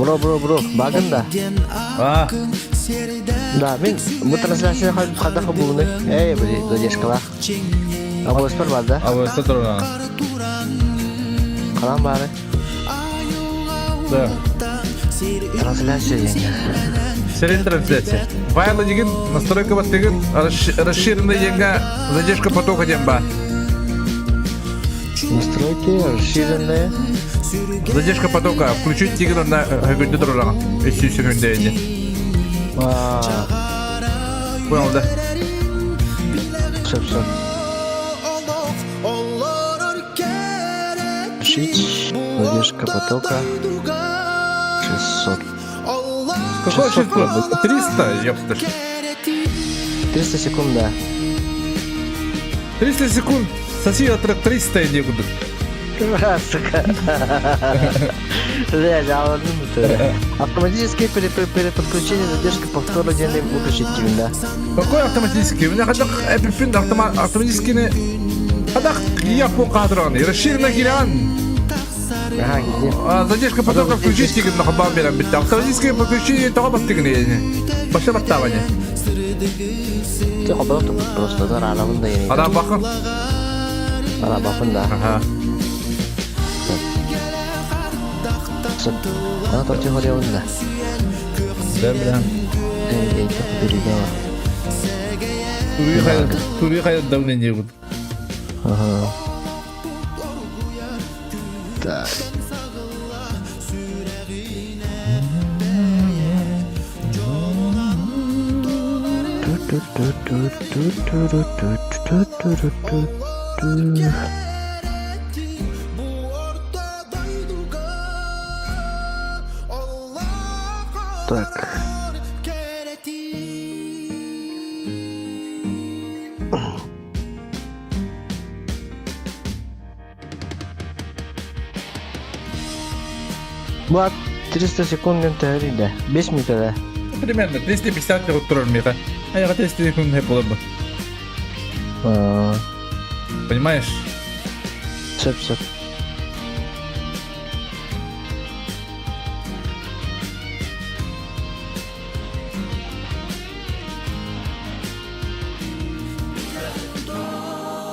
Бро, бро, бро, багын да. А, Да, мин бу трансляция хайдах булуну? Эй, били, задержкалаах. Абыласпар бар да? Абыласта турана. Халан баары. Да. Трансляция деньги. Серия трансляция. Файлы деген настройка баттыгын расширенный деньга задержка потока диэн ба. Настройки расширенные. Задержка потока. Включить тигр на хөгүндө турураган. Үс секунда ини. Понял, да? Сөп, сөп. Включить задержка потока 600. Какой 600? 300, ёпта. 300 секунд, да. 300 секунд. Соси отрыв 300 иди куда. Сука. Блядь, а он Автоматическое переподключение задержка повтора день выключить да. Какой автоматический? У меня хотя бы автоматический Хадах я по кадран. Расширенно киран. Ага, где? Задержка потока включить тигр на хабам берем битте. Автоматическое подключение того баттыгын Баша баттаване. Ты хабар просто да рана да Ара бакын. Ара бакын да. Ага. Ана торчу хорьябын да. Да, бля. Эй, Тури хайа давление вот. Ага. Так. Так. Влад, 300 секунд да. 5 минут да. Примерно 250 минут турар миха. А я 300 секунд не было бы. Понимаешь? Сөп, сөп.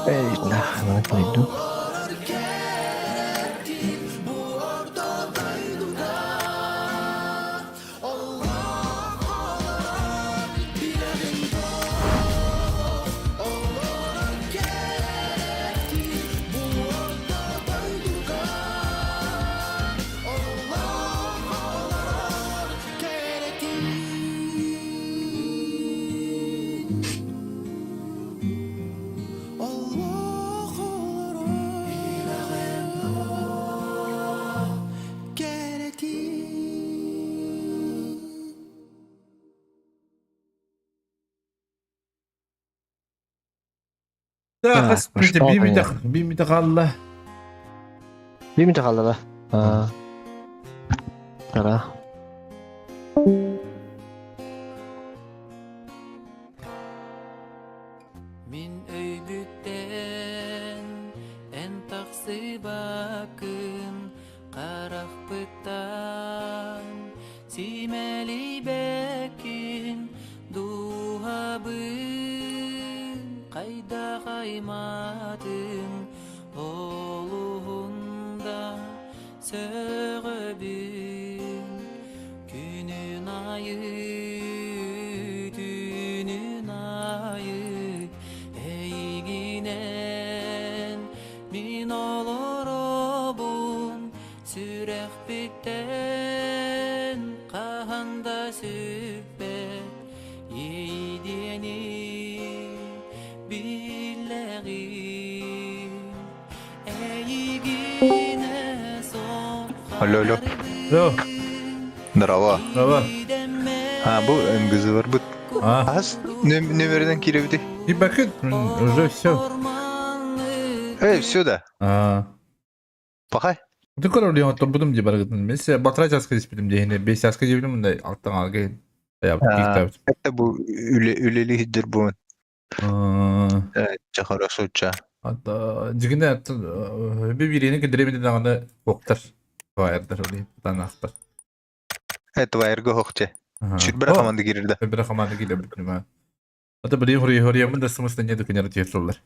Эй, нахуй, на пойду. Да, хас бимите қалла. Бимите қалла да. Тара. Мин өйбүттэн эн тахсыбаккын харахпыттан симэлийбэккин дууһабын хайда хайматын олуһунда сөҕөбүн күнүн айы түүнүн айы эйигинэн мин олоробун сүрэхпиттэн хаһан да сүппэт иэйдиэни биллэҕин эйигинэ Алло, алло. Алло. Здорово. Здорово. А, бу МГЗ барбыт. А. Ас нөмеринен кииребити. И бакыт, уже все. Эй, все да. А. Пахай. Ты көрөр диэн оттон дии баргытын. Мен се батыра часка диспитим диэхине бес часка диэбитим мындай алтан алга Это бу үлели хиддер бу. Ча хорошо ча. Дигинде би бирине кедиремеди даҕаны уоктар. Туайардар оли танаахтар. Твайрга хохче. Сүрбere команда киирдэ. Сүрбere команда киирдэ бүтүнүмэ. Ата билигин хоруйаммын да смысла нету кинер тиэртэллэр.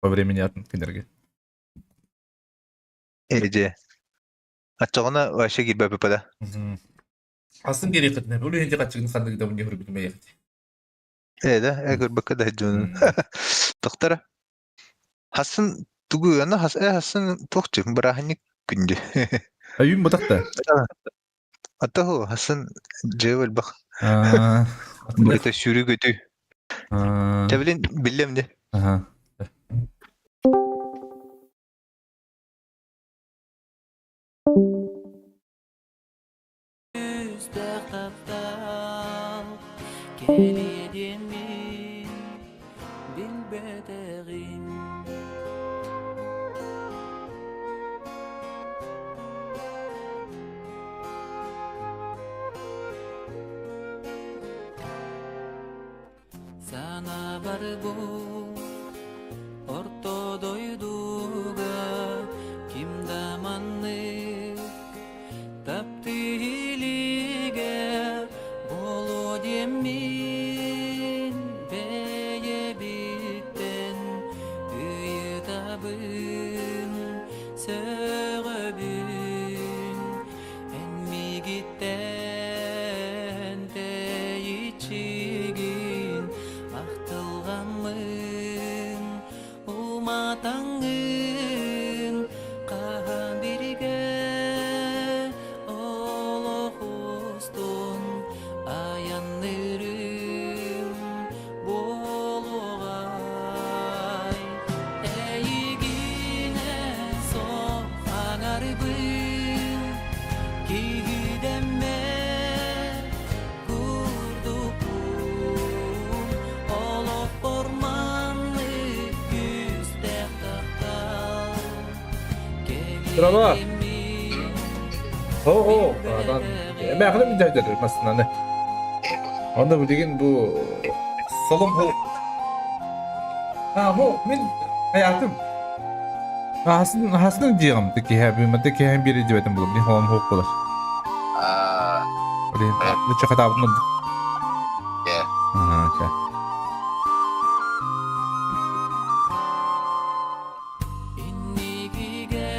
По времени атын кинерге. Эже. Аччаҕына вообще киирбэппит да. Асын кириэххитинэ, бу үлүһүнчэ хаччыгын ханнык да мунньа көрбүтүм эйэхит. Ээ да, ээ көрбөккө да дьон. Тохтара. Хасын тугу аны хас э хасын туохчу бырааһынньык күндү. Айым бутахта. Ата хасын дьэ элбэх. Это сүүрүү көтүү. Тэбилин биллем де. Ага. Санабар бу орто дойдуга ким да маннык таптыылигэ боло диэммин бэйэбиттэн ыйытабын сөҕөбүн эн миигиттэн тэйиччигин ахтылҕаммын уматаҥҥын хаһан биригэ олох устун айанныырым буолуоҕай эйигинэ суох аҥарбын киһидэммэт курдукпун олохпор маннык күүстээх таптал Здорово. кэлиэмин О, адан. Эмээхин мин массынаны. Онно билигин бу солом хо. А, хо, мин хаятым. Хасын хасын диэҕим тикиһэ би тикиһэн биэри диэбэтим булум. Мин холом хоп болар. Аа, Блин, лучше хатаабытын ордук. yeah. Ага, окей. Инникигэ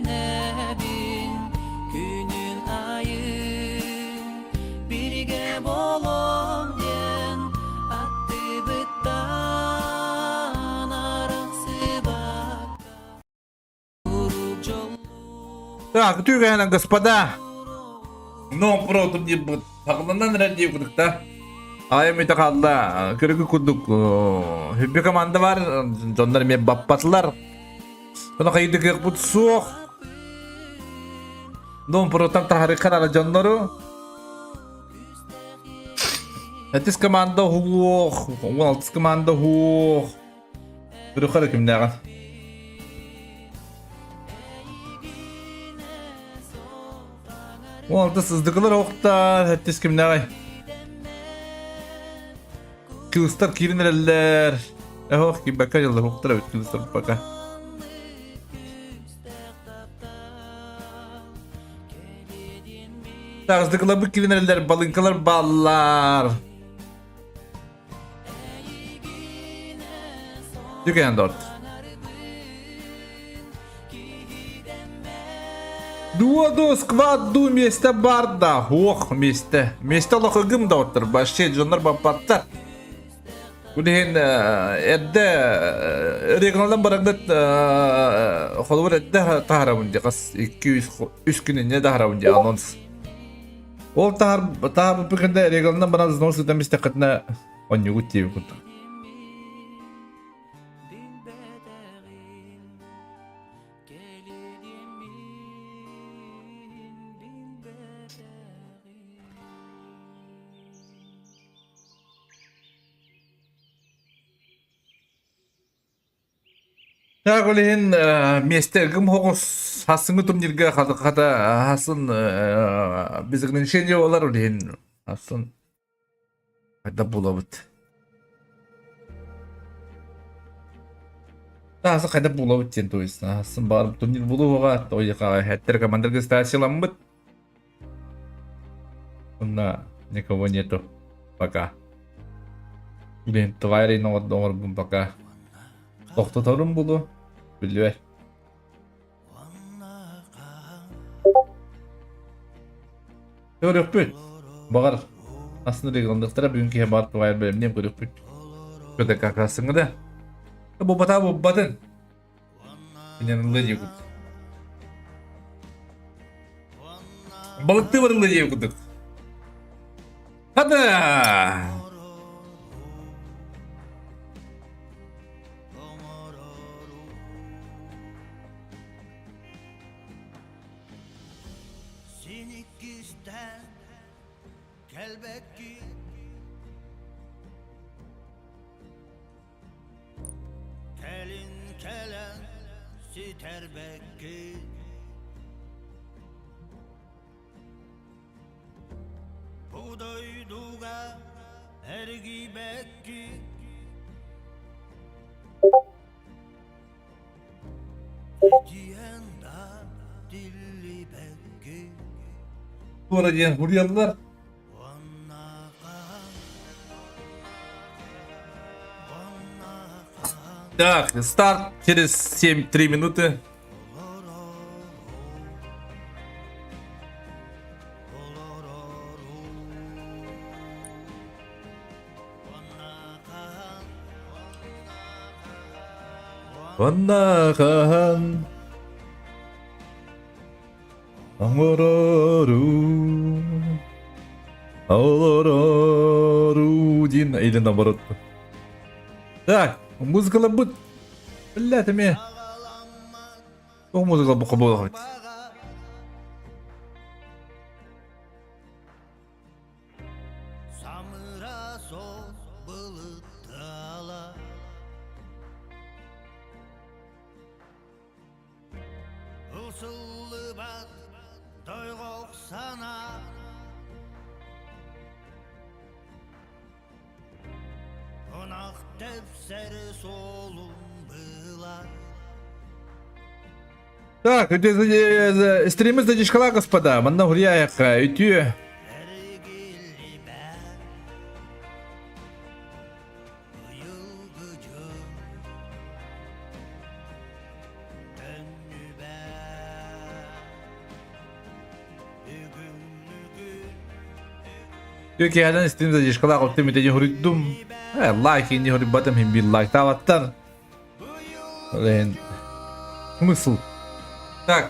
эрэнэбин күнүн айы биригэ болом диэн аттыбыттан арахсыбакка Так, үтүгэнэн господа. Но против не будет. Саҕаланан эрэр дии курдук да. Айым ити хаалла. Көрүгү курдук хүбби команда бар. Дьоннор эмиэ баппатылар. Ону хайдык кыахпыт суох. Дом протан таһарыкхан ара дьоннору. Этис команда хуох, 16 команда хуох. Көрүххэ кимнээҕин. 16 сыздыкылар оохтар, хэттис кимнээҕий? Кыыстар киирин эрэллэр. Эһох кимбэккэ дьыллар оохтар эбит кыыстар пока. Сыздыкыларбыт киирин эрэллэр, балыҥкалар бааллар. Түгэн дорт. Дуоду сквадду месте бар да. Ох, месте. Месте олох ыгым да оттор. Вообще дьоннор баппаттар. Бу диһин эрдэ регионалдан барагдат холобур эрдэ таһарабын ди хас 2-3 күн инне таһарабын ди анонс. Ол таһар таһарбыт кэннэ регионалдан баран взнос ыытан истэххитинэ онньугут диэбит курдук. Так ол иһин миэстэ ыгым соҕус хассыҥҥы турнирга хата хасын без ограничения буолар ол иһин хасын хайдах булабыт. Таасы хайда булабыт диэн то есть асын бар турнир булууга той хэттер командир стасиламмыт. Онна никого нету пока. Блин, твари оҥорбун пока. Тохтоторум булу. Билбэт. Көрүөхпүт. Баҕар астына регионнахтара бүгүн киһи баар тугайар бэлэмниэм көрүөхпүт. Көтө какасыҥы да. Бу бата бубатын. Инен ылы диэкут. Балыкты барылы диэкутук. Хада! Туора диэн суруйаллар. Так, старт через 7-3 минуты. Оннахан оҥорору олорору диэн или наоборот. Так, музыкаларбыт Блядь, эмиэ Туох музыка бу буолар Так, стримы задержкала, господа. Манна хурьяяка, үтүө. Үкэһэнэн истим задержкалаах оттум итини хуруйдум. Лайк ини хуруйбатым хин бир лайктаабаттар. Ол Смысл. Так.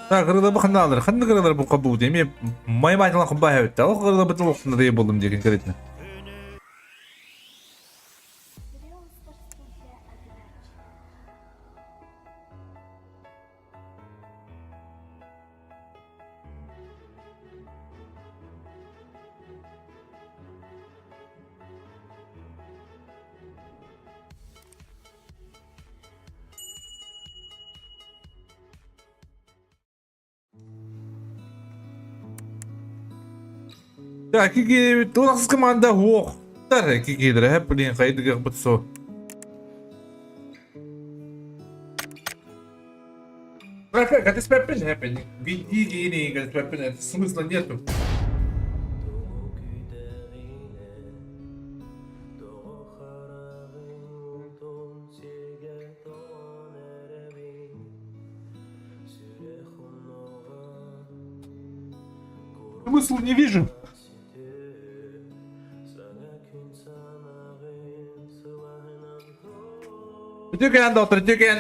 Так, кырылабы ханна Ханна кырылар бу кабу деме май майтала кубба хэбитте. Ол кырылабы толуктун дей болдум деген конкретно. Так, кики команда ох. Тар кики дре, блин, хайдыгах бутсо. Как это спеппен, это смысла нету. Смысла не вижу. Үтүө кээн, доктор, үтүө кээн.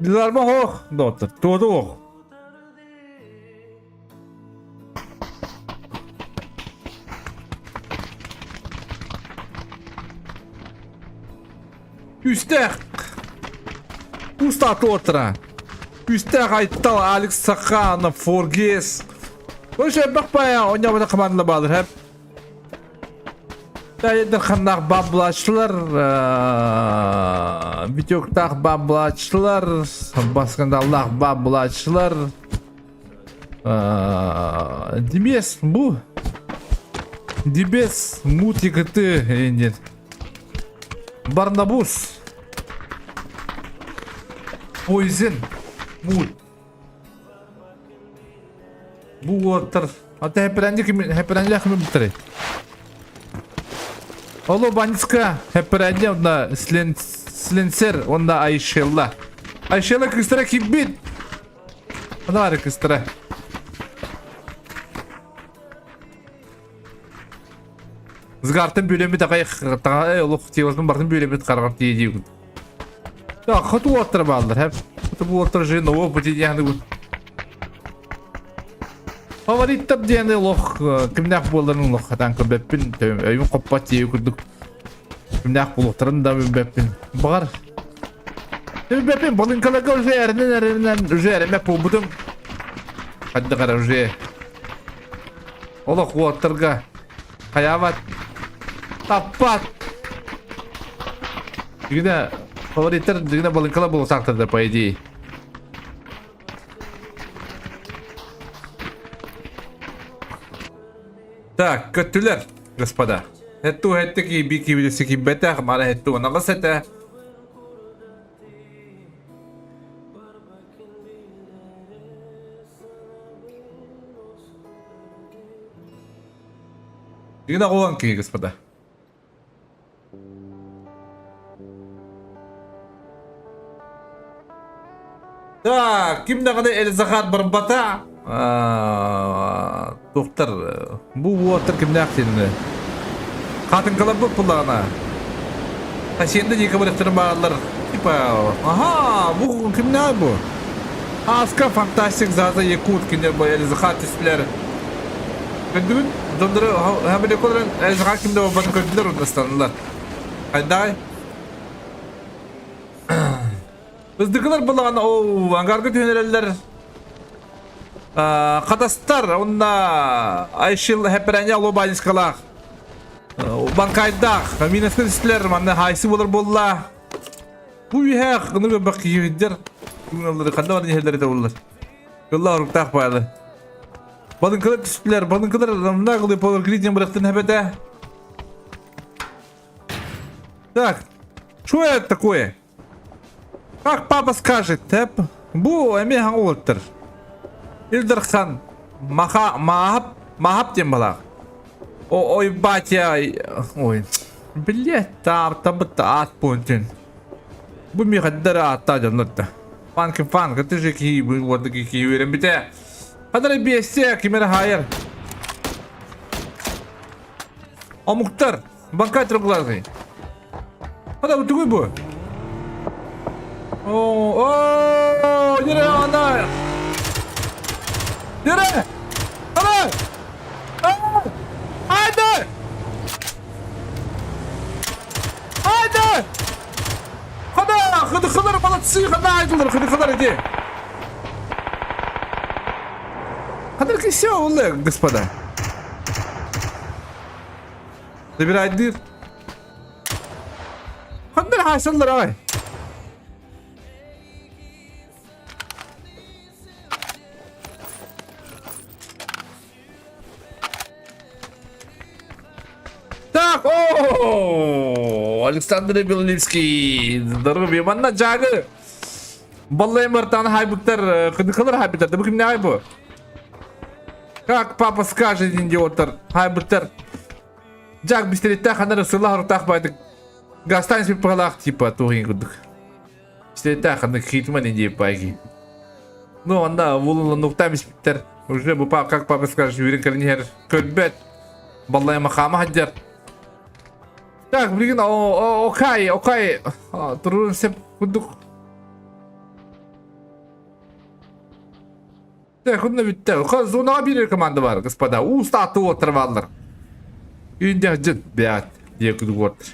Диларма хоох, доҕоттор, туота ох. Күүстээх Куста туотра. Күүстээх Айтал, Алекс Саханов, Форгес. Короче, элбэх баайа оонньообото команда баалар хэп. Дарханнаах баблааччылар, Витектаах баблааччылар, Баскандаллаах баблааччылар. Димес бу Дибес мутикыты диэн Барнабус Poison Мут Бу уоттар Ата хэппэрэнди ким хэппэрэнди ким билтэрэй Оло Баньска хэппэрэнди онна Сленсер онна Айшелла Айшелла кыыстара кимбит Ана кыыстара Сгартын бүлөмүт агай таҥа олох тиэлатын бартын бүлөмүт карагар тиэ диигин. Так, хоту уоттара бааллар, хэп. Хоту уоттара же нового пути диэхэ Фавориттар диэн олох кимнээх буоларын олох хатаан көрбөппүн, өйүм хоппот дии курдук. Кимнээх буолуохтарын да билбэппин. Баҕар билбэппин, балыҥкаларга уже эрэнэн эрэнэн уже эрэммэт буолбутум. Хайдах эрэ уже Олох уоттарга хайаабат, таппат. Дигинэ фавориттар дигинэ балыҥкалар буолуохтаахтар да по идее. Так, көттүлэр, господа. Хетту хетти киби кибилesi киббэтэх, мара хетту анаҕас этэ. Дигинэ оҕолон киһи, господа. Так, ким даҕаны Эльзахат барбата. Туохтар, бу уоттар кимнээх диэнэ. Хатыҥкаларбыт буллаҕына. Хасиенда диэки барыктарын бааллар. Типа, ага, бу кимнээх бу? Аска фантастик Заза Якут кинилэр бу Эльзахат түстүлэр. Көрдүгүт? Дьоннору Хамилеколарын Эльзахат кимдэ буолбатын көрдүлэр уонна ыстаннылар. Хайдаҕай? Ыздыкылар булаҕана оо ангарга түһэн эрэллэр. Хатастар онна Айшил Хэппэрэня Лобанискалаах Банкайдаах Минаскын истилэр манна хайсы болар буолла. Бу үһээх гыны көрбөх киһиддер күнэллэри ханна баран иһэллэри табыллар. Кылла оруктаах баалы. Балыҥкалар түстүлэр, балыҥкалар рамна кылы поларгридин бырахтын хэбэтэ. Так, что это такое? Как папа скажет, тэп, бу эмиэ хаҥа уолаттар. Ил Дархан маха маахап маахап диэн балаах. Ой батя ой блядь таартабыт аат буонтун. Бу миэхэддэр ааттаа дьоннор да. Фанки фанка ты же киһи уорда киһи үөрэммитэ. Хадары биэсте ким эрэ хаайар. Омуктар Банкай трехглазый. Хада бу тугуй бу? О, о, Нere ана. Нere? Ана! Айда! Айда! Хада, хада хада молодцы, хада айдылар, хада хада иди. Хада все, господа. Забирайдыыр. Ханна эрэ хаайсаллар аҕай. Так, о, Александр Белолипский, здоровье, манна жагы. Баллайын бартан хайбыттар, кыдыкалар хайбыттар, да бу кимнээҕий бу? Как папа скажет, идиоттар, хайбыттар. Жак бистереттээх ханна эрэ сыллаах оруктаах баайдык Гастан испит типа туох курдук. Бистереттээх ханна хитман иди пайги. Ну, онда вулун испиттер. Уже бу пап, как папа скажет, үйрен кэлин көрбөт. Баллай махама хаджар. Так, билигин окай, окай. Турун сеп курдук. Хунна бүттэ. Зонаға биэрэр команда бар, господа. Уус таатты уоттар бааллар. Үйүндэх бэт диэ күдүк уоттар.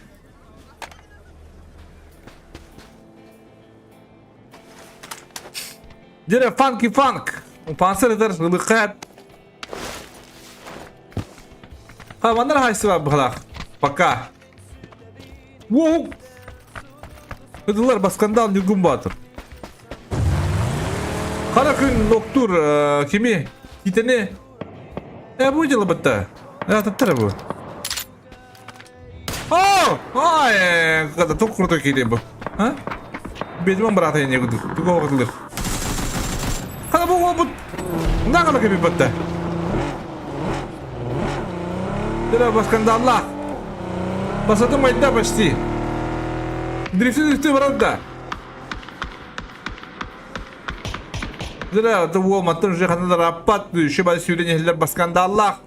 Дьэ фанки фанк. Пансер ытар ылыкка. Ха, манна хайсы бар быһалаах. Пока. Воу! Кыдылар баскандал Ньургун Баатыр. Хара күн ноктур кими? Китени? Э, бу дело бытта. Э, таттара бу. О! Ай, когда тук крутой кири бу. А? Бедман брата не буду. Туга оғдылыр. Хана бу бу. Нагана кеби бытта. Дыра басканда Аллах. Басатын майда почти. Дрифти дрифти барар Дыра, это уол маттан уже ханылар аппат, еще бай сүйрен ехлер басканда Аллах.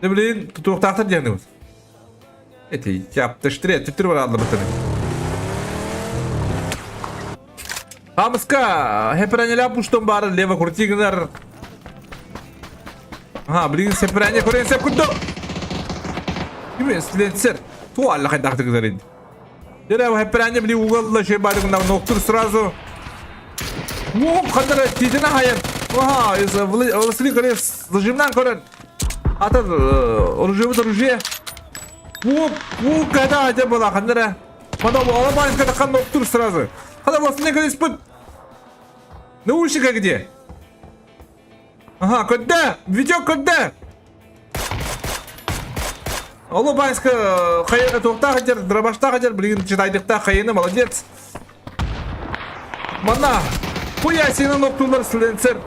Не блин, тутуохтаахтар диэн Эти яптыштыре, түттүр бар алды бытыны. Хамыска, хепранеля пуштон бары лево крутигнер. Ага, блин, сепране көрен сеп күтті. Ким сленсер? Ту алла хайдахты гызарин. Дere хепране били уголла şey бары гына ноктур сразу. Во, кандара титена хайын. Ага, из Властелин колец зажимнан көрен. Ата оружие оружие. Во, во, когда хотя была хандара. Потом алабайын когда хан ноктур сразу. Хада Властелин колец пыт. Наушника где? Ага, когда? Видео когда? Олубайска хайа туохтаах хотер, дробаштаах хотер, билигин читайдыктаах хайыны, молодец. Манна, хуя сина ноктулар сленсер.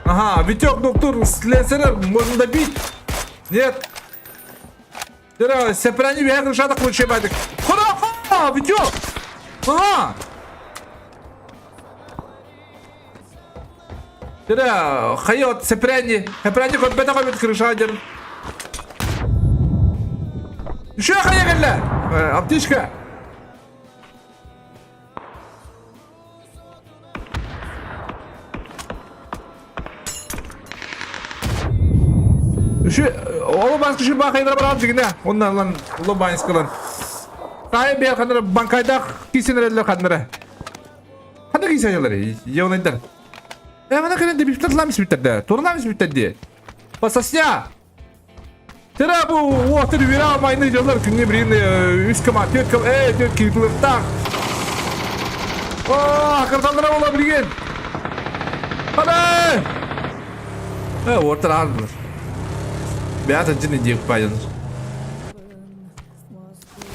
Ага, Витек доктор сленсер можно добить. Нет. Дыра, сепрани бэйэр шатак лучше бадык. Хода, Витек! Ага! Дыра, хайот, сепрани. Сепрани көрбөтө көрбөт крыша дер. Еще хайа келле. Аптечка. Еще Олубанска şu бакайдара барам дигине. Оннан лан Лобанскалан. Тай бер ханара банкайда кисенерелер ханара. Хана кисенелер. Йонайдар. Э, мана кэлэн дебиптер ламис бүттерде. Турламис бүттерде. Пососня! Тера бу уотыр вира майны дьоннор күҥҥэ билин үс кама, түөрт кама, э, түөрт киитылыктаах. Оо, акырталлара буола билигин. Хана! Э, уоттар аардылар. Бэйэ атын диэк паайданар.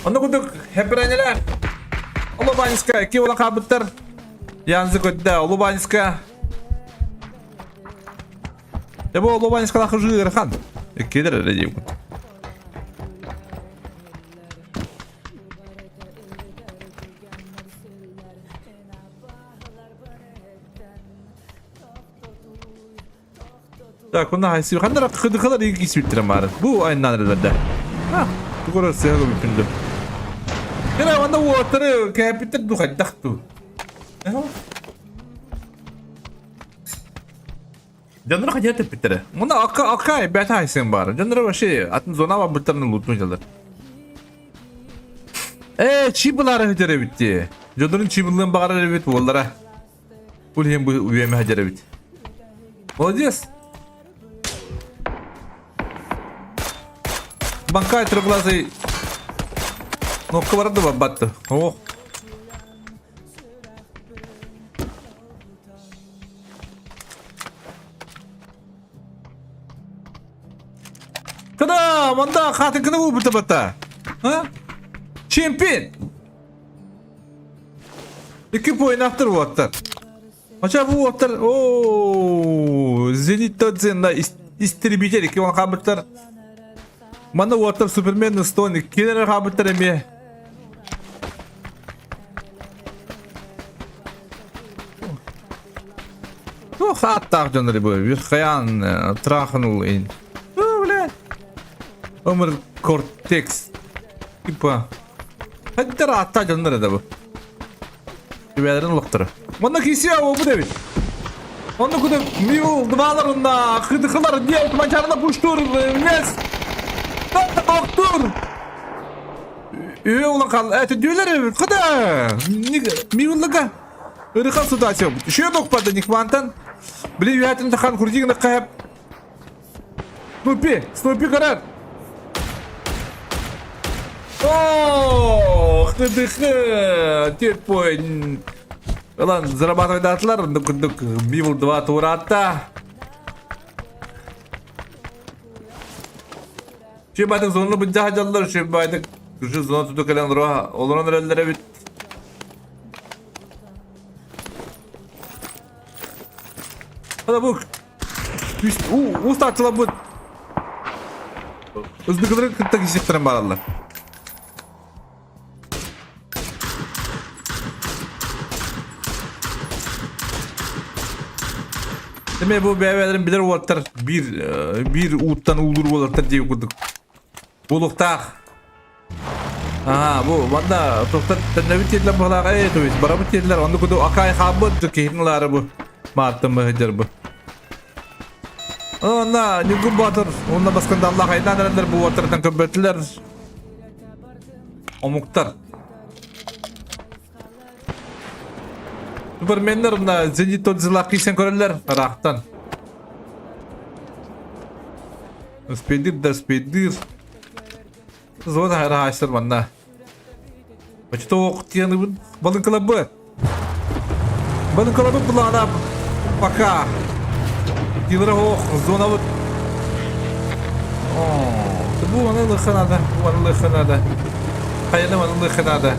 Онно курдук хэппэрээнньэлээх Улубаньска икки уола хаалбыттар. Янзы көрдө Улубаньска. Дьэ бу Улубаньскалаах ужу ыарахан. Иккилэр эрэ диэбит. Так, онно хайсы ханна кыдыкалар иги кисбиттэрэ маарын. Бу айаннаан эрэлэрдэ. А, тугу сыһа көмүппүн Кэлэ онно уоттары кээпиттэр ду хайдах ту. Дьонноро хотят эппиттэрэ. Муна акка акка бэт хайсын баар. Дьонноро вообще атын зона барбыттарын лутну дьалар. Э, чибылары хөтөр эбитти. Дьоннорун чибылыан баҕарар эбит буоллара. Бу иһин бу үөмэ сылдьар эбит. Молодец! Банкай трехглазый кнопка барар да барбатты. Ох. Када, манда хатынкыны булбута бата. А? Чемпион! Икки пойнаахтар уоттар. Ача бу уоттар оо Зенит Тодзенна истребитель икки уон хаабыттар. Манна уоттар Супермен Стон иккилэр хаабыттар эмиэ. Туох ааттаах дьоннор бу Вирхаян Траханул ин. О, блядь. Өмір Кортекс. Типа Хайдах ааттаах дьоннор да бу. Түбэлэрин олохторо. Манна киһи буолбут эбит. Онно кудук мил двалар онна хыдыхылар диэн туманчарына пуштур мес токтур. Үө улахан это дүлер куда миуллага ырыхан ситуация Үшө докпады Никмантан. Били үһәтин тахан курдигин кайып. Снупи, Снупи карар. О, хыдыхы, тепой. Ылан зарабатывайдаатылар, курдук Бивл 2 тураатта. Шөбайтык зонunu быдьа хадьаллар, шөбайтык күшү зона туту кэлэн олорон эрэллэр эбит. Ана бу устааччыларбыт Ыздыкылары кытта кисиэхтэрин баараллар. Деме бу бэйэлэрин билэр уолаттар биир биир ууттан уулуур уолаттар диэбит курдук. Буолуохтаах. Аа, бу манна тохтор төннөбүт диэтилэр быһалаах ээ, то есть барабыт диэтилэр, онну куду акай хааммыт киһитин ылаары бу мааттан быһыдьар бу. Онна Ньургун Боотур уонна Баскандаллаах айдаан эрэллэр бу уоттарыттан көрбөтүлэр. Омуктар. Суперменнер мына Зенит Тодзилах кийсэн көрөллөр ыраахтан. Спидир да спидир. Зона хараастар манна. Очто тияныбын балыҥкалабы. Балыҥкалабы плана пока. Тилера ох зонабыт. О, бу аны лыханада, бу аны лыханада. Хайаны маны лыханада.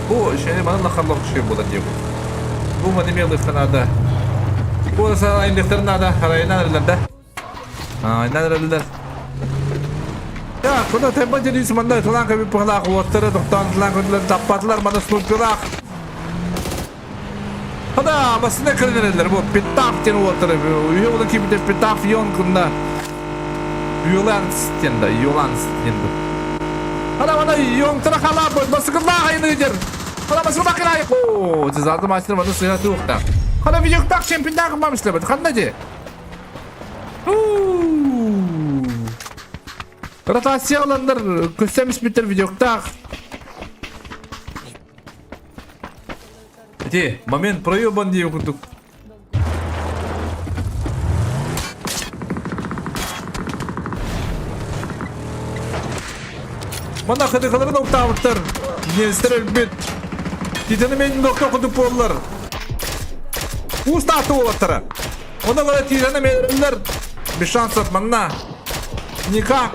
Бу шени маны лахарлах шей була диye бу. Бу маны ме лыханада. Бу сана индектер нада, харайна нада. Айнан Я, куда темпа дерис манда тулан кеби пыхлах уоттары тоқтан тулан көтүлөр таппатылар мана снупилах. Хада басына кірінерелер бу питаф тен уоттары. Үйе ола кибите питаф йон кунда. Юланс тен да, юланс тен да. Хада мана йон тара хала басыкла айны дер. Хада басыкла кырай. О, тизады мастер мана сыга туукта. Хада видеоктак чемпиондагы мамышлабыт. Ханда же. Ротация ыланнар көссөм испиттер видеоктаах. Ити момент проебан диye курдук. Мана хыдыкаларын октаабыттар. Немецтер өлбүт. Титаны мен нокта курдук буоллар. Уус таатты уолаттара. Онно бара тиирэн эмиэрэллэр. Без шансов манна. Никак.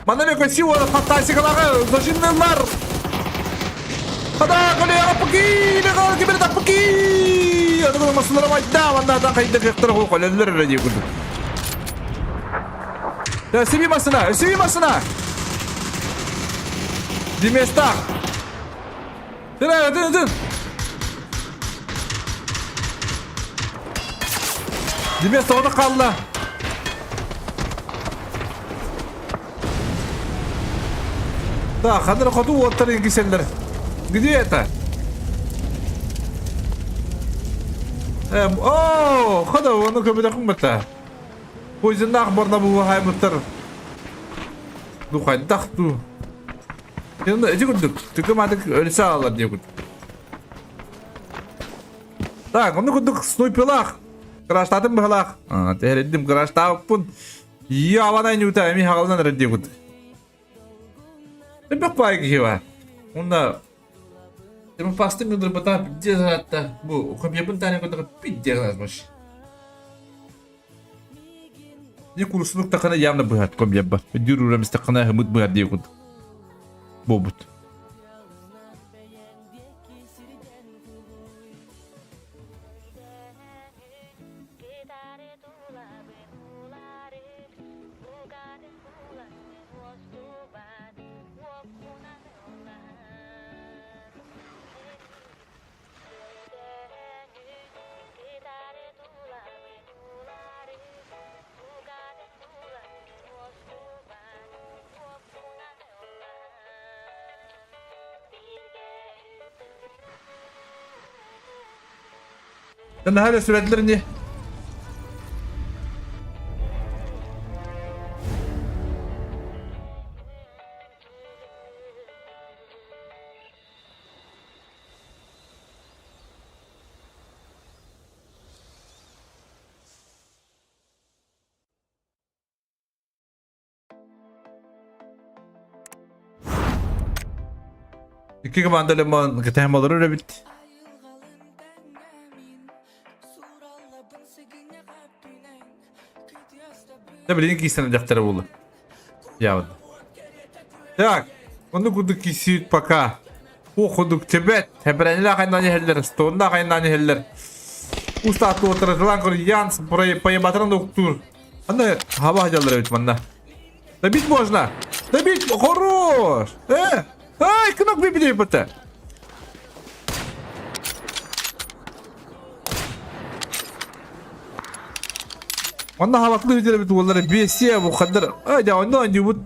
Манна мен көсүү уола фантастикалаҕа зажимнылар. Хада көлүөҕэ пуки леҕэ кибер да пуки. Аныгы масылара майда манна хайда кыахтара ху колеллер эрэ дии курдук. Сиби масына, сиби масына. Диместах. Дын, дын, дын. Димес тоҕо хаалла. Да, ханна хоту уоттар ингиселлер. Где это? О, хода, оны көбүдэ кумбата. Пойзеннах барна бу хайбыттар. Ду хайдах ту. Енді ити курдук, түкө-маатык өлсө аалар диye курдук. Так, онно курдук снайперлаах, краштаатым быһалаах. Тэһэриддим краштаабыппын. Яванай ньута эми хагалынан эрэр диye курдук. Элбэх баай киһи бар. Онно Термопасты мындырбата пиздец ыраатта. Бу компьютербын таанан көрдөхө пиздец ыраатмыш. Не курсунук тахана явно быһат компьютерба. Дүр урамистахана хымыт быһар диye курдук. Буолбут. Наһаа да сүрэтилэр ини. Икки команда лемон кэтэһэн олорор эбит. Да билигин киирсэн дьахтара буолла. Явно. Так, онну курдук киирсибит пока. О курдук тебет. Тэбэрэнилэ хайнан иһэллэр, стонна хайнан иһэллэр. Устаат туотаратылаан көр Янс поебатыран доктур. Аны хаба хадьаллар эбит манна. Добить можно! Добить! Хорош! Э! Ай, кнок выбили это! Онно халатлы видер бит уоллара бесия бу хаддар. Ай, да, онно аньыбыт.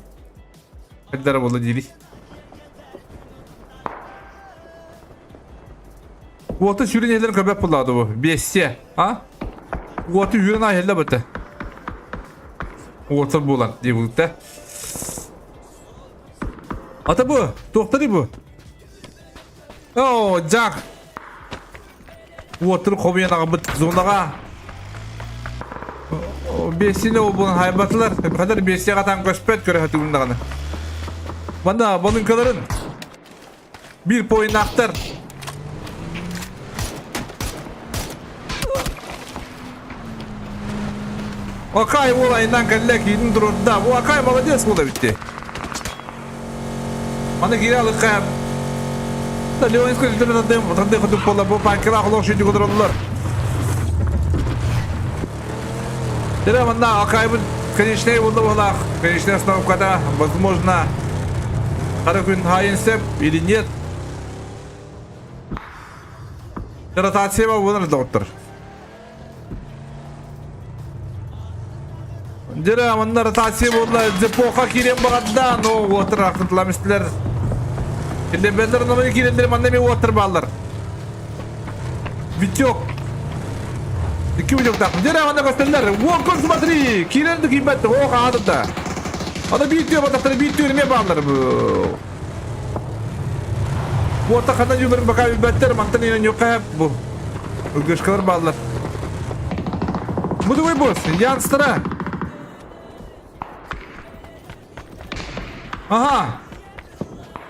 Хаддара буолла дири. Уоты сүрүн элер көбөп булады бу. Бесия, а? Уоты үрүн айылла быты. Уотар буолан дии булта. Ата бу, туохтарый бу? О, Жак. Уотыр хомуйан аҕабыт зонаҕа. Бесини ол булан хайбатылар. Хадar бесиэҕэ атаан көспөт көрө сатыыбын даҕаны. Манна балыҥкаларын Биир поиннаахтар. Акай уол айынан кэллэ киирин туруорда. Бу Акай молодец буола битти. Маны киирэ алыкка. Да Леонидка үлтөрө тандым, тандым хотук буола бу паркера холох шүйдүк олороллор. Дere манна Акайбын конечный булда буолаах. Конечная остановкада, возможно, хара күн хайын сөп или нет. Ротация буолар доктор. Дere манна ротация буолла депоха киирэн баҕарда, но уотар ахтытыламистилер. Киллэрбэллэр номер киирэллэр манна эми уотар бааллар. Витек. Икки витектаах. Дьэ манна көстөллөр. Уоккун смотри! Киирэн да киирбэт. Ох, аадырда. Ана биир түө батахтары биир түө эмиэ бааллар. Уота ханан юларын бака билбэттэр. Мантан инэн юкка бу. Ылгышкалар бааллар. Бу бус. Янстара. Аха.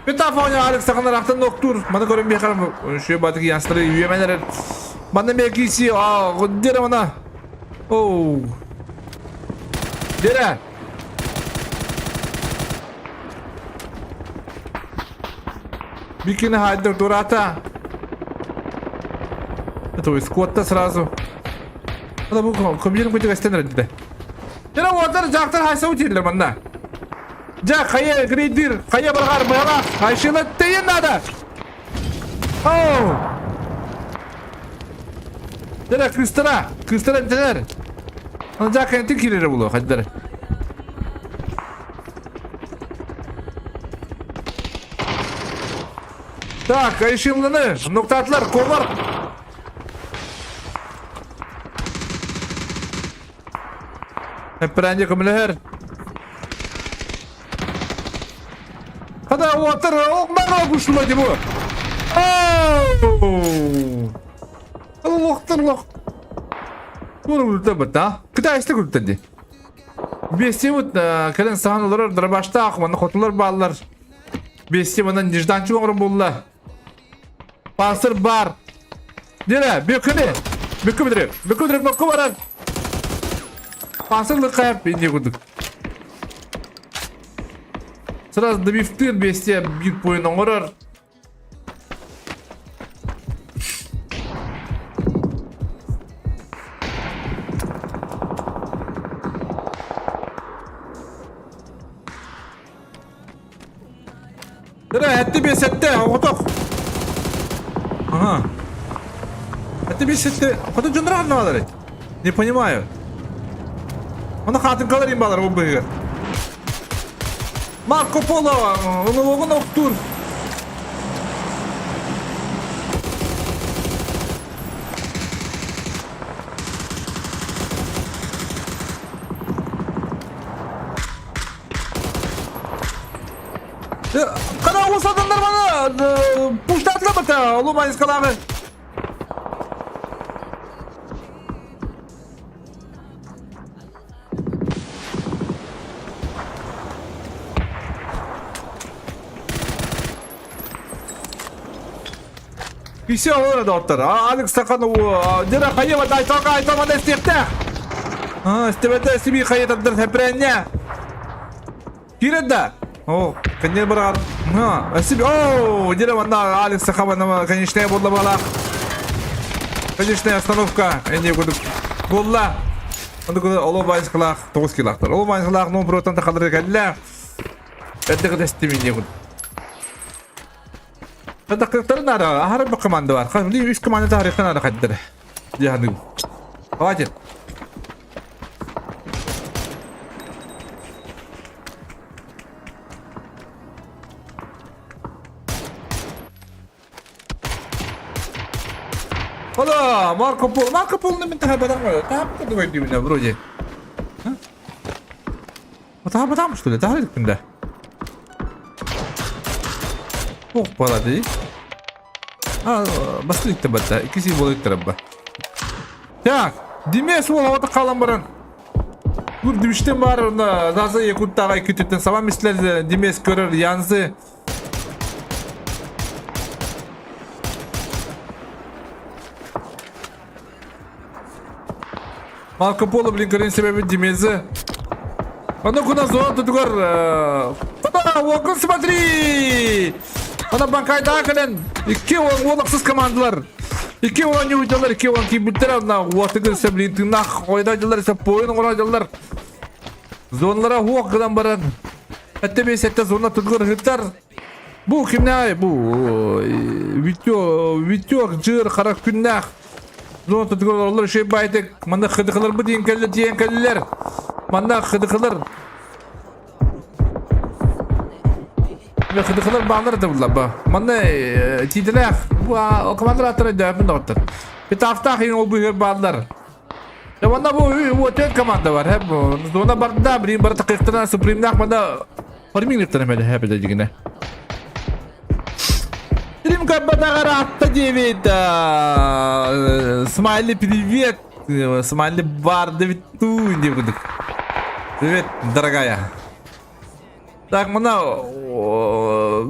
Петафоня Алекс саханар ахтан ноктур. Маны көрөн биэхарам шүө батык янстары үйемен эрер. Манна мекиси а дера мана. Оу. Дера. Бикини хайдыр дурата. Это скотта сразу. Ана бу компьютер көтө эстен эрдиде. Дьэ уолаттар дьахтар хайса утирлер манна. Дьэ хайа грейдир, хайа баргаар быһалаах, хайшила тэйэн надо. Оу! Дьэ кыыстара, кыыстара эмтэнэр. Аны дьэ кэнтин киирэрэ буолуо хайдары. Так, Айшимланы, ноктатлар, ковар. Эппэрээнньэ көмөлөһөр. Хата уоттар оҕмаҕа кушла дии бу. Лохтар лох. Туора күлтэ быта. Кытайста күлтэ дии. Бесте вот кэлэн сахан олорор дробаштаах манна хотулар бааллар. Бесте манан нежданчик оҥорон буолла. Пастыр бар. Дире, бүкүнү. Бүкү бүдүрү. Бүкү бүдүрү нокку барар. Пастыр лыкайып инде курдук. Сразу добивтыр бесте бир поин оҥорор. Дыра, этти бес этте, оҕотох. Ага. Этти бес этте, хоту дьоннор ханна Не понимаю. Оны хатынкалар имбалар ол быһыгар. Марко Поло, ылылыгын октур. Қара осы адамдар маны пуштатыла бата, олу майыскалағы. Кисе олар доктор. Алекс тақаны дера хайы бата айталға айталмада істепті. Истебете сиби хайы тадыр хепренне. Кирет да. О, конец брат. На, себе. О, дерево на Алекса Хабанова, конечная была была. Конечная остановка. Эне кудук. Булла. Онда куда оло байскалах, тоғыз килахтар. Оло байскалах, ну, бротан тахалыр кәллә. Әттігі дәстемен не куд. Дақиқтар нара, ахар бір команда бар. Қаз, үш команда тарихтан ара қайттыр. Яғни. Хватит. Ола, Марко Поло. Марко Поло мен таха бадам ғой. Таха бадам деймін вроде. Таха бадам что ли? Таха дедік Ох, бала дей. А, бастырык батта. Икиси болык тарабба. Так, Димес ол ауаты қалан баран. Бұл димиштен бар, Зазы Якуттаға күтеттен сама мислер Димес көрір Янзы. Марко Поло, блин, көрен себебі Димезі. Ана куда зона тұтығар. Куда? Окын смотри! Ана банкайда кілен. Икки олықсыз командалар. Икки он юйталар, икки он кибиттер ана уатыгын блин, тынақ ойдадылар, сеп бойын орайдылар. Зоналара хуақ гынан баран. Әтте бес әтте зона тұтығар хыттар. Бу кимнай бу Витё, Витёк, жыр, қара күннах. Зона тұтығар олар шей байтык. Манда хыдықылар бу дейін кәлі, дейін кәлілер. Манда хыдықылар. Хыдықылар бағлар да бұлар ба. Манда тиделер. Бу командалар аттары дәпін доқтыр. Битафтақ ең ол бұйыр бағлар. Манда бу өтет команда бар. Хеп зона барда, блин, бар тақиқтана супримнақ манда Фарминг лифтер мәді хәп дегене. Дримка Бадагара атта 9. Смайли привет. Смайли бар Давид ту деп күдік. Привет, дорогая. Так, мына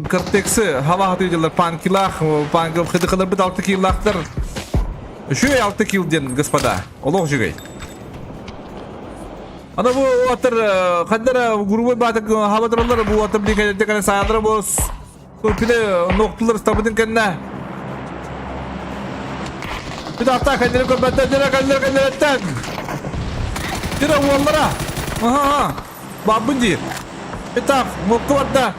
кортексы хава хаты жылар панкилах, панкил хыдықылар бит алты киллахтар. Үшөй алты килл ден, господа. Олох жүгей. Ана бу атыр каддара грубой батык хабадырлар бу атыр билген кана саядыр бу көпүле ноктулар стабыдын кенне. Bir hafta kendini köpette dire kendini kendini Dire uollara. Aha aha. Бабын deyir. Bir tap mutlu hatta.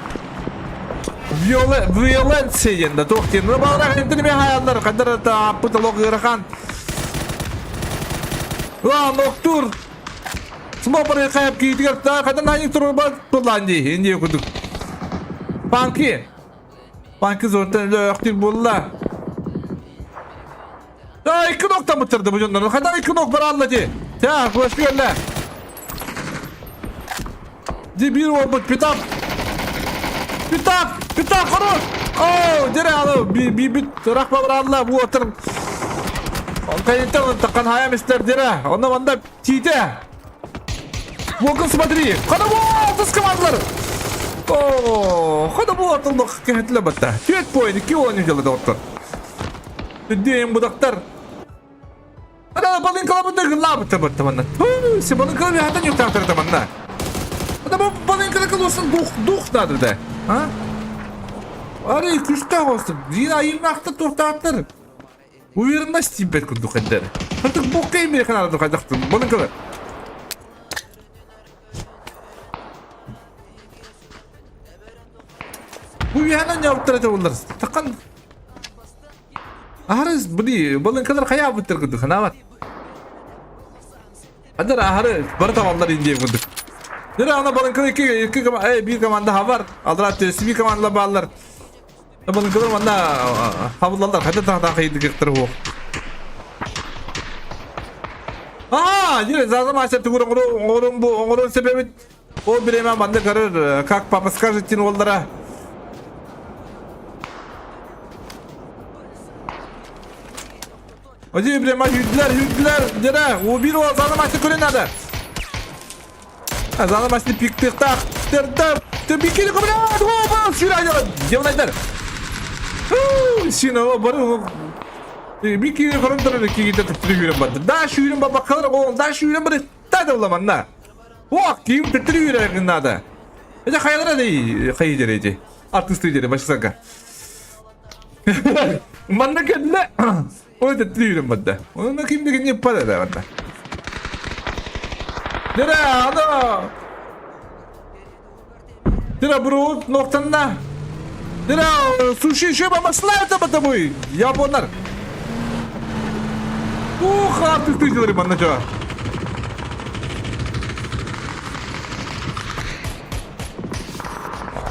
Violent енді тоқ дейін. Балара kendini bir hayallar. Kadar da apıt log yırakan. Ла ноктур. Смопыр кайып кийдигер та кадан айын тур бар буланди. Инди кудук. Панки. Панки zortan öktür bulla. Ya iki nokta bitirdi bu canlar. Kadar iki nok var anladı. Ya hoş geldin. Di bir olmuş pitap. Pitap, pitap хорош. О, дере алы би би бит рахма бар алла бу отыр. Кайынтан таққан хаям истер дере. Онда манда тиде. Волкон смотри. Када бу тыс командалар. О, када бу атылды кәһәтле батта. Төт бойын iki ойын делады оттыр. Дүдейін будақтар. Ана балын калабында гылап табатты манда. Се балын калабы хатан yok тартыр манда. Ана бу балын калабы дух дух надо да. А? Ари күшті қосып, Дина айырмақты тоқтаттыр. Уверенность типет күнді қандары. Artık bok кеймей канады қайдақтын. Балын калабы. Бу яна не алып олар. Таққан Ахары бұни балын калар қая бұттыр күнді ханават. Адар ахары бар тамамдар индия күндүк. Нere ana balın kılı iki, iki bir komanda ha var. Aldılar tersi bir komanda bağlar. Balın kılı manda havlalar. Hadi daha daha kıydı kıktır bu. Aha, yine zaten maçta tugurun orun bu orun sebebi o bir hemen bende karır. Как папа скажет тин олдара. Один прямо yürüdüler, yürüdüler. Dere, o bir o zanım açtı көрен надо. Занım açtı пиктик так. Тер тер бикини кобра. Опа, сюра Девнайдар. Сина бары бикини көрөн кигите түптүрү yürüm барды. Да шүйрүм баба калар о да шүйрүм бары та да буламан О, ким түптүрү yürüm надо. Это хаялара дей хайы жерети. Артисты жере башсака. Манна кэллэ. Ой, түптүрү yürüm барды. Оны ким деген не пада да барды. Дера, ана. Дера, бро, ноктанна. Дера, суши шеба маслайта батабой. Японнар. Ух, артисты жере манна жа.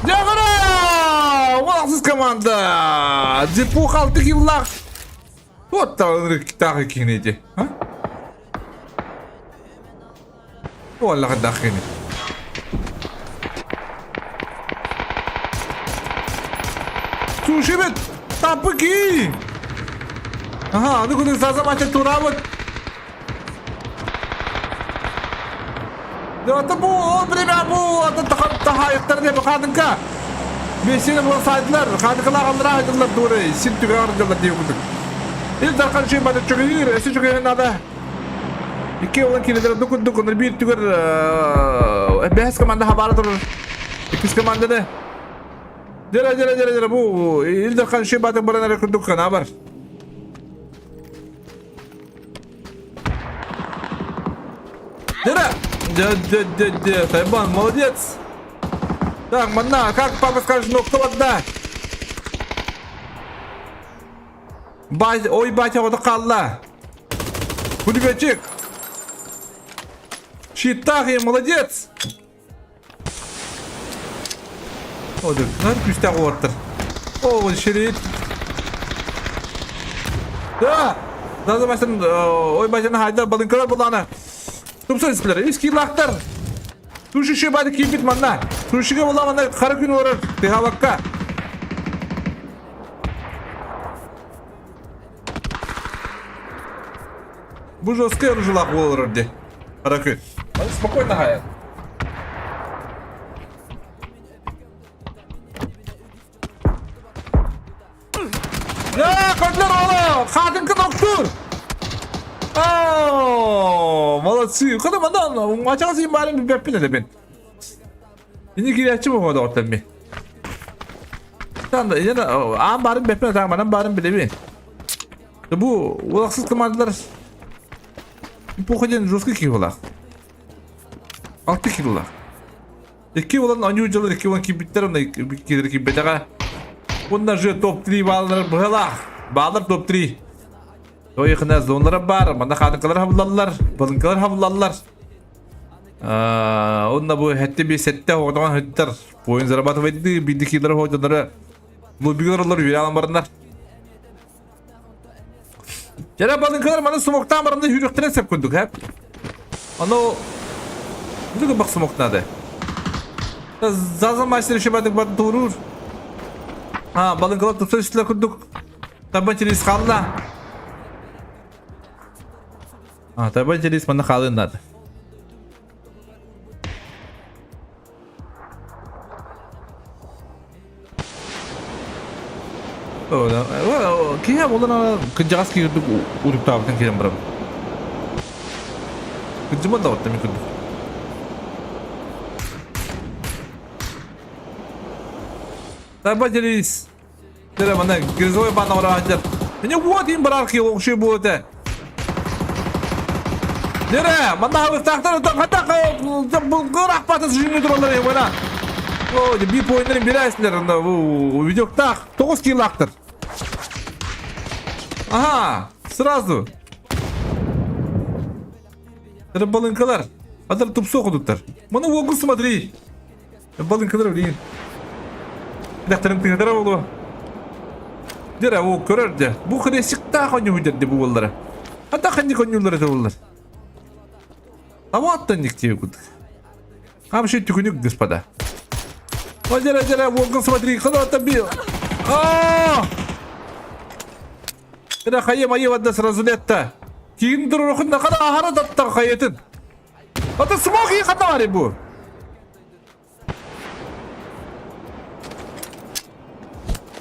Дягра! Улахсыз команда! Депо алты киллах. Вот тағы кинеди. А? Оллаға дақини. Сушибет! Тапыки! Ага, аны күнің сазам ача турабыт. Ата бу, ол время бу, ата тахайықтар деп қадынка. Бесені бұл сайдылар, қадықылар алдыра айдылар дуры, син түге ардылар деп күдік. Ил дарқан шей бады чөгейір, әсі чөгейір нада. Икки olan килелер дукун дукун бир түгөр бәс команда хабары турur. Иккис команданы. Дера дера дера дера бу ил дарқан шей бады баран күдүк кана бар. Дера! Де, де, де, де, Тайбан, молодец! Так, манна, как папа скажет, ну кто одна? Бать, ой, батя, вот қалла. Пулеметчик. Щитах, я молодец. О, да, нар күстәк оттыр. О, шерит. Да! Да, baştan, ой, baştan hayda balınkalar bulana. Тупса исплер, иски лақтар. Туши ши бады кипит манна. Тушиге була манна қара күн орыр. Тихавакка. Бу жесткий оружие болыр де. Қара күн. Спокойно хаят. Ya көдлер оğlu. Kadın doktor. О, молодцы. Когда мандан, ачасы барым беппин эле мен. Ини кирячы болду оттан мен. Танда яна ам барым беппин та манан барым билебин. Бу улаксыз командалар Походен жесткий килолах. Алты килолах. Икки olan аню жылыр, икки olan кибиттер, онда кидер кибетага. Онда же топ-3 баллар быһалах. Баллар топ-3. Тойхына зоналар бар, манда хатыкалар хабылалар, балынкалар хабылалар. Онда бу хәтте би сетте оғдаған хөттер. Поин зарабатывать бидди килер ходжалары. Лоббилер олар үйрә барындар. Жара балынкалар мана смоктан барында хүрөктөрө сеп күндүк, хәп. Ано Бүдүгө бак смоктнады. Зазан мастер еще бадык бад турур. Ha, балынкалар тупса үстүлө күндүк. Табан через қалла. А, табан через мана қалын надо. Кия болан кыжагас кирдик уруп табытын керем барам. Кыжыман да отта мен күндүк. Табан через Тера мана грязовой бана ора Мне вот им барархи окшой будет. Дера, мана тақтар тақ бұл рахпаты жүнү туралар эми О, би поинтерин бересиңер анда видеоктах 9 килактыр. Ага, сразу. Это балынкалар. Адар тупсо ходуттар. Мана огу смотри. Балынкалар блин. Дәхтерин тыгдара болу. Дера о көрөр де. Бу хресикта хоню хүдер бу боллара. Ата ханни конюлар это боллар. Таваттан никте кудык. Камши түкүнүк, господа. О, дера, дера, волком смотри, куда это бил? А! Ira хайа майы вадда сразу летта. Киин турурухун хада ахара таптар хайытын. Ата смог и хата бар бу.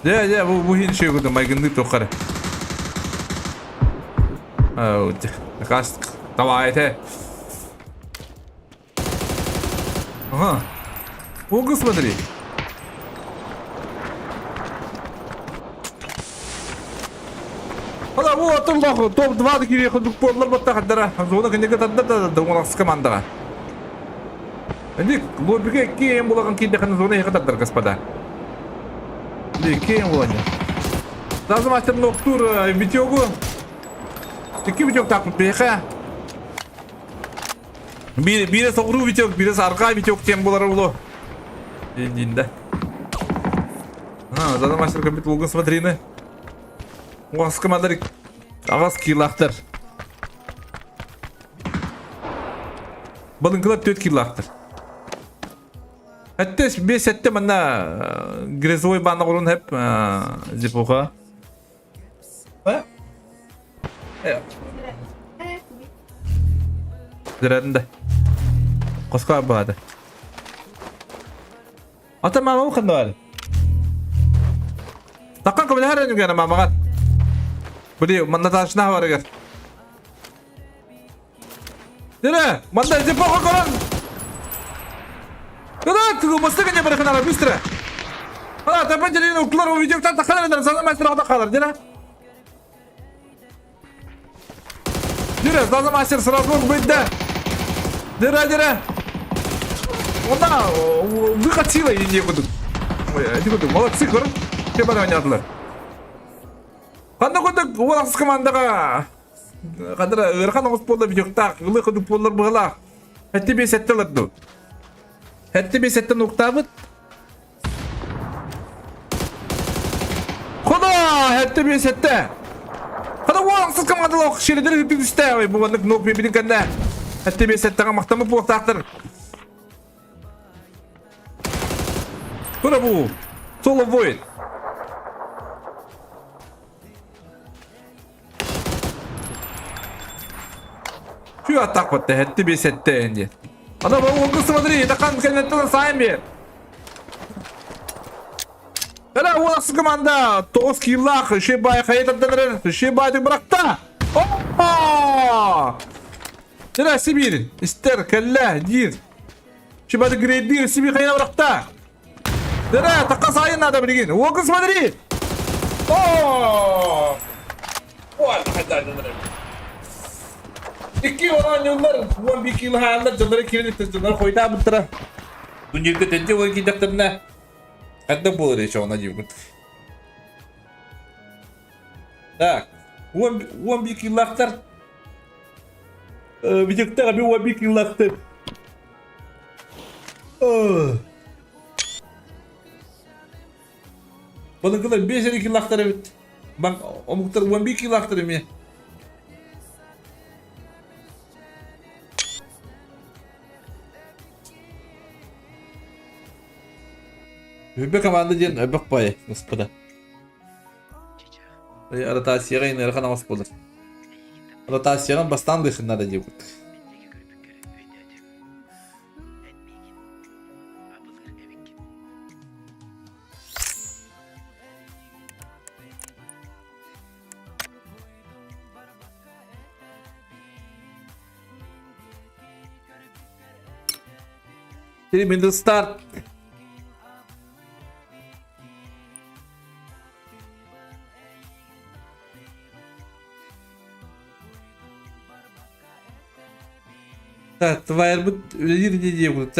Дьэ, дьэ, бу бу иһин үчүгэй курдук майгынныы туохха эрэ. Оо, накаас давай этэ. Ага. Ого, смотри. Ала бу атын лох топ-2 кириэ курдук буоллар баттахадара. Зона кинигэ тарда да да командаҕа. Ник, лоббига икки булаган киирдэххинэ зона эһиэхэ тардар, господа. Икки буланя. Сразу мастер ноктур Витёгу. Икки Витёк тааппыт биһиэхэ. Биирэ соҕуруу Витёк, биирэ арҕаа Витёк диэн буолара буолуо. Диин да. А, зада мастер көмпүт булгун смотрины. Уас командар аҕас киилаахтар. Балыҥкалар 4 килаахтар. Әтте 5 әтте манна грязевой баана орун хеп зипуха. Дыранда. Қосқа баады. Ата мама ханна бар. Таққан көмілер әнүгені мамаға. Бұли, манна ташына барыгар. Дире, манна зипоха көрөн. Куда ты мостыга не бараханара быстро. Ана, тапан жерин уктулар у видео та тахалар сана мастер ада калар, дире. Дире, заза мастер сразу быть да. Дире, дире. Онда выход силы и некуда. Ой, эти молодцы, көрүн. Кем ойнадылар. Ханна курдук уолахсыз командаға Хадара ыарахан оҕус буолла бүтүөхтээх, ылы кудук буоллар быһалаах. Хэттэ биэс сэттэ ылар дуу? Хэттэ биэс сэттэ нуктаабыт. Хода! Хэттэ биэс сэттэ! Хада уолахсыз командалаах шеридер үрдүк түстэ. Бу маннык нук биэбитин кэннэ. Хэттэ биэс сэттэҕэ махтаммыт буолуохтаахтар. Куда бу? Соло воин. Şu atak battı. Hetti bir sette indi. Adam o смотри, это хан кенеттен сайын бер. Ара олақсы команда 9 киллах, Шибай хайытаттан Шибайды бырақта. Опа! Тира Сибирь, истер, кәллә, дир. Шибайды грейдир, Сибирь хайына бырақта. Тира, таққа сайын надо билген. Оғы смотри! О! Икки оонньууллар, 11 кило хааллар, дьоннору киирэн иттэ, дьоннору хойутаабыттара. Күннүүргэ тэнти уон киирдэхтэринэ, хайдах буолар еще она диэбит. Так, 11 килолаахтар. Видектер аби 11 килолаахтар. Балыгылар 5 эрэ килолаахтар эбит. Омуктар 11 килолаахтар эмиэ. Өбө команда диэн өбөх бай, господа. Ротацияға ыарахан оҥос буолар. Ротацияҕын бастаан дыхыннара диэбит. Middle start. Так, твайрбыт үлэлиир дии диэбит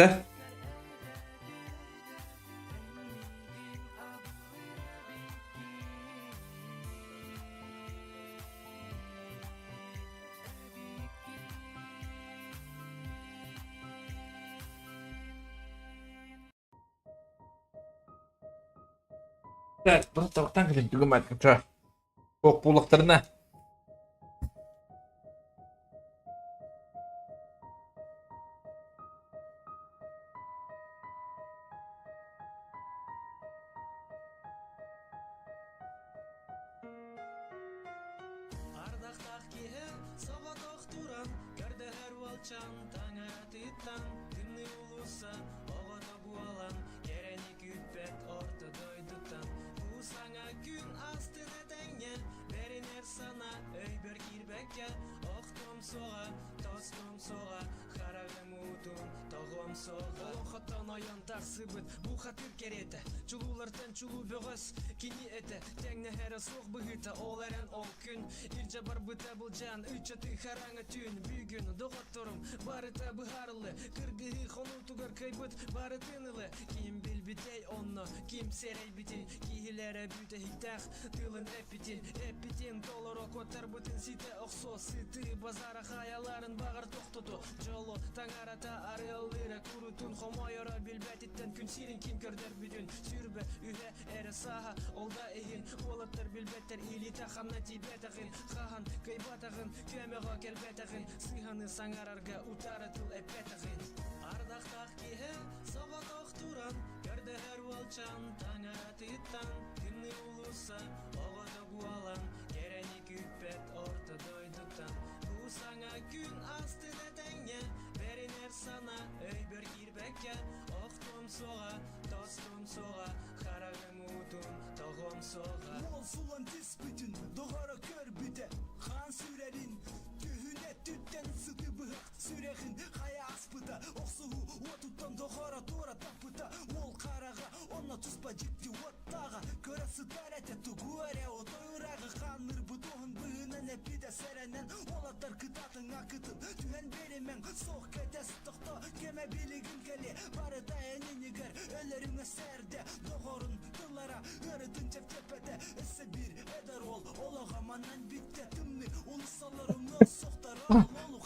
Так, bunu tavuktan kılayım. Бүгін айтқанша. Оқ булықтарына.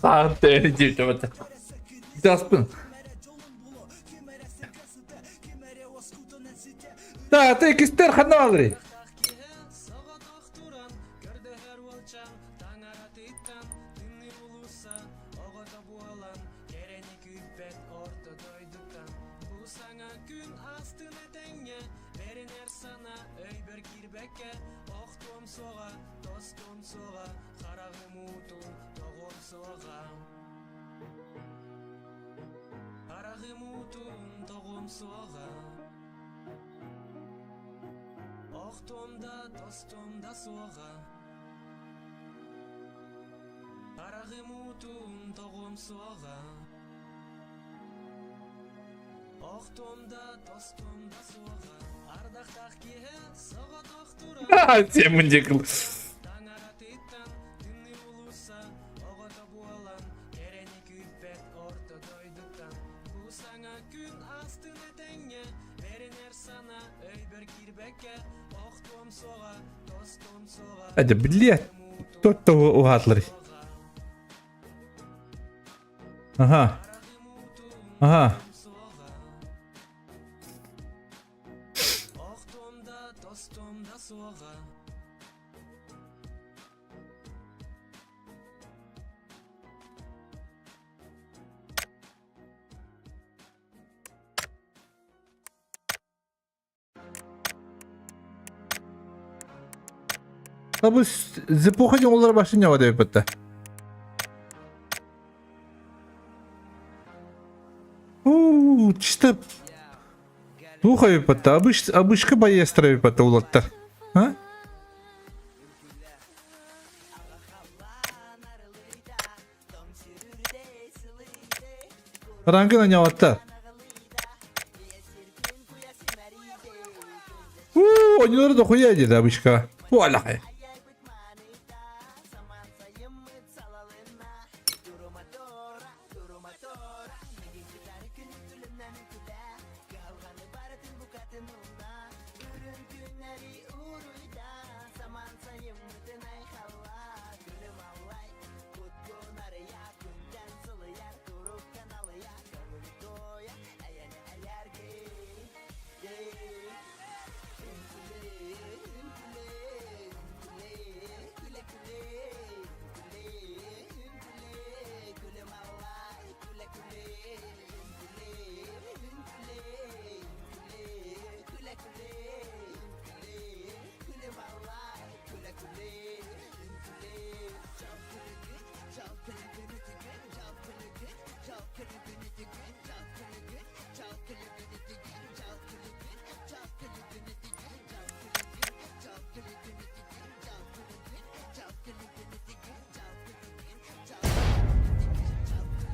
Саҕын төһөнү диэбитэ. Даспын. Да, ты кистер ханна алырый. Сен декл. Это блядь, тот-то угатлар. Ага. Ага. А бу зепоха дьоҥоллор башын ньаҕа диэбиппэттэ. Уу, чисто туох эбиппэттэ, обыч, обычка боецтар эбиппэттэ улаттар. А? Ранга ньаҕаттар. Уу, онньулары дохуя диэдэ обычка. Уалахай.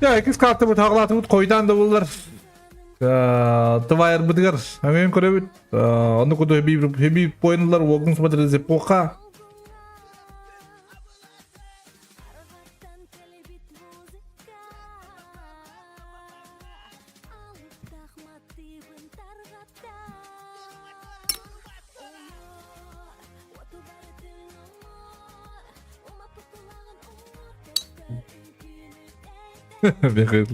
Дьэ, иккис картабыт хаҕылаатыбыт хойутаан да буллар. Тывайарбытыгар амин көрөбүт. Онну куду хеби поинлар уогун смотрели эпоха. Михаил.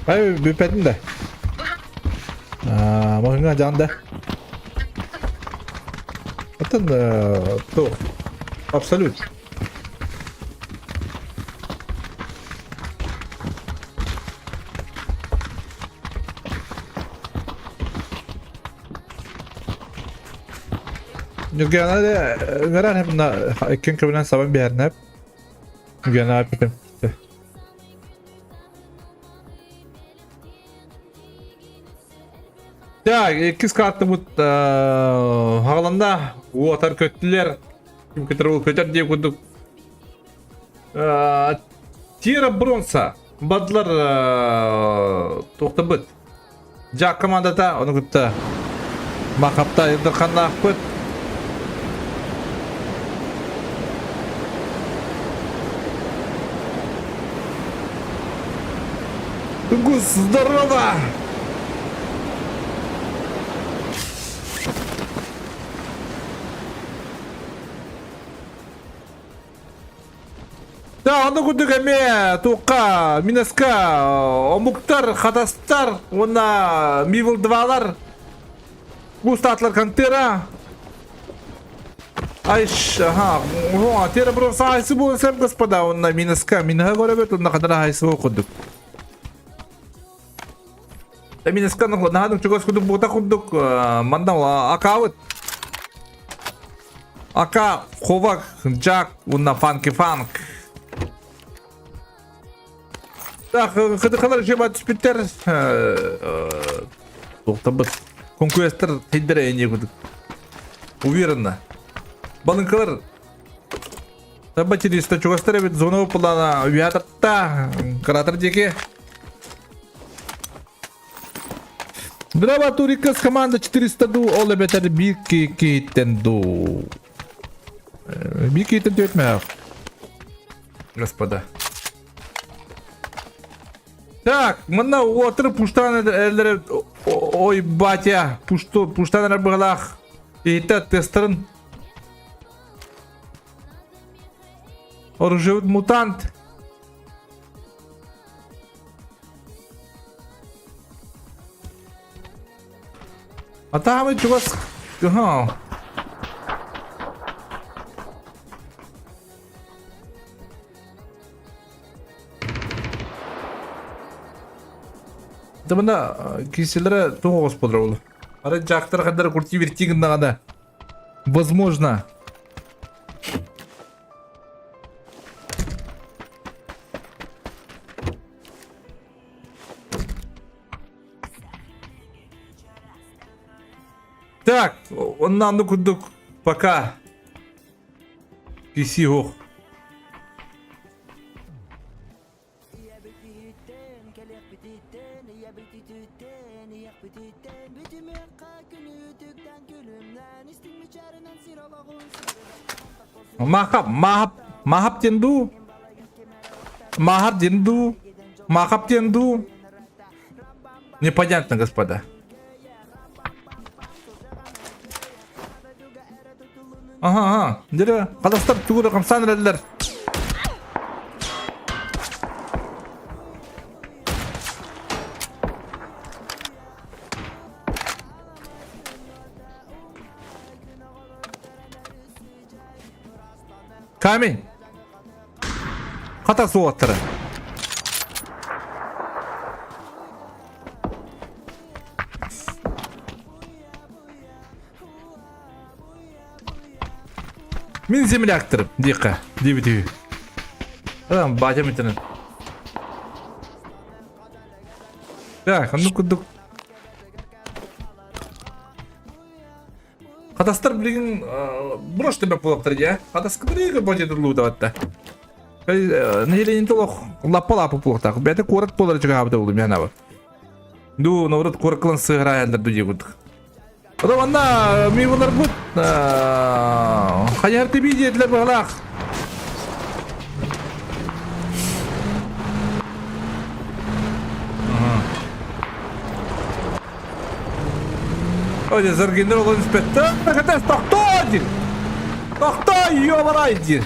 Ай, бүппэтин да. Маһыҥа дьаан да. Оттон то абсолют. Нүгена ыҥырар мына иккин көбүнэн сабан биэрнэп. Нүгена аппитим. Так, иккис картабыт хаҕаланна. Уотар көттүлэр. Ким көтөр ол көтөр диye курдук. Тира бронза. Бадлар туохтабыт. Жак командата ону кытта Махапта Ирдырханнаахпыт. Тугус, здорово! Да, ону курдук эмиэ туохха, Минаска, омуктар, хатастар уонна Мивл 2-лар Густатлар Кантера. Айш, ага, о, тера просто айсы буолан сөп, господа, онна Минаска, Минаха көрөбөт, онна хадара айсы бол курдук. Минаска наһаа чугас курдук буота курдук, манна акаабыт. Ака, Ховак, Джак, уонна Фанки Фанк. Так, кытыкалар жеба түспүттэр. Тоқтабыт. Конкуренттар тейдер эне кудук. Уверенно. Балынкалар Таба 400 чугастар эбит зона плана уятатта кратер диэки. Драва Турикас команда 400 ду ол эбэтэр биир киһиттэн ду. Биир киһиттэн түөтмээх. Господа. Так, манна уотыр пуштан эллere ой батя пушту пуштан эрэр быһалаах иһиттэ тестарын Оружие мутант. А там чугас... Ага. Тымына киселere туох оҕус буолар ол. Ары жактар хандар курти верти гыннаҕына возможно. Так, оннан курдук пока киси суох. Махап, махап, махап диэн дуу? Махап диэн дуу? Махап диэн дуу? Непонятно, господа. Ага, ага. Дere, Казахстан тугу хамсаан эрэллэр. Камень. Хата суоттара. Мин земляктырым диэххэ диэбит үһү. Адам батям итинэн. Так, оннук курдук. Хатастар билигин брош төбөк буолуохтар дии. Хатаска билигин бодьетуллуу даватта. Нэһилиэнньэ олох лаппа-лаппа буолуохтаах. Бэйэтэ куорат буолар чугаһаабыта буолуо миэнэ аба. Ду, наоборот, куораккалан сыһыраайаллар ду дии курдук. Ода манна миваларбыт хайар тиби диэтилэр быһалаах. Ой, заргинер олон испетте. Катас тохтоо диир. Тохтоо, ёбарай диир.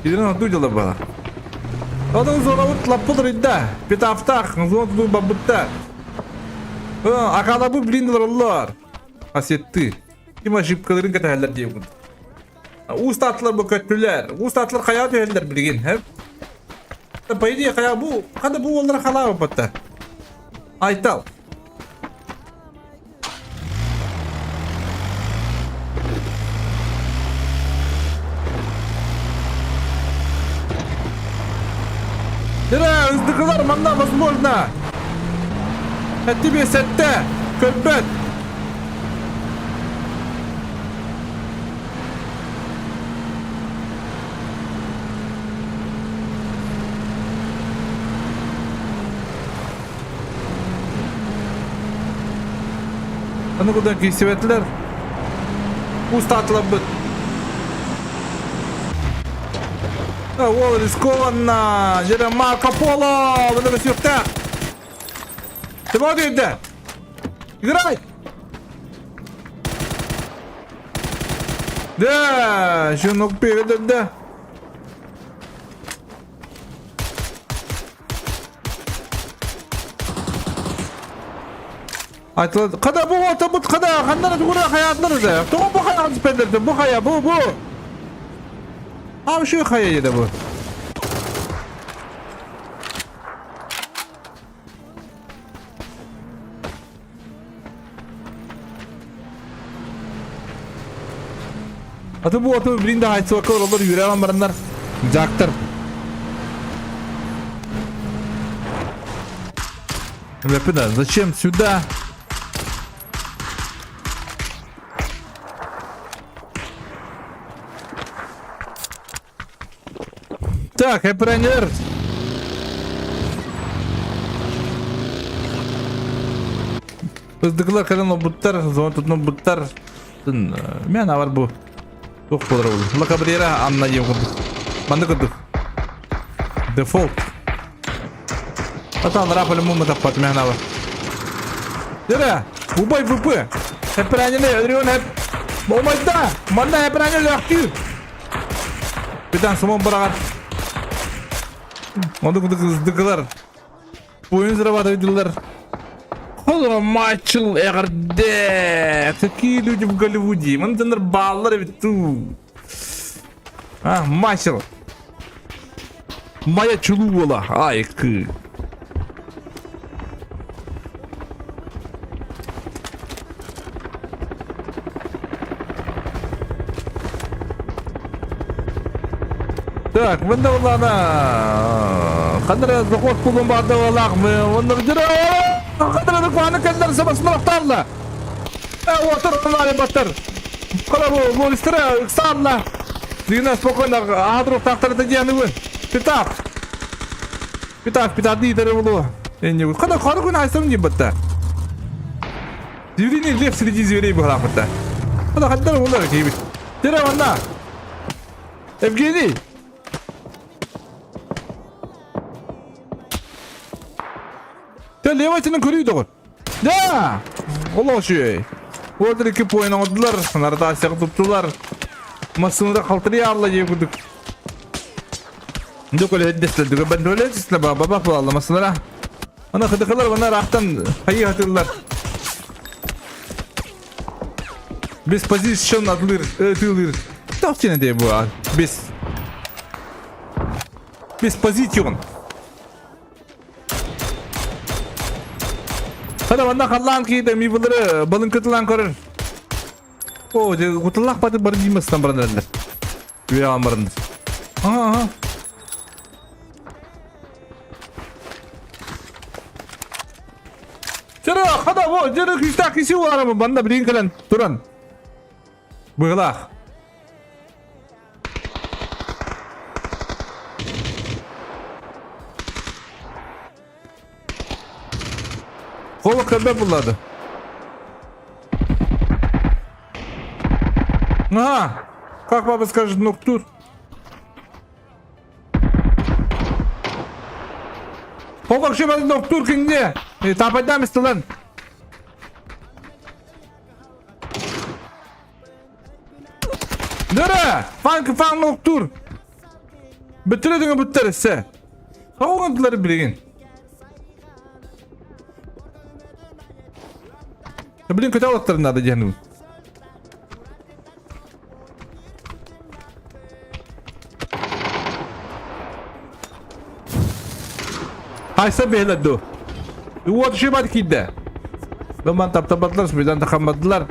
Иден оту дьыла бала. Одан зонабыт лаппыт рыйда. Петафтах, зон туту бабытта. Акалабы блин олороллор. Асетты. Ким ошибкаларын кэтэһэллэр диэбит. Уус таатылар бу көттүлэр. Уус таатылар хайаа түһэллэр билигин. По идее хайаа бу хана бу уоллара халаабаппатта. Айтал. Дыра, ыздыкылар манна возможно. Эти сетте, көрбөт. Аны куда киирсибэтилэр. Устаатыларбыт. Уол рискованно. Дьэ Марко Поло. Бұны өсүөхтээх. Тимофей дийдэ. Играй! Да, щенок перед да. Айтылады. Қада бу ота бут қада ханнара тугура хаятнар да. Тоҕо бу хайа спендерде бу хайа бу бу. Ам şu хайа еде бу. Аты бу аты билин да айтсыбакка олороллор үөрэ бараннар жактар. Бля, зачем сюда? Так, эпренер. Быздыклар кэлэн олбуттар, зона тутунан Мен авар бу. Туох буолар ол. Ла Кабрера Анна диэн курдук. Манна курдук. Дефолт. Атан рапали мумма таппат мен авар. Дere, убай ВП. Эпрәнini өлүрүөн эп. Болмайда. Манна эпрәни өлөөхтүүр. Битан сумон быраҕар. Онду курдук ыздыкылар. Буйун зарабатывателлар. Холо мачыл эҕэрдэ. Какие люди в Голливуде. Мантанар бааллар эбит туу. А, мачыл. Моя чулуу буола. Ай, кы. Так, мында буллана ханнара заход кулун баада балаах онно ханнара куаны кэллэр сабасмалахтаалла. Отыр ылаары баттар. Кара бу молистера ыксаалла. Дина спокойно аадырыктаахтарыта дианыгын. Питап. Питап, питап диитер болу. Энне кана кары күн айсам дип батта. Звериный лев среди зверей быһалаахпытта. Кана ханнара булар кейбит. Тера манна. Евгений! Те левайтының көрүй доғыр. Да! Олох үчүгэй. Уолаттар икки поин оҥордулар, нарытаасыйаҕа туттулар. Массыыната халтарыйа аалла диye курдук. Дьэ көлөһөйдэстэр, бандуоле бабах буолалла массыыналара. Ана хыдыкылар вана ыраахтан хайыы хатыыллар. Без позицион атылыр, ытыылыр. Тох диэн этэ бу без без позицион. Хада манна халлаан киһитэ ми былыры балын кытылаан көрөр. О, дьэ куталлаах баты бары диимастан баран эрэллэр. Үөҕэн бараннар. Аха, аха. Дьэрэ, хада бу, дьэрэ күүстээх киси буоларым банна билигин кэлэн туран. Быһылаах. Кола көрбөт буллады. Ага, как папа скажет, ноктур. Колок шебен ноктур кинде. Тапайдам истылан. Нөрө! Фанк фан ноктур. Бүтүрө бүттер эссе. Тоҕо билигин. Блин, көтө алаттарын надо диэн. Хайса бэһилэр ду. Уот шибат киирдэ. Доман таптабатылар, сүбэдэн тахаммадылар.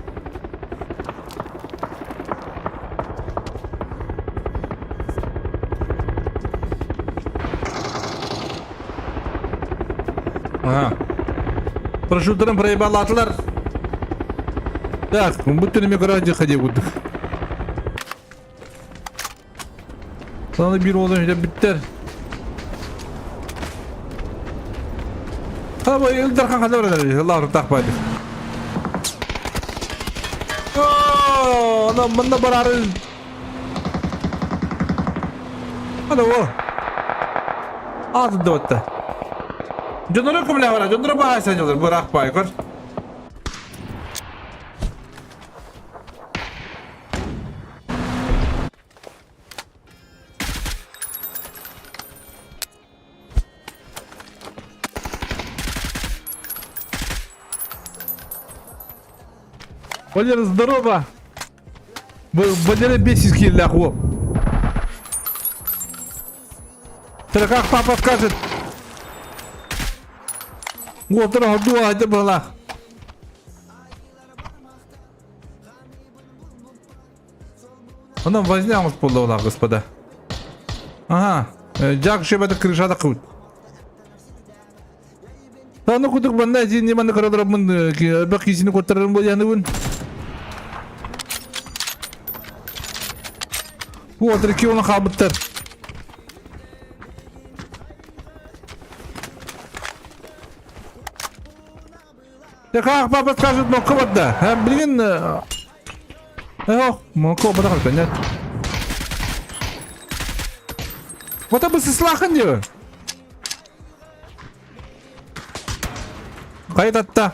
Ага. Парашюттарын проебалатылар. Так, будто не гаражи ходи будут. Sana bir oğlan öyle bitter. Tamam, Ildarхан ханна барар, Allah тахпайды. Ана манна барары. Ана о. Аты да Дьоннору көмөлө бара, дьоннору баай саньылар, быраах баай көр. Валера, здорово! Валера бесит ляху. Как папа скажет? Вот, дуа, это была. Онон возня буолла господа. Ага, Жак шебеді крышада кут. Таны кутук банда зин неманы карадырабын, бак кисini коттарым бу яныбын. Бу отыр ки оны хабыттар. Как папа скажет, но кого-то. Блин, Ох, молоко бадахар нет. Вот бы сыслахан диyor. Кайтатта.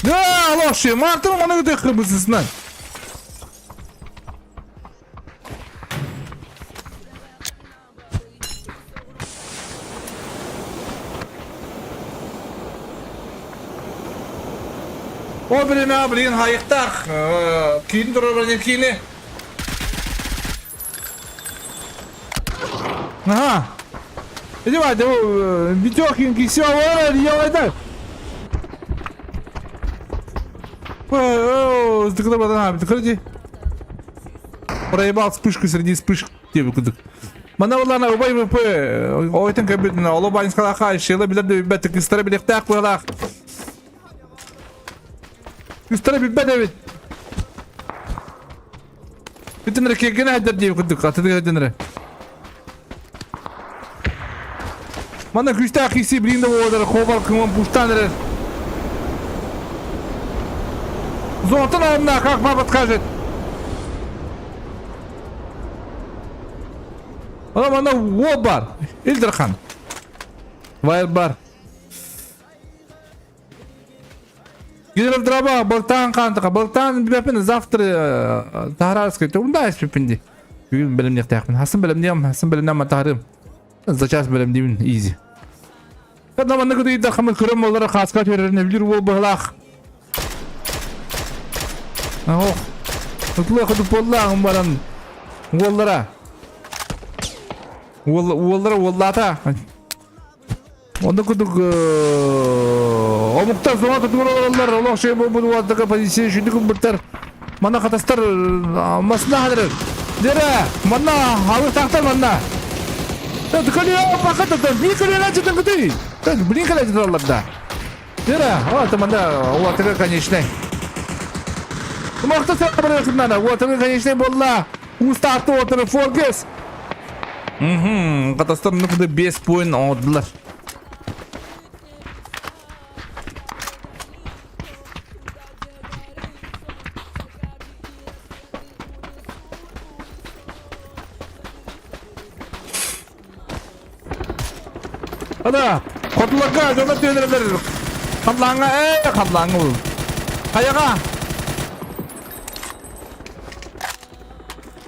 Да, лоши, мартым оны өте кырбысысынан. О биремэ билигин хайыктаах киин турар киини. Ага. Иди давай, Витёхин, кисё, я Проебал вспышку среди вспышек диэбит курдук. Манна буоллаҕына убай ВП ойтон көрбүтүн оло бааньскалаахха шела билэр да билбэт кыстара билиэхтээх быһалаах. Кыстара билбэт эбит. Бүтүн эрэ киэргэнэ сылдьар диэбит курдук атыгы сылдьан эрэ. Манна күүстээх киирсии билигин да буолар хобар кыман пуштаан эрэр. Золотон алынна, как папа скажет. Ана манна уол бар. Илдерхан. Вайр бар. Генерал Драба, Балтаан хаантаха, Балтаан билэппин завтра таһаарарскай тугунда эспиппин ди. Бүгүн бэлэмниэхтээхпин. Хасын бэлэмниэм, хасын бэлэмнэм таһарым. За час бэлэмниибин изи. Когда манна кытыйда хамы көрөм боллара хааска төрөрүн билир уол быһылаах. Ох. Тутула кытып боллааҕым баран уоллара. Уол уоллара уоллаата. Онно курдук омуктар зона тутугар олороллор, олох шей буолбут уолаттарга позиция үчүгдүк ылбыттар. Манна хатастар масына хадырыр. Дера, манна алыктаахтар манна. Көлүө паката бии көлүөнэ чытын кытый. Блин кэлэ чыталлар да. Дера, о, манна уолаттарга конечный. Махта сабыры уолаттарга конечный болла. Устаатты уолаттары Форгес. Угу, Хатастар нукуды 5 поин оҥордулар. Ана, хотуларга дьоннор түһэлэрдэр. Халлааҥҥа, ээ, халлааҥҥа ол. Хайаҕа.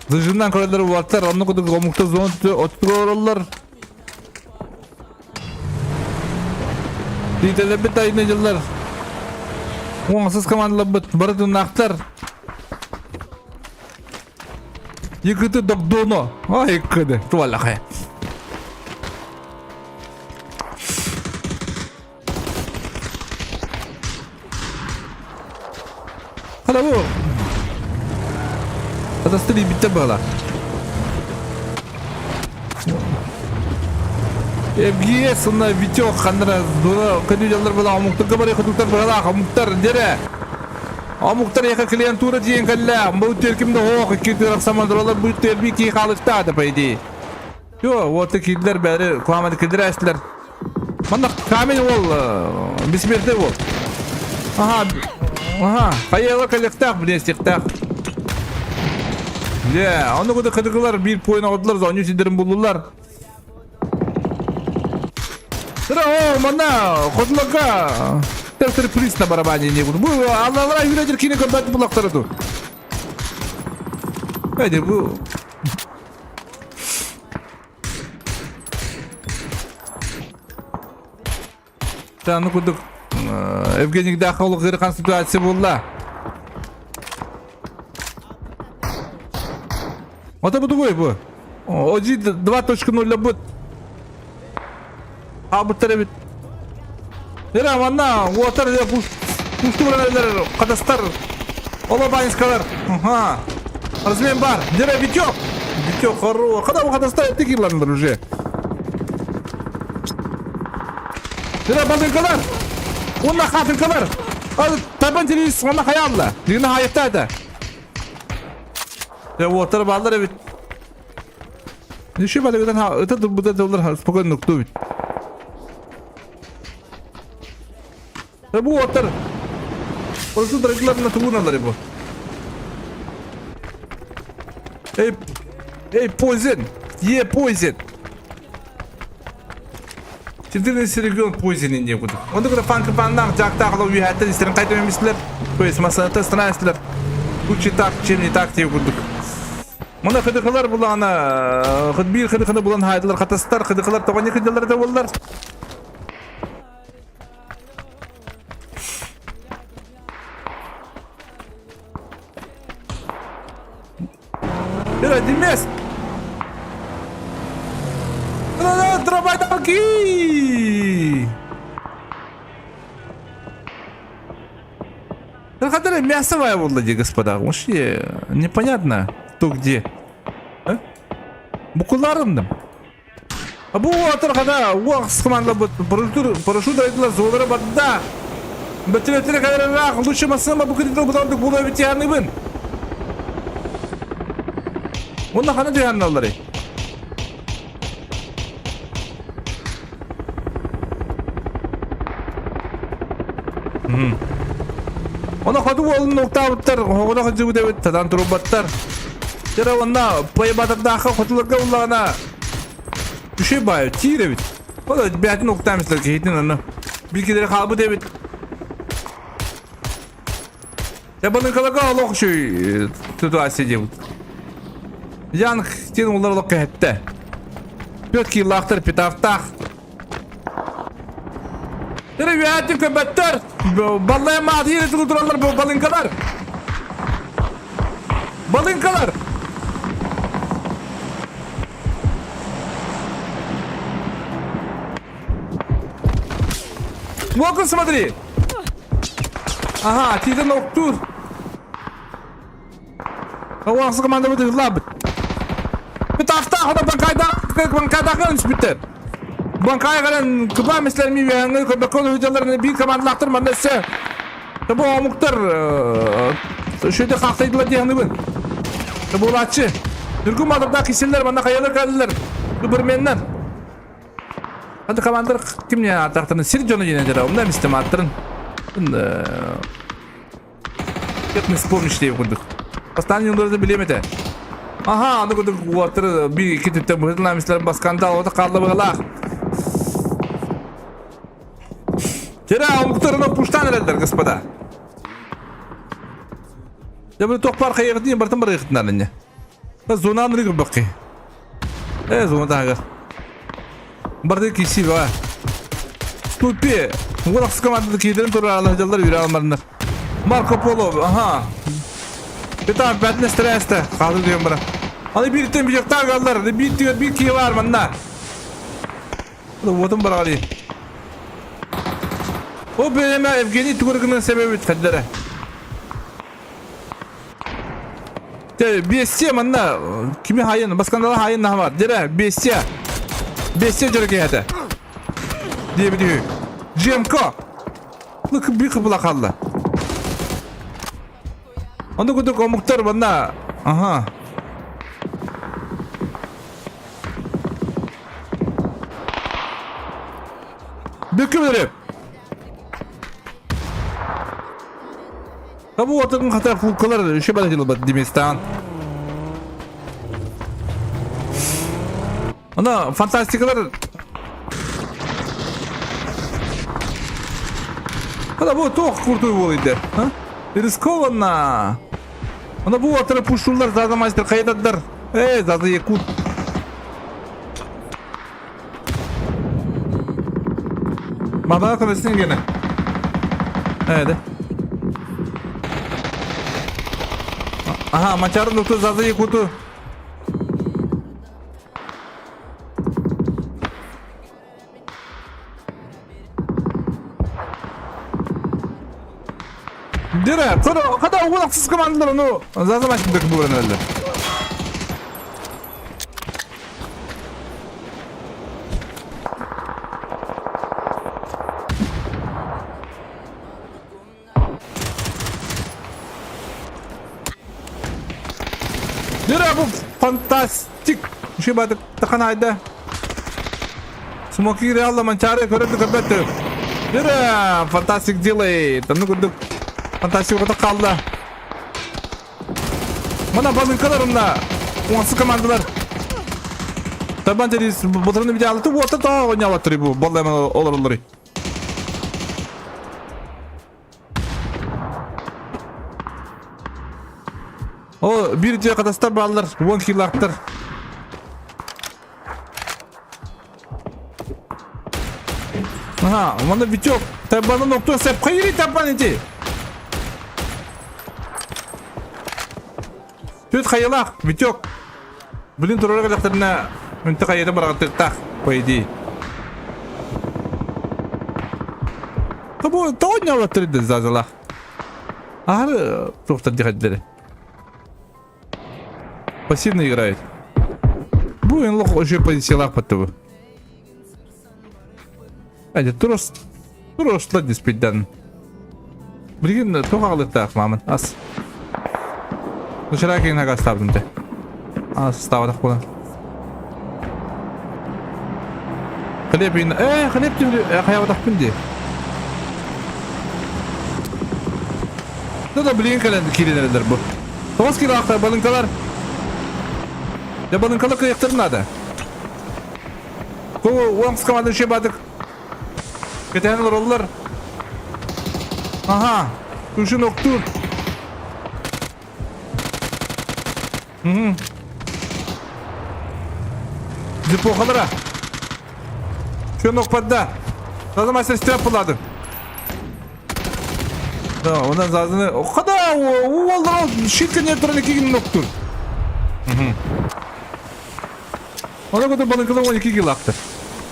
Зыжынан көрөллөр уолаттар, онно курдук омукта зон оттуга олороллор. Диитэлэрбит айына дьыллар. Уоҥсыз командаларбыт бары туннаахтар. Якыты догдоно. Ай, кыды, туалахай. Хана бу. Атасты биттер бала. ФГС уонна Витек ханнара дура көтүү дьаллар була омуктарга бары хотуктар быһалаах омуктар дерэ. Омуктар яха клиентура диэн кэллэ. Бу терким да хоох икки тырах самандыралар бу терби ки халыктаата по идее. Йо, вот киллер бәрі куамады киллер әстілер. Манна камень ол бессмертный ол. Ага, ага, хайыла кэлиэхтээх, билиэстиэхтээх. Дьэ, ону куда кыдыгылар биир поин оҕодулар, зоню сидерин буллулар. Тыра, о, манна, хотуларга тер приз на барабане не буду. Бу аллалара юридир кини көрбөт булактары ту. Эди бу Аны курдук Евгений олох ыарахан ситуация буолла. Ото бу тугуй бу? Оджи 2.0 бут. Абыттар эбит. Эра манна уотар пусту баралар кадастар. Ола банискалар. Ага. Размен бар. Дера Витек. Витек хоро. Када бу кадастар этти уже. Дера балынкалар. Онна хатынкалар. Табан телевиз онна хаялла. Дигина хаятта это. Я уоттар баалар эбит. Неше балыгынан ыта турбута доллар спокойно нукту бит. Бу уоттар Орсу дорогиларына тугуналар бу. Эй, эй, poison! Е, poison! 14 регион poison инде кудук. Онда куда фанк фаннах жактах ло үйәттен истерин кайтып эместилер. То есть масаната страна Лучше так, чем не так деп курдук. Мына кыдыкылар булана, бир кыдыкыны булан хайдылар, катастар, кыдыкылар тоҕо кыдылар да боллар. Ира, Демес! Дробай Хадары мясо буолла дии, господа. Вообще непонятно, кто где. Букуларынным. Бу уотар хана уох командаларбыт парашют айдылар золара барда. Бөтүрөтүрэ кэлэрэх лучше массыма бу кырдыл бутандык була битианыбын. Онна хана дыһанналлары. Оны хоту уолун уктаабыттар, хоҕуна хадьыбыт эбит, татан турбаттар. Тера онна пойбатардаахха хотуларга уллаҕына үшүй баайы тиир эбит. Ол бээтин уктаамыстар киһитин аны. Билгилери хаалбыт эбит. Табаныкаларга олох үчүй ситуация диэбит. Янг тин улар олох кэһэттэ. Пет килаахтар питафтаах. Тире үөһээттин көбөттөр. Баллая маатыйы тураллар бу балынкалар. Балынкалар. Ну-ка смотри. Ага, тиитэн октуур. Ауақсы команда быт ыһыллаабыт. Бытаахтаах ода банкайдаах банкайдаахын үспүттэр. Банкай кэлэн кыба мислерми үөһэҥҥэ көрбөккө олордулар биир командалаахтар манна өссө Тобу омуктар шөйдө хаахтайдылар диэхныбын. Тобулааччы. Түргүн мадырдаах киселлер манна хайалар кэллилэр. Бырменнар. Hadi командир ким не атақтырын сир жону диэн этэр онно эмистем аттырын Нет, не вспомнишь диye курдук. Бастаан юнларды билиэм этэ. Аха, аны курдук уолаттар бир икки түттэн быһытын басканда албата хаалла быһалаах. Тера омуктарына пуштан эрэллэр, господа. Я бу тохпар хайыгытын бартын барыгытын инне. Зонан рыгы бакы. Э, зона тагы. Барды киси ба. Ступи. Уолаксы команданы киидерин тура алыһдьаллар үөрэ алмарыннар. Марко Поло, аха. Питан пятне стресте. Хаалы диэн бара. Аны бииртэн бижектаах галлар, биир түгэр биир киһи бар манна. Уотун бараҕа О, бэйэмэ Евгений тугар гынан себебит хаддара. Бестия манна кими хайын, баскандала хайын нахамар. Дere, бестия. Бестия дьөрө киһэтэ. Диэбит үһү. Джемко. Лык би кыбыла қалла. Онда кудук омуктар манна. Аха. Бүкү Табу отын хата фулкалар үші бада жылбат деместан. Ана фантастикалар Ана бу тоқ крутой болыйды. А? Рискованно. Ана бу атыры пушулар заза мастер кайдадар. Эй, заза якут. Мадана көмөсүн гене. Эде. Аха, мачарын нукту зазы якуту. Dire, sonra kada уолаксыз командалар ону зазы мачын дөкү бууран эле. Дыра бу фантастик. Үчүгэй баатык тахан айда. Смоки реалла манчары көрөдү көрбөттү. Дыра фантастик делает. Онну курдук фантастик ото хаалла. Мана балыҥкалар онно уонсы командалар. Табан терис ботурunu bir алты уота тоо оñалаттыр бу боллайман олороллору. О, бир дьиэ хатастар бааллар, уон килаахтар. Ага, манна Витек, табанын октуо сеп хайыри табан ити. Түт хайылаах, Витек. Блин, турара кэлэхтэринэ үнтэ хайыта бараҕаттыктаах, по идее. Бу тоҕо ньаллаттыр зазалаах. Аһары туохтар диэхэддери. Пассивно играет. Бу Бу эн лох уже позициялаах баттыбы. Айда турос туросла диспиддан. Билигин туох аҕалыктаах маамын ас. Вчера киин хагастаабытым те. Ас ставатах буолан. Хлеб ин э хлеб хайабатахпын дии. Да да билигин кэлэн киирэн эрэллэр бу. Тоҕус килоахтар балыҥкалар. Дьэ балыҥкалар кыайыахтарын наада. Ку уон команда үшө бадык. Кэтэһэн олороллор. Аха. Тушин октуур. Депохалара. Шөн окпадда. Таза мастер стреп булады. Да, онан зазыны. Хада, уоллар шиткин туран икки ноктур. Ona kadar balınkalar 12 kill attı.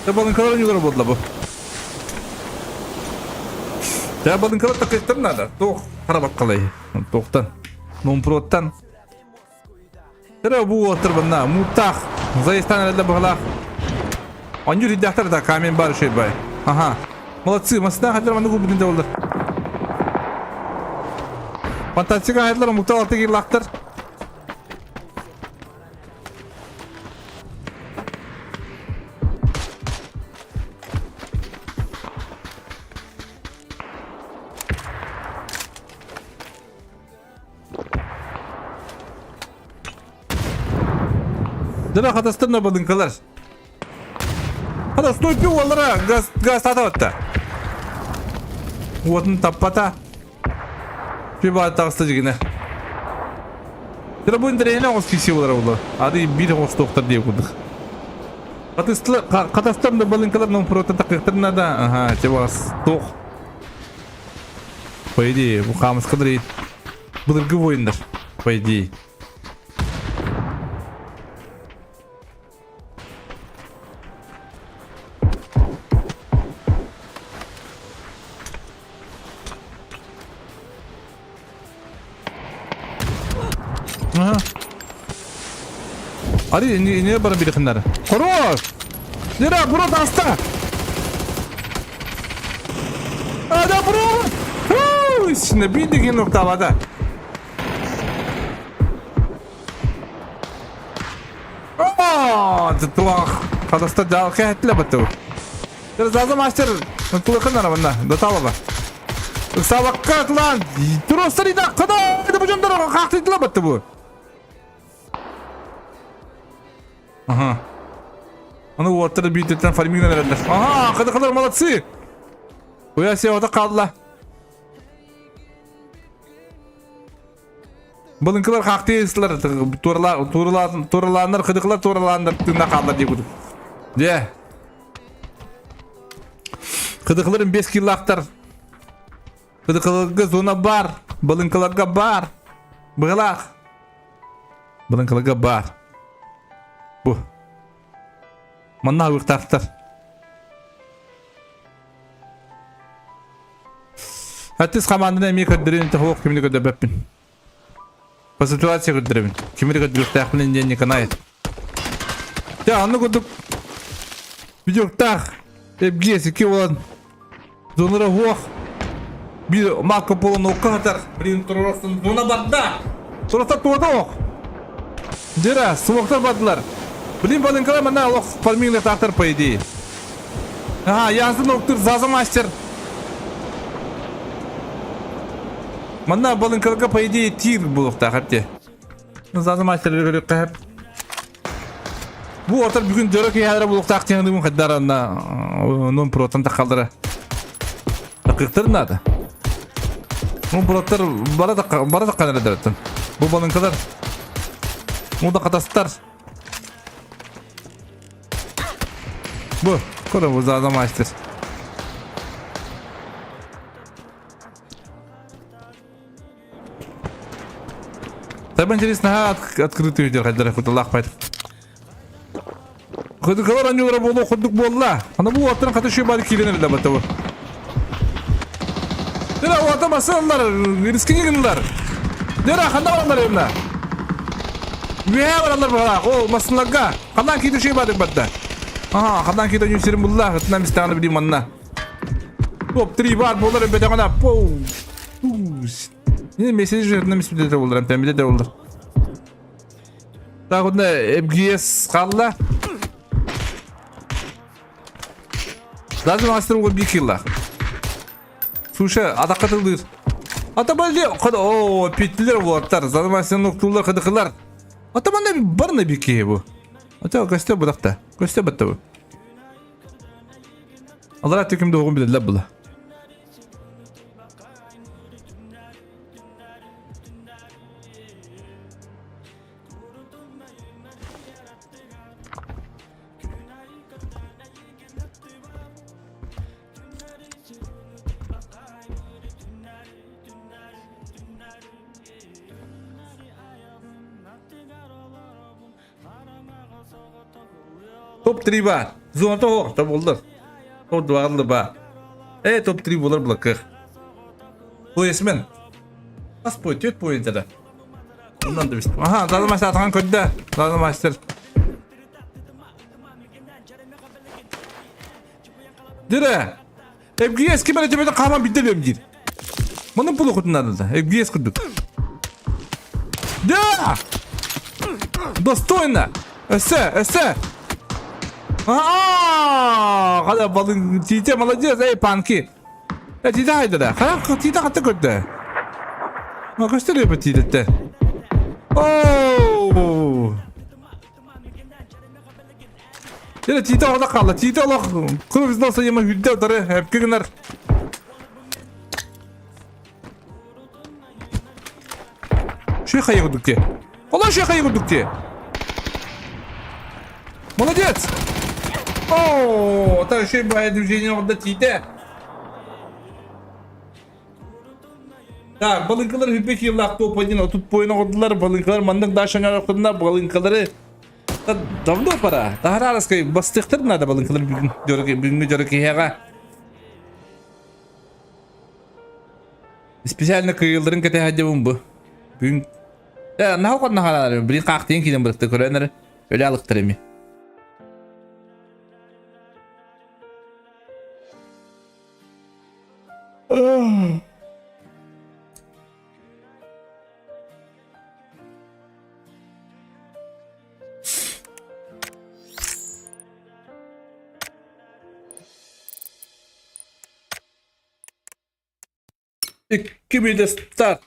De balınkalar oynuyorlar bolла bu. De balınkalar takıttır nada. Toq харабак қалай. Тоқтан. Номпроттан. Тера бу отыр бына. Мутах. Заистан әлі бұғылақ. Анюр идяхтар да камень бар шей бай. Ага. Молодцы. Масына хадыр маны губдин олдар. Фантастика хайдлар мутал алты киллактыр. Дыра хатастырна бадынкалар. Хата стой пи олара газ газ татабатта. Уотун таппата. Пиба таҕыста дьигинэ. Дыра бу интэриэһинэй оҕус киирсии буолара буолуо. Ады биир оҕус туохтар диэ курдук. Хатастар да балыҥкалар номпроттан такыахтарын наада. Аха, чебас туох. По идее, бу хаамыскалар былыргы воиннар, по идее. Ага. Ари не бара билихиннары. Хорош! Нера, бро таста! Ада бро! Ичинде бир деген нокталада. Хадаста жалкы хәтле батты. Зазы мастер тулыкын арабында, Даталова. Сабакка тулан, туростар ида, када, бу жондар кактыдыла батты бу. Ага. Аны уоттар бүүтүттэн фармигнен эрэллэр. Ага, кыдыкылар молодцы. Уя сеота калла. Былыҥкылар хаахтыы туоралааннар, кыдыкылар туоралааннар тыынна хааллар дии курдук. Дьэ. Кыдыкыларын 5 киллаахтар. Кыдыкыларга зона бар, былыҥкыларга бар. Быгылаах. Былыҥкыларга бар. Бу. Манна ыктаахтар. Аттис хамаанданы эмиэ көрдөрүн тоһуох кимини көрдөрбөппүн. По ситуация көрдөрөбүн. Кимини көрдөрүөхтээхпин диэн Николай. Дьэ, анны курдук видеоктаах эбгиэс икки буолан зонара хуох биир Марко Поло нокка хатар блин туророхтун зона барда. Сурата туота ох. Дера, смоктар бардылар. Блин, балынкалар манна олох фармингтаахтар по идее. Ага, ясын октур Заза мастер. Манна балынкаларга по идее тир буолуохтаах эбте. Заза мастер көрүөххэ Бу ортор бүгүн дьоро киһэлэрэ буолуохтаах диэн дымын хайдарана нон протан тахалдара. Такыктар надо. Ну броттар бара бара таккан Бу балынкалар. Ну да катастар. Бу, көрө бу Заза мастер. Там интересно, открытый видео хайдар куталаах байт. Кыдыкалар анюлара болу курдук буолла. Ана бу аттан хаты шүй бары киирен эрдэ батыбы. Дера уата басылар, рискине гыннылар. Дера ханда барандар эмна. Үөһээ бараллар быһалаах. Ол массыналарга. Ханан киитэ үчүгэй баадык барда. Аха, ханан киитэ ойуун сирин булла. Ытынан мистэҕинэ билии манна. Топ-3 бар буолар өбөтөҕүнэ. Поу. Не месседж ытынан миспитэ болар, эмтэммитэ да болар. Так, онно МГС хаалла. Даже мастер угол бир килла. Слушай, атаққа тылдыр. Ата балде, қада, о, петтілер олаттар, задамасен ноктулар, қыдықылар. Ата манда бар на бике бу. Ата көстө бұдақта. Көстө батта бу. Алар түкімді оғын біледі бұла. Топ-3 бар. Зоната оқ, табылдыр. Топ-2 ба. Э, топ-3 болар бұлақық. Поясмен. Ас пой, төт пойынтада. Ондан да Аха, Далы мастер атаған көдді. Далы мастер. Дире. МГС ким эрэ төбөтө хааман билдэ бүөм диир. Манын пулу кутуннарда. МГС курдук. Да! Достойно! Өссө, өссө! Аа, хада балын тиите молодец, эй, панки. Э, тиите хайдара. Хара тиите хатта көрдө. Ма көстөр өпө тиитетте. Оу! Дьэ, тиитэ оҕото хаалла. Тиитэ олох кыргыздан сайыма үрдэ утары эпки гынар. Шүй хайы курдук те. Ола шүй хайы курдук те. Молодец! О, так шүй бай движение оҕда тиитэ. Так, балыҥкалар хүппэ киилаах топ-1 отут поин оҕордулар. Балыҥкалар маннык дальше оҥорохторуна балыҥкалары давно пора. Таһараараскай бастыахтар надо балыҥкалар бүгүн бүгүҥҥү дьоро киһиэхэ. Специально кыйылларын кэтэһэ бу. Бүгүн наһаа хоннаһалар билин хаахтыйын киирэн бырыкты көрөнөр өлө алыктар эми. Икки биде старт.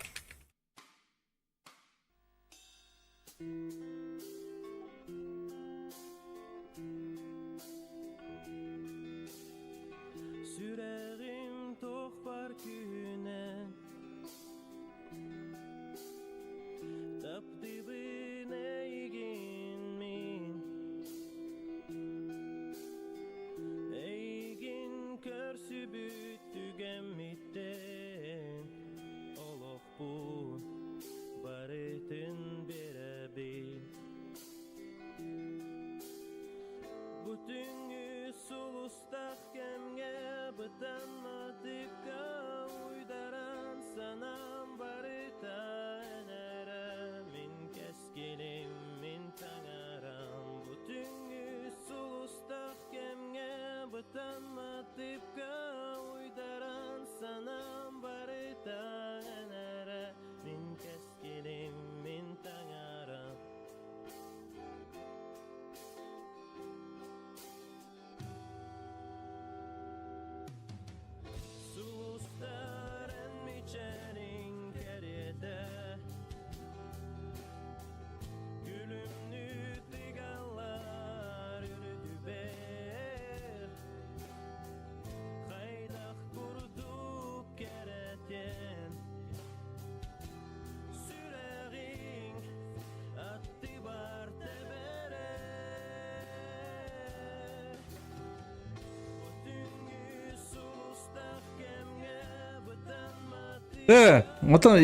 Сүрэҕим туох бар күнэ Таптыыбын эйигин мин Эйигин көрсүбүт түгэммиттэн Олохпун барытын биэрэбин Бу түҥҥү сулустах кэмҥэ бытамматыкка уйдаран санаам барыта эн эрэ мин кэскилим мин таҥарам Бу түҥҥү сулустах кэмҥэ бытамматыкка уйдаран санаам барыта эн эрэ мин кэскилим мин таҥарам Сулустар эн мичээриҥ кэриэтэ Күлүмнүү тыгаллар үрдүбэр Хайдах курдук кэрэтэн Сүрэҕиҥ аттыбар тэбэрэ Э, отон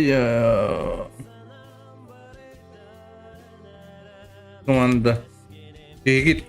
команда. Егит.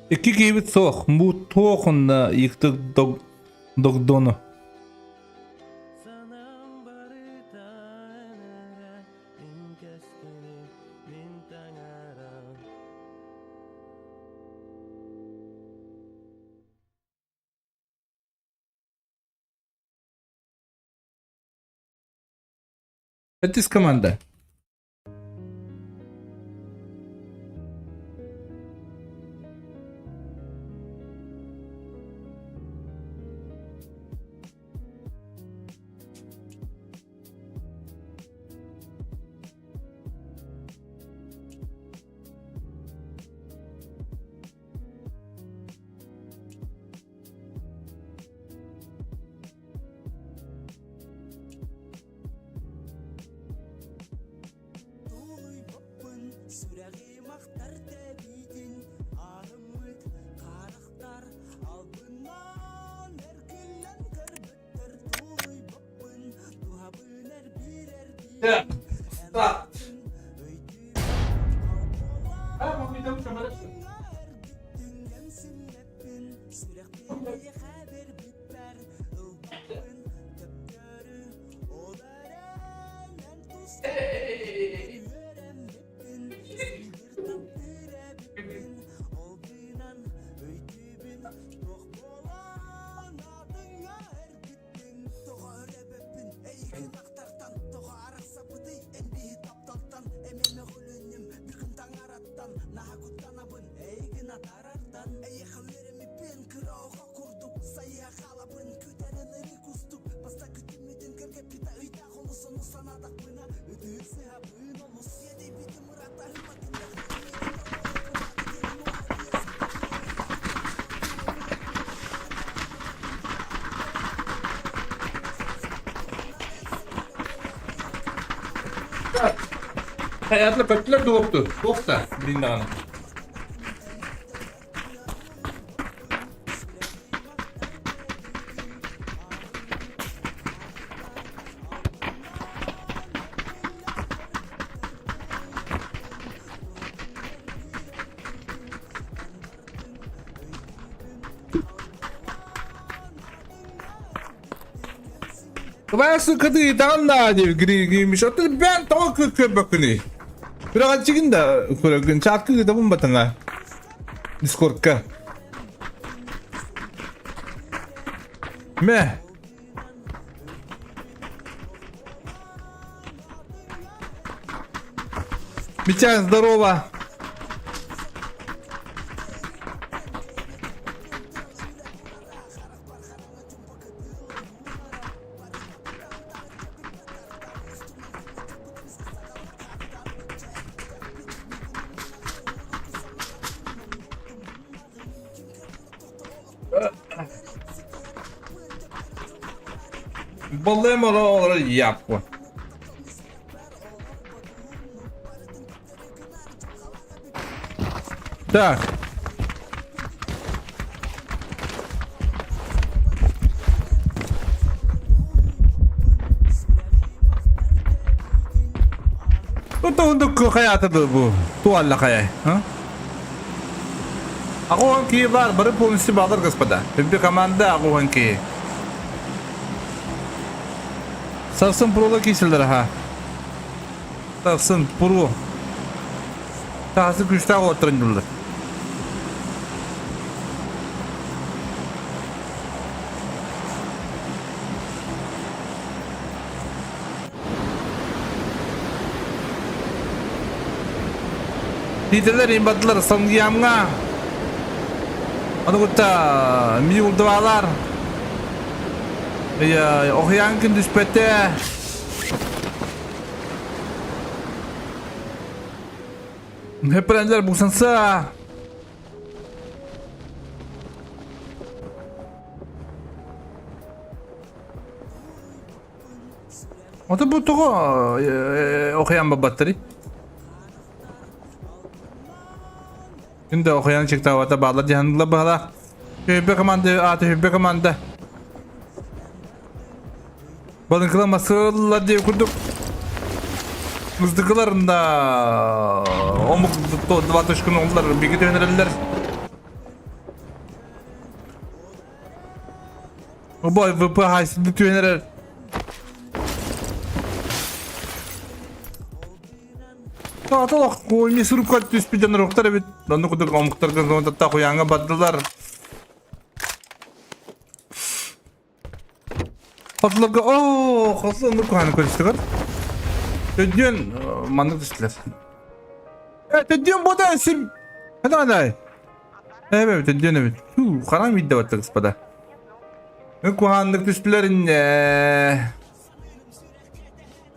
Икки киһибит суох, бу туох онно иктик догдону. Сэттис команда. Тулуйбаппын сүрэҕим ахтар тэбиитин Ааһыммыт харахтар албыннаан эргиллэн көрбөттөр Тулуйбаппын туһабын эрбиир эрбиир Сүрэхпин эйиэхэ бербиппэр ылбаппын төптөрү Ол эрэн эн үөрэммиппин син таптыыр эбиппин Ол гынан өйдүүбүн туох буолан атыҥҥа эргиттиҥ Тоҕо өрөбөппүн эйигин ахтартан Тоҕо арахсабытый эн биһи тапталтан Эмиэ мөҕүлүннүм бір күн таҥараттан Наһаа куттанабын эйигин атаарартан Эйиэхэ үөрэммиппин кыра оҕо курдук Сайыһа хаалабын күтэрин ырыы кустук Бастакы күммүтүн кэргэппитэ ыйдаах олус ону санаатахпына Ытыыр сыһабын олус Сиэдэйбитим ыраатаһыматын Hayatla kötüler doğuptu. Doğupta. Bilin даҕаны. Кыбаас кытыы да диэбит гиримиш. Оттон бээн тоҕо көрбөккүнүй? Бирагаччыгын да көрөгүн. Чааккы ыытабын батана. Дискордка. Мэ. Митян, здорово. Баллем олорор яппа. Так. Туһундук хайаата бу туалла хайай, а? Аҕуһан киһи баар, бары полностью баалар господа. Үрдү команда аҕуһан киһи. Сарсын пурула киирсэллэр аха. Сарсын пуру. Таһасы күүстээх уоттарын дьуллар. Лидерлер имбадылар Сангиямҥа. Ону кытта Миулдвалар. Охуян күн түспэтэ. Хепренлер бусанса. Ото бу тоҕо охуйан барбаттарый? Күн да охуйан чыктаабата баалар дьаһанылар баһалаах. Үһүбэ команда аата үһүбэ команда. Балыҥкыла масыллар диye курдук мыздыкыларында омук два точканы оллар биги төнөрөллөр. Бой ВП хайсыды түһэн эрэр. Тааталах куойми сурукка түспүт дьон руктар эбит. Онну кудук омуктарга зонтатта хуяңа бардылар. Хотуларга оо хоту оннук куһааны көрүстүгэр. Төддүөн маннык түстүлэр. Э төддүөн бода сим. Хана Эбэ төддүөн эбит. Ху харам видде батта господа. Куһааннык түстүлэр инне.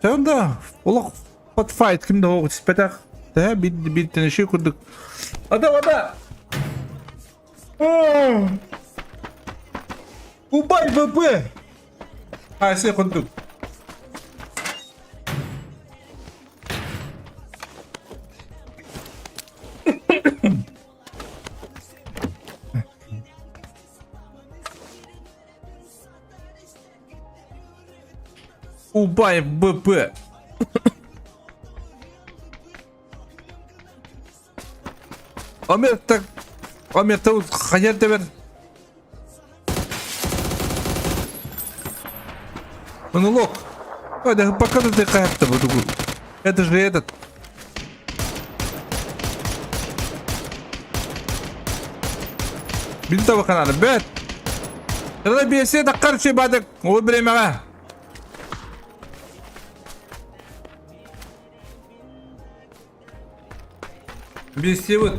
Сонда олох под файт ким да оҕу түспэтэх. Тэһэ бир бир тенеши курдук. Ада ада. Убай ВП! Айсы курдук. Убай БП. Омерта Омерта хайар дебер. Монолог. Ой, да пока ты как-то буду. Это же этот. Бил табакананы бет. Тогда бесе таккар бадык. Ол времяга. Бесебит.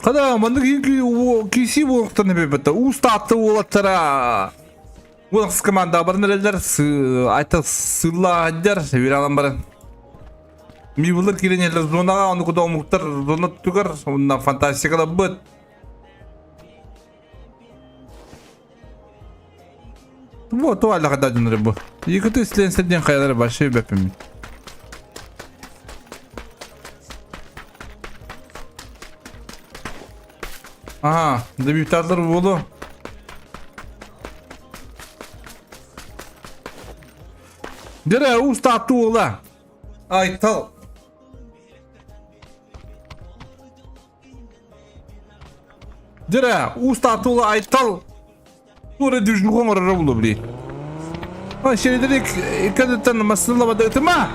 Хада маннык киси буолуохтарын эбэбэтэ. Уус таатты уолаттара. Уолакс команда баран эрэллэр айта сыллааддар виралан баран. Ми былыр киренелер зонаға оны куда омуктар зона түгер, онна фантастикада быт. Бу то аллаха дадыныр бу. Екіті сленсерден хайалары башы бәпім. Ага, дебютарлар болу. Дере уста тула. Айтал. Дьэ, уус таатула Айтал туора дүжүгү оҥороро булу били. Сирэйдэри иккадыттан массыылабата ытыма!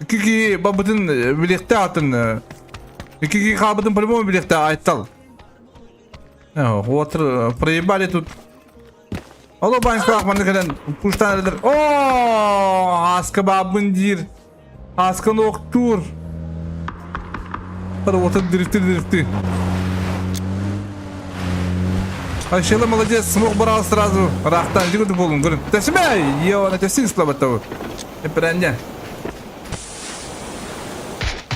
Икки киһи бабытын билиэхтээх атын. Икки киһи хаалбытын по-любому билиэхтээх Айтал. Вот проебали тут. Алло, баньскалаах манна кэлэн пуштан эрэлэр. Оо, Аска баабын диир. Асканы охтуур. Работа дрифты дрифты. Айшела молодец, смог брал сразу. Рахтан, иди куда болун, говорит. Тәсімә, ё, на тәсін слабатау. Эпірәнне.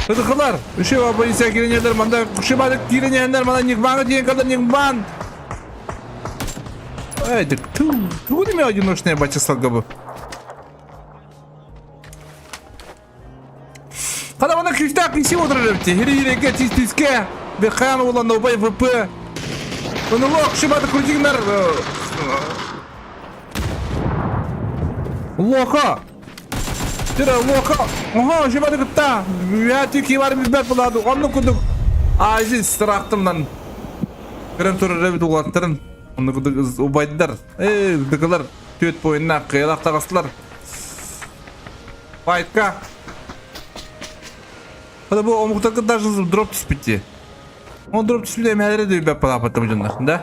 Ыдықылар, үшеу полиция киренелер, манда күшімадық киренелер, мана нигбаны деген кадр нигбан. Эй, так ту, ту не одиночная бача салгабы. Хада мана күүстээх киси отырар эбит. Хири-хиригэ тис-тиске. Бекхан уолан Обай ВП. Онолох шибаты крутигнар. Лоха. Тира лоха. Оха, шибаты кытта. Үәти кивар билбэт булады. Онну кудук. Азиз сырахтымнан. Көрөн турар эбит уолаттарын. Онну кудук убайдар. Эй, дыкылар. Түөт бойына кыялах таҕыстылар. Файтка. Hadi bu омуктарга даже дроп түспүт Он дроп түспүт эмэлэри да үбэп палаапаттым дьоннор, да?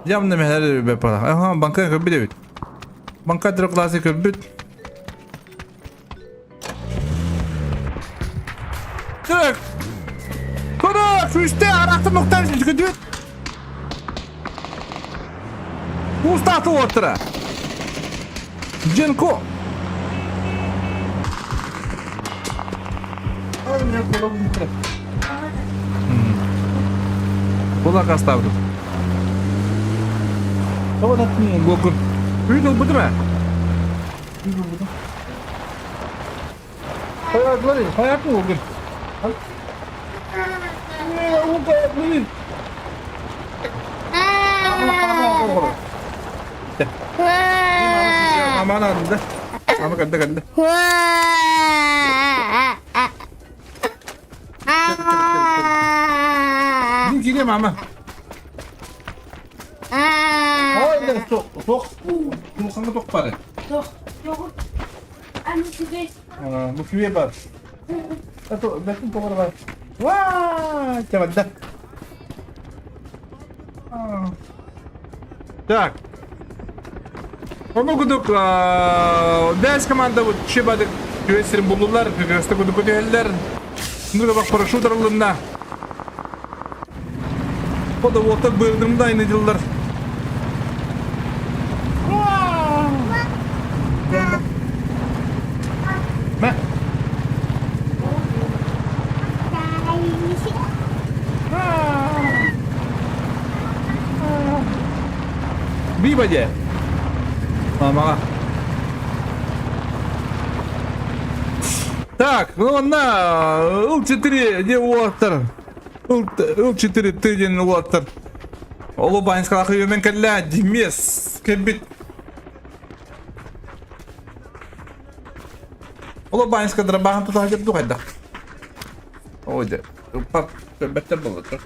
Явно эмэлэри да үбэп пала. Ага, банка көрбүт эбит. Банка дроп классы көрбүт. Так. Куда? Күсте арақты мұқтар күдүт. Устаты отыра. Дженко. Кулак оставлю. Үйді бұдыра. Хайатын огын. Аман алды. Ама кәлді кәлді. киириэ мама. Ой, да, суох, суох, улахаҥҥа туох баар? Туох, туох. Аны тебе. Бу күө бар. Бэтин тоҕор бар. Ваа, чабадда. Так. Ону кудук бэс команда вот чебадык күөстерин булдулар, күөстө кудук көтөһөллөр. Нуга бак парашют арылынна. О да уоттар бырдым да айны дыллар. Мэ. Биба дьэ. Мамаҕа. Так, ну онно Ыл-4 диэн уолаттар. Ыл-4 Т диэн уолаттар. Олу Банскалаах үөмэн кэллэ, Димес кэлбит. Олу Банска дырабааһын тута сылдьар дуу хайдах? Ой, дьэ, уппап, көрбөттөр буоллар.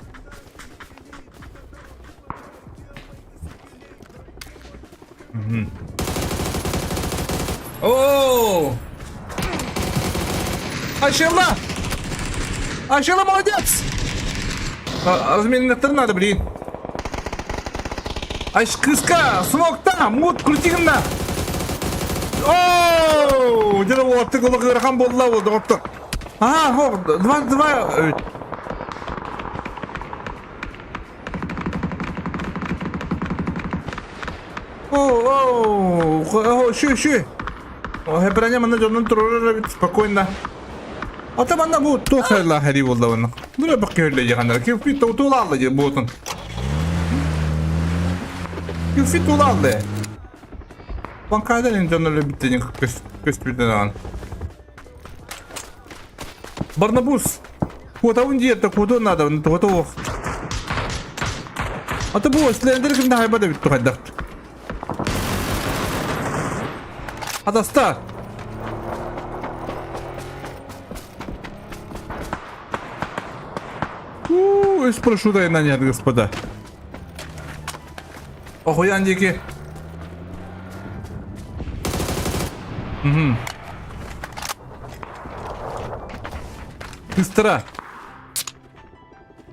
О! Айшела! Айшела молодец! Разменнеттер надо, блин. Айш кыска, смокта, мут, крути гынна. О! Дьэ уоттык олох ыарахан буолла ол доҕоттор. Аа, хох, два, два. О, о, шү, шү. Хэпрэня манна дьонун турар эбит спокойно. Ата манна бу туох хайла хари буолла манна. Нүрэ бак көрлө дьаганнар. Килфит тулаалла дии буотун. Килфит тулаалла. Банкадан ин дьоннор бүттен көспүтэн аан. Барнабус! Куотабын диэтэ, куотуон наада, тугата уох. Ата бу слендер ким да хайба да бүттү хайдах. Атаста! У, спрошу да на нет, господа. Охуян диэки. Угу. Быстро.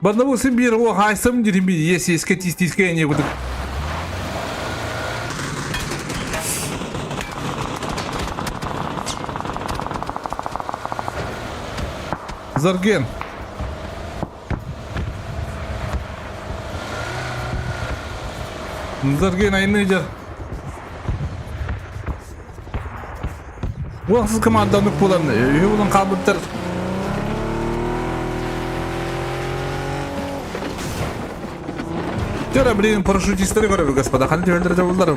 Барнабыл син биир о хаайсам дирим би ес еске тиис тииске не кудук. Зарген. Зарген айны дьэр. Уақсыз команданы буолан, үһү булан хаалбыттар. Тера, блин, парашютисттары көрөбүт, господа. Ханы түһэллэр дьабыллар.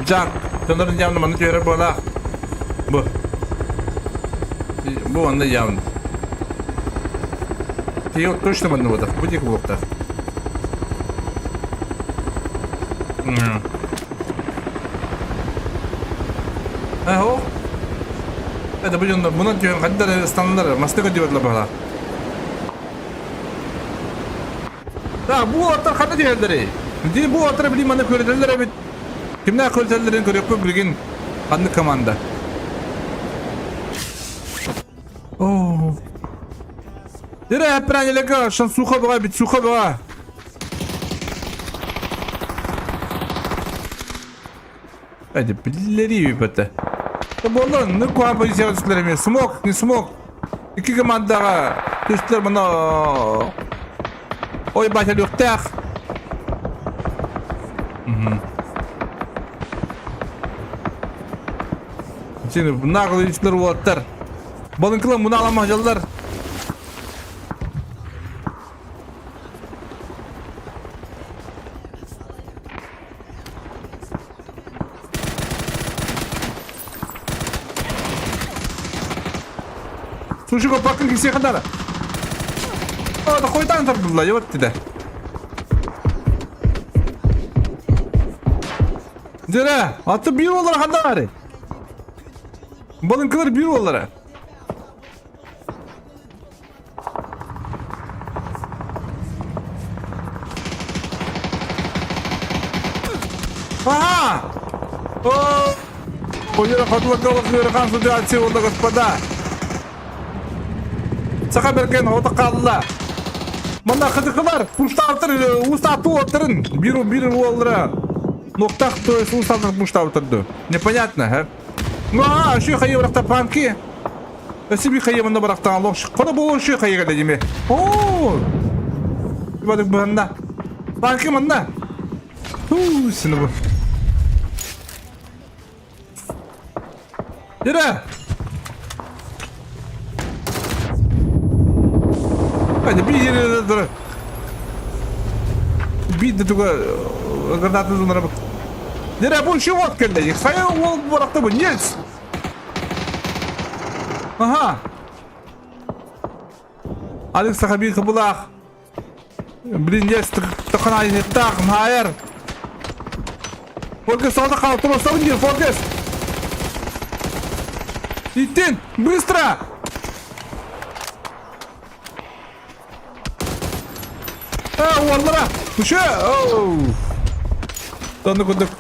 Жак, дьоннорун явно манна түһэрэр буолаах. Бу. Бу онно явно. Ти точно манна буолах. Бу диэки буолуохтаах. Эһо. Это бу дьоннор мунан түһэн ханна эрэ ыстаннар, мастык өдүөтлэ баһа. Да, бу аттар ханна түһэллэрий? Ди бу аттар билим маны көрүтэллэр эбит. Кимнээх көрүтэллэрин көрүөхпүт билигин ханнык команда. Оо. Дere hep bir Шансуха баҕа бит суха баҕа. Hadi биллэрии бата. Буолла ну куһаҕан позицияҕа түстүлэр эмиэ. Смог, не смог. Икки командаҕа түстүлэр мына Ой, батя лүөхтээх. Сені наглый үстілер уолаттар. Балыңкылар мұны аламақ жалдар. Слушай, бакын кисе хандара. О, да хуйтан тардылла, ебать ты Дere, atı bir olarak handari. Балыңкылар bir olarak. О! Ойура хотуларга ыарахан ситуация буолла, господа. Саха бэргэн ото хаалла. Манна хатыкылар, пуштаабыттар, уустааттуу уоттарын, биир биир уоллара нуктах, то есть уустааттар пуштаабыттар Непонятно, ха? Ну, а, еще хайы барахта панки. Өссө би хайы манна барахтаан лох. Кода боло еще хайы кэлэ деме. О! Бадык быһанна. Панки манна. Туу, сыны бу. Ира! Hadi bir yere dur. Bir de туга гранаты зонара бу. Ира бу еще вот кэллэ. Хайа ол барахта бу. Нет. Ага. Алекс Сахабин кыбылаах. Блин, есть таханайнеттах, хайыр. Форгес алда қалып тұр, ұстап дейін, Форгес. Иттен, быстро! А, уоллара! Күші! Оу! Тонны күндік.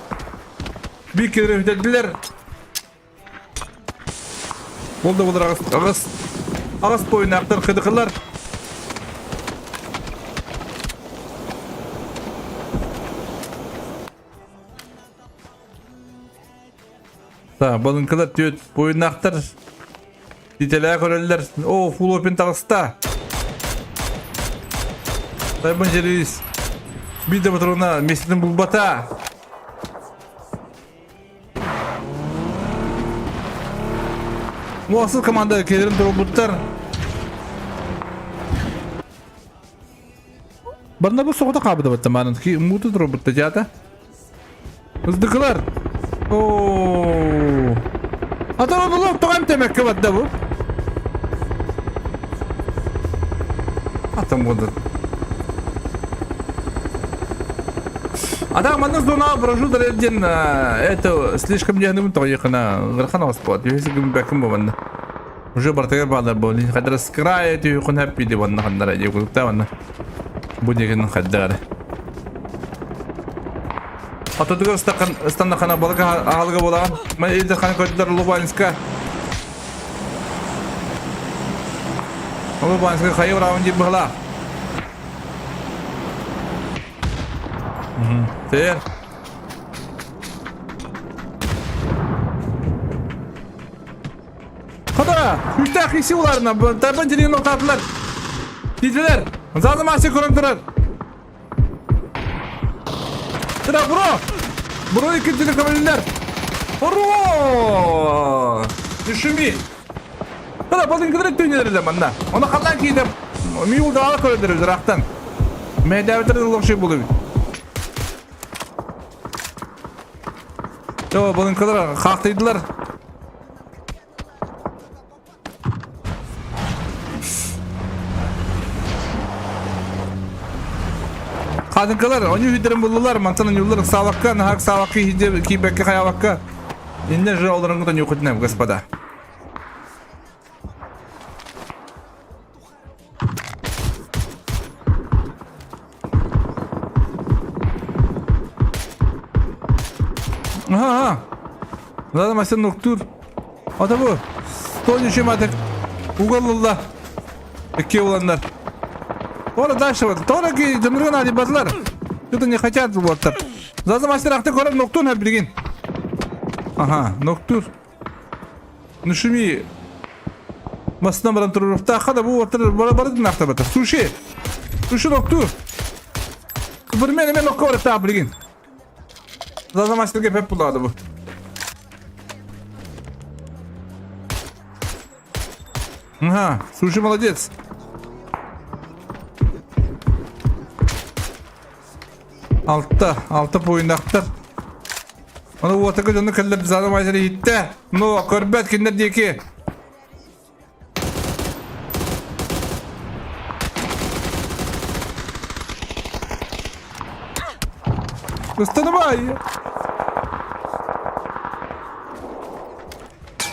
Бик келер өтеділер. Ол да болар ағыс, ағыс, ағыс бойынақтар, қыдықылар. Та, балыңкылар түөт бойынақтар. Тителää көрөллөр. О, фул опен таҕыста. Тайбын жерис. Биир да патрона миэстэтин булбата. Муасыл команда келерин турбуттар. Барна бу соҕото хаабыта батта маанын ки мууту турбутта жаата. Ыздыкылар. Оо. Атар онулар тоҕо эмтэмэккэ барда бу? Атам буолла. А так манна зона брожу диэн это слишком диэхнибин тоҕойхана ыарахан оспот. Үһүс гүмбэккин бу манна. Уже бартыгар баалар бу. Хадара с края түйүхүн хэппи ди манна ханнара дии кулукта манна. Бу диэкин хаддары. Атытыгар ыстаннахана балык аһалыга буолаҕын. Мен илдэ хан көрдүлэр Лубанска. Лубанска хайы быраабын диир быһалаах. Тээр. Хода, күүстээх киси уларына, тарбан дьириин охтаатылар. Диэтилэр, Зазы мастер көрөн турар. Тыра, бро! Бро иккинчини көмөлүннэр. Бро! Düşүмүй. Тыра, балын кыдыры түйнелериле манна. Оны халлан киидем. Миул даала көрөдөрү ыраактан. Мэйдээбитер ыллохшуй булубит. Жо, балынкалар хаактыйдылар. Хатынкалар, они үһүдэрин буллулар, мантан аньуллар ыксаабакка, наһаа ыксаабакка иһирдьэ киирбэккэ хайаабакка. Иннэ же олорон ньукутунем, господа. Ага, ага. Надо мастер нуктур. Ата бу. Стони шиматык. Уголлулла. Икки уланнар. Тора дальше вот. Тора ки дымырган али базлар. Что-то не хотят вот так. Заза мастер ахты көріп ноктун хәп билген. Ага, ноктур. Нушими. Масынан баран туруруфта. Хада бу отыр бара барды нахта бата. Суши. Суши ноктур. Бір мен мен нокка барып таа билген. Заза мастерге пеп булады бу. Ага, слушай, молодец. Алта, алта буйнактар. Оны уотака дьону кэллэр зада мастер иһиттэ. Ну, көрбөт кинилэр диэки. Ыстаныбай!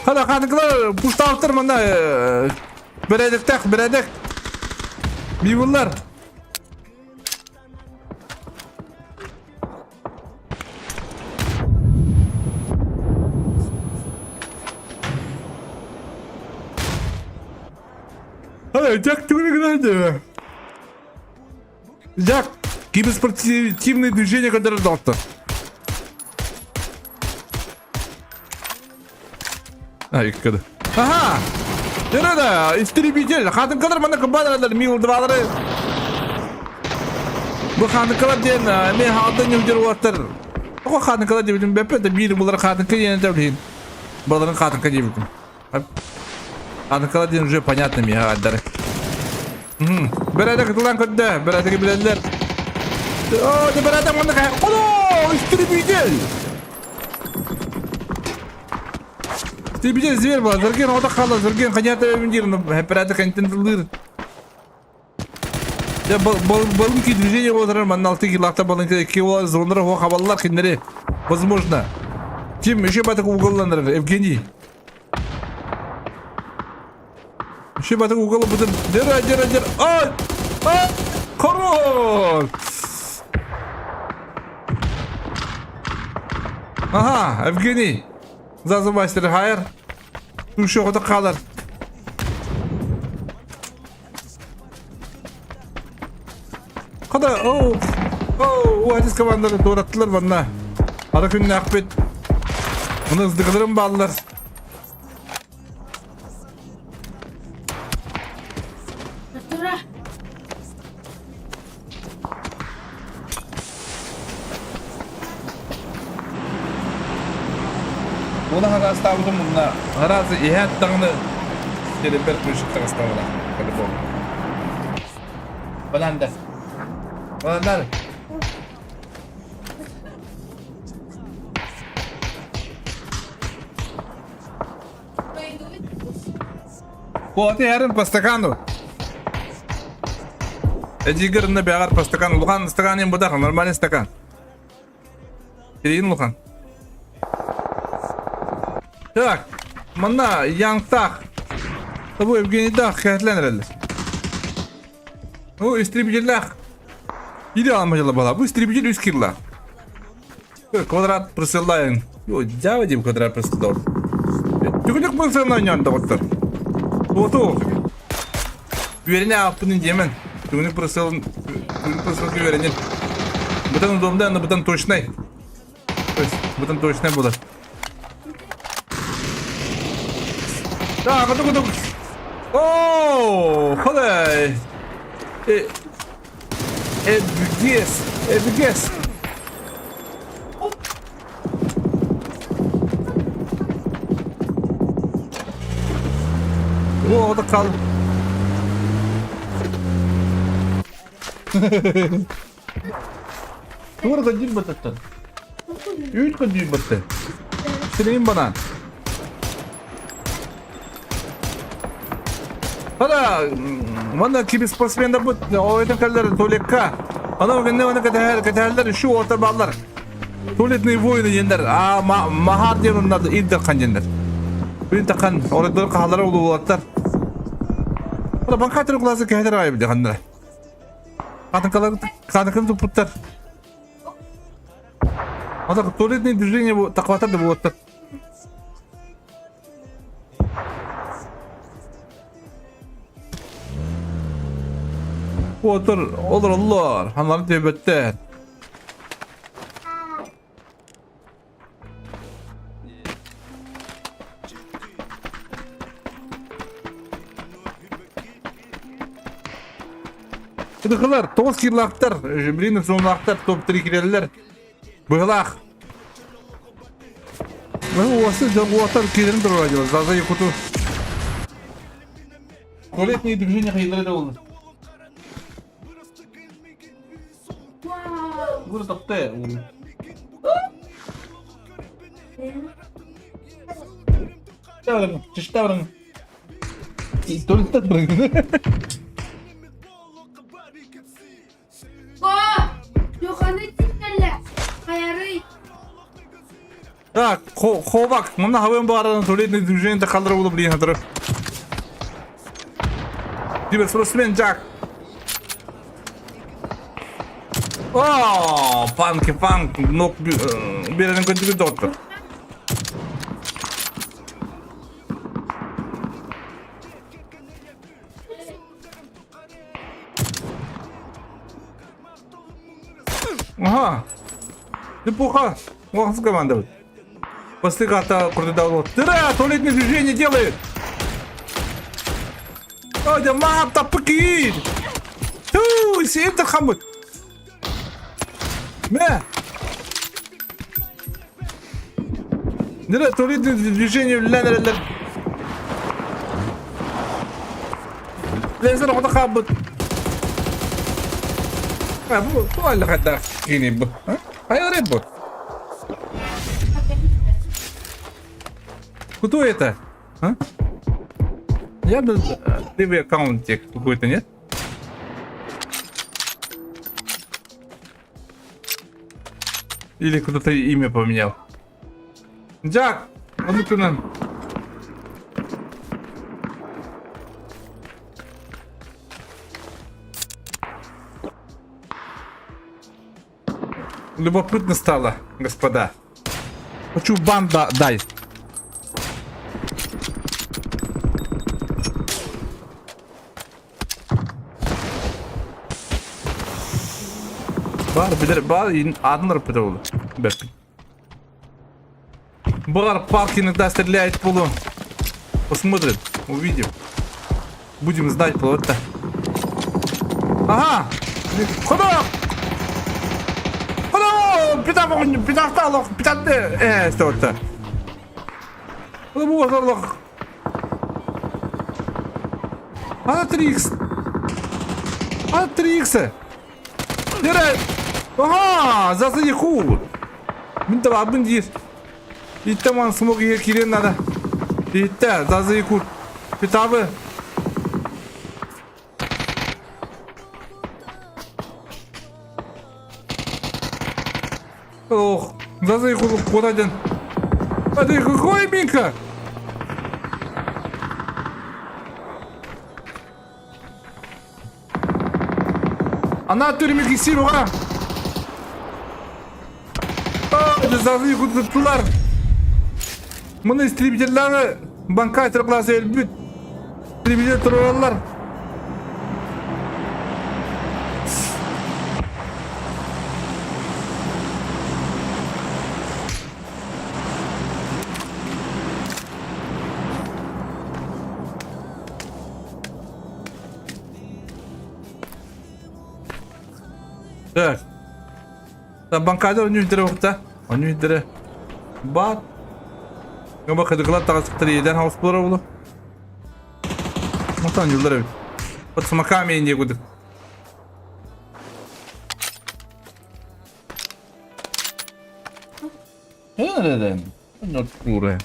Хана ханыкылар пуштаабыттар манна бэрээдэктээх бэрээдэк бивуллар. Ана, Джак түгүнү гына Джак, киберспортивные движения которые доктор. А, иккада. Ага! Дөрөдө, истребитель. Хатынкалар мана кыбаналар, милдвалары. Бу хатынкалар диэн мен хаалдан ньүдер уоттар. Оҕо хатынкалар диэбитим бэппэ да биир булар хатынка диэн этэ Баларын хатынка диэбитим. Хатынкалар диэн уже понятно миэхэ ааддары. Бэрээдэк ытылан көрдө, бэрээдэги билэллэр. О, да бэрээдэк манна кэ. О, истребитель! Истребитель зверь был, Зерген ота хаалла, Зерген ханята диир, бэрээдэк кэнтин тыллыыр. Дьэ, балынки движение болар, манна алты килахта балынки киолар звоннар хуа хабаллар киндери. Возможно. Ким еще батык уголланыр, Евгений. Еще батык угол бутын. Дера, дера, дера. Ай! Ай! Король! Ага, Евгений. Зазы мастер хайыр. Тушы оғыты қалар. Хата, оу, оу, уһатыс команданы туораттылар манна. Ара күннээхпит. Маны ыздыгыларым бааллар. Тура. Уна хараастаабытым мунна араас иһээт даҕаны сирибэр күшүк таҕыстаҕына по-любому. Бананда. Банандар. Куоты иһэрин по стакану. Эдьиигэр инна бэҕэр по стакану. Улахан стакан иһин бытах, нормальный стакан. Кириин улахан. Так, манна Янгтах. Бу Евгенийдаах кэһэтилэн эрэллэр. Ну, истребителлээх. Иди аламмыжала бала. Бу истребитель үс килла. Квадрат присылайын. Дьаба диим квадрат присылдор. Түгүнүк бу ойнон доҕоттор. Туоту. Үөрэнэ ааппын диэмэн. Түгүнүк присылын түгүнүк присылга үөрэнин. Бытан удобно, но бытан точный. То есть бытан точный буолар. Так, кутук кутук. О, ходай. Э, Эбгес, эбгес. О, ода кал. Тугар кадир бататтан. Үүт кадир батты. Сирин банан. Хара, манна киберспортсмендар бут, ойтон кэллэр туалекка. Ана гэнне аны кэтэһэр, кэтэһэллэр үшу уоттар бааллар. Туалетные войны диэннэр, а махар диэн оннар ил дархан диэннэр. Ил дархан оройдор хаалара улуулаттар. Хара банкатыр куласы кэһэтэр аайы биле ханнара. Хатынкалар хатынканы туппуттар. Ата туалетные движения бу тахватар да буолаттар. Отыр, олороллор, ханларын төбөттөр. Ыдыхылар, тоҕус киилаахтар, блин, суумнаахтар, топ-3 киреллер. Быһылаах. Уосы дьон уотар киирэн турар дьон. Заза якуту. Туалетные движения хайдары да болду. Гур топты. Чиштабрың, чиштабрың. Туалеттен Юханы титтелле. Хайарый. Так, хобак, мына хабын баарынан туалетный движение калдыра болуп билген турар. Киберспортсмен Джак. О, панки, панк, нок беренин көтүгү доктор. Ага. Неплохо. Улахан команда. После карта круто Дыра, туалетное движение делает. О, да мап, тапки. Ту, сиэн хаммыт. Мэ. Дыра, туалетное движение үлэлээн эрэллэр. Лезер оҕото хаалбыт. А, бу туалла хайдах кини бу. Хайа бу? Кто это? А? Я бы левый аккаунтик какой-то, нет? Или кто-то имя поменял. Джак, а ну-ка нам. Любопытно стало, господа. Хочу банда дай. Бар билер бар атын ырыппыта буолу. Бэрпин. Бар парк иногда стреляет полу. Посмотрим, увидим. Будем знать плотно. Ага! Куда? Куда? Пита питахта питатты э что-то. А 3х. А 3х. Нэрэ. Ага, засади ху. Мин табабын диир. Иттэ ман смог иһэ кириэн надо. Иттэ, зазы кур. Питабы. Ох, зазы кур кура ден. А ты какой Минка? Ана түрмеге сир оға. Зазы курдуттулар. Муну истребительлары банка классы өлбүт. Истребитель тураллар. Так. Там банкадер үнүдері ұқта. Үнүдері. Бар. Оба кыдыклар тағасықтыр еден хаус болар олы. Отан юлдар эбит. Вот смаками не кудык. Nereden? Not pure.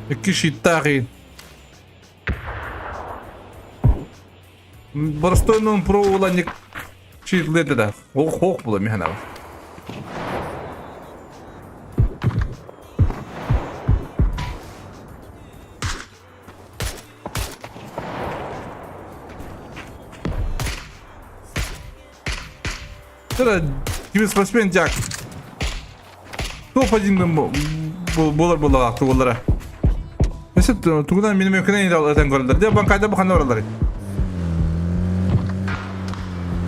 Икки щиттаах Боростуойнун про уланник читледе да. Ох, ох була механа. Тара киберспортсмен Джак. Топ-1 буолар буоллаҕа тугуллара. Өссө тугунан минем өкүнэн этэн көрөллөр. Дьэ банкайда бу ханна бараллар.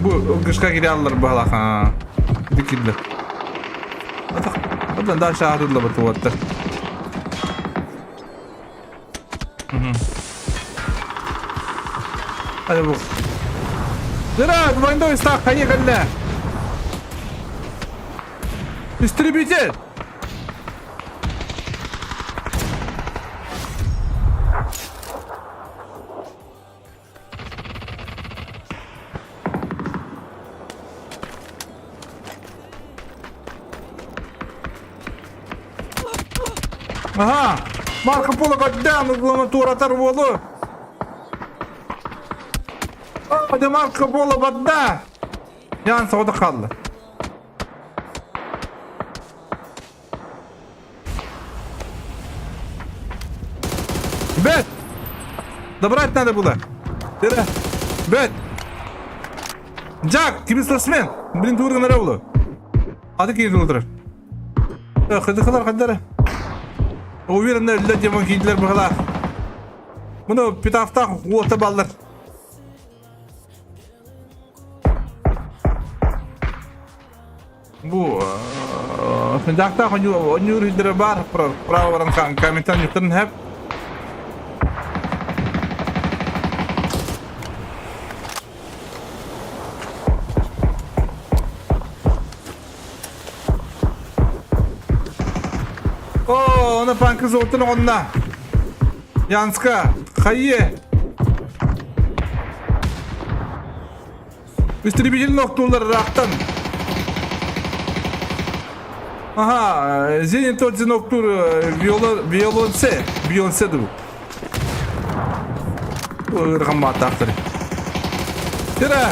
Бу кышка кире аллар баһалаха. Дикиллер. Одан дальше атылла бу туаттар. Hadi bu. Dira, двойной стак, поехали! Истребитель! Ага! Марко Поло goddamn углана туратар буолу! А, Марко Поло бадда! Ян соҕото хаалла. Бэт! Добрать надо было. Бэт! Джак, киберспортсмен! Блин, туурган эрэ буолу. Аты киирдэ утарар. Хыдыхалар хаддара. Уверенно өллө демон киирдилэр быһалаах. Мұны питафтах уота баллар. Бу сындактаах онньуур иһдэрэ баар право баран каментан юттарын хэп. О, она панкы золотын онна. Янска, хайе. Истребитель ноктуулар ыраахтан. Аха, Зенит тот ноктуур Виолонсе, Бейонсе дуу. Ыархан бааттаахтар. Тира!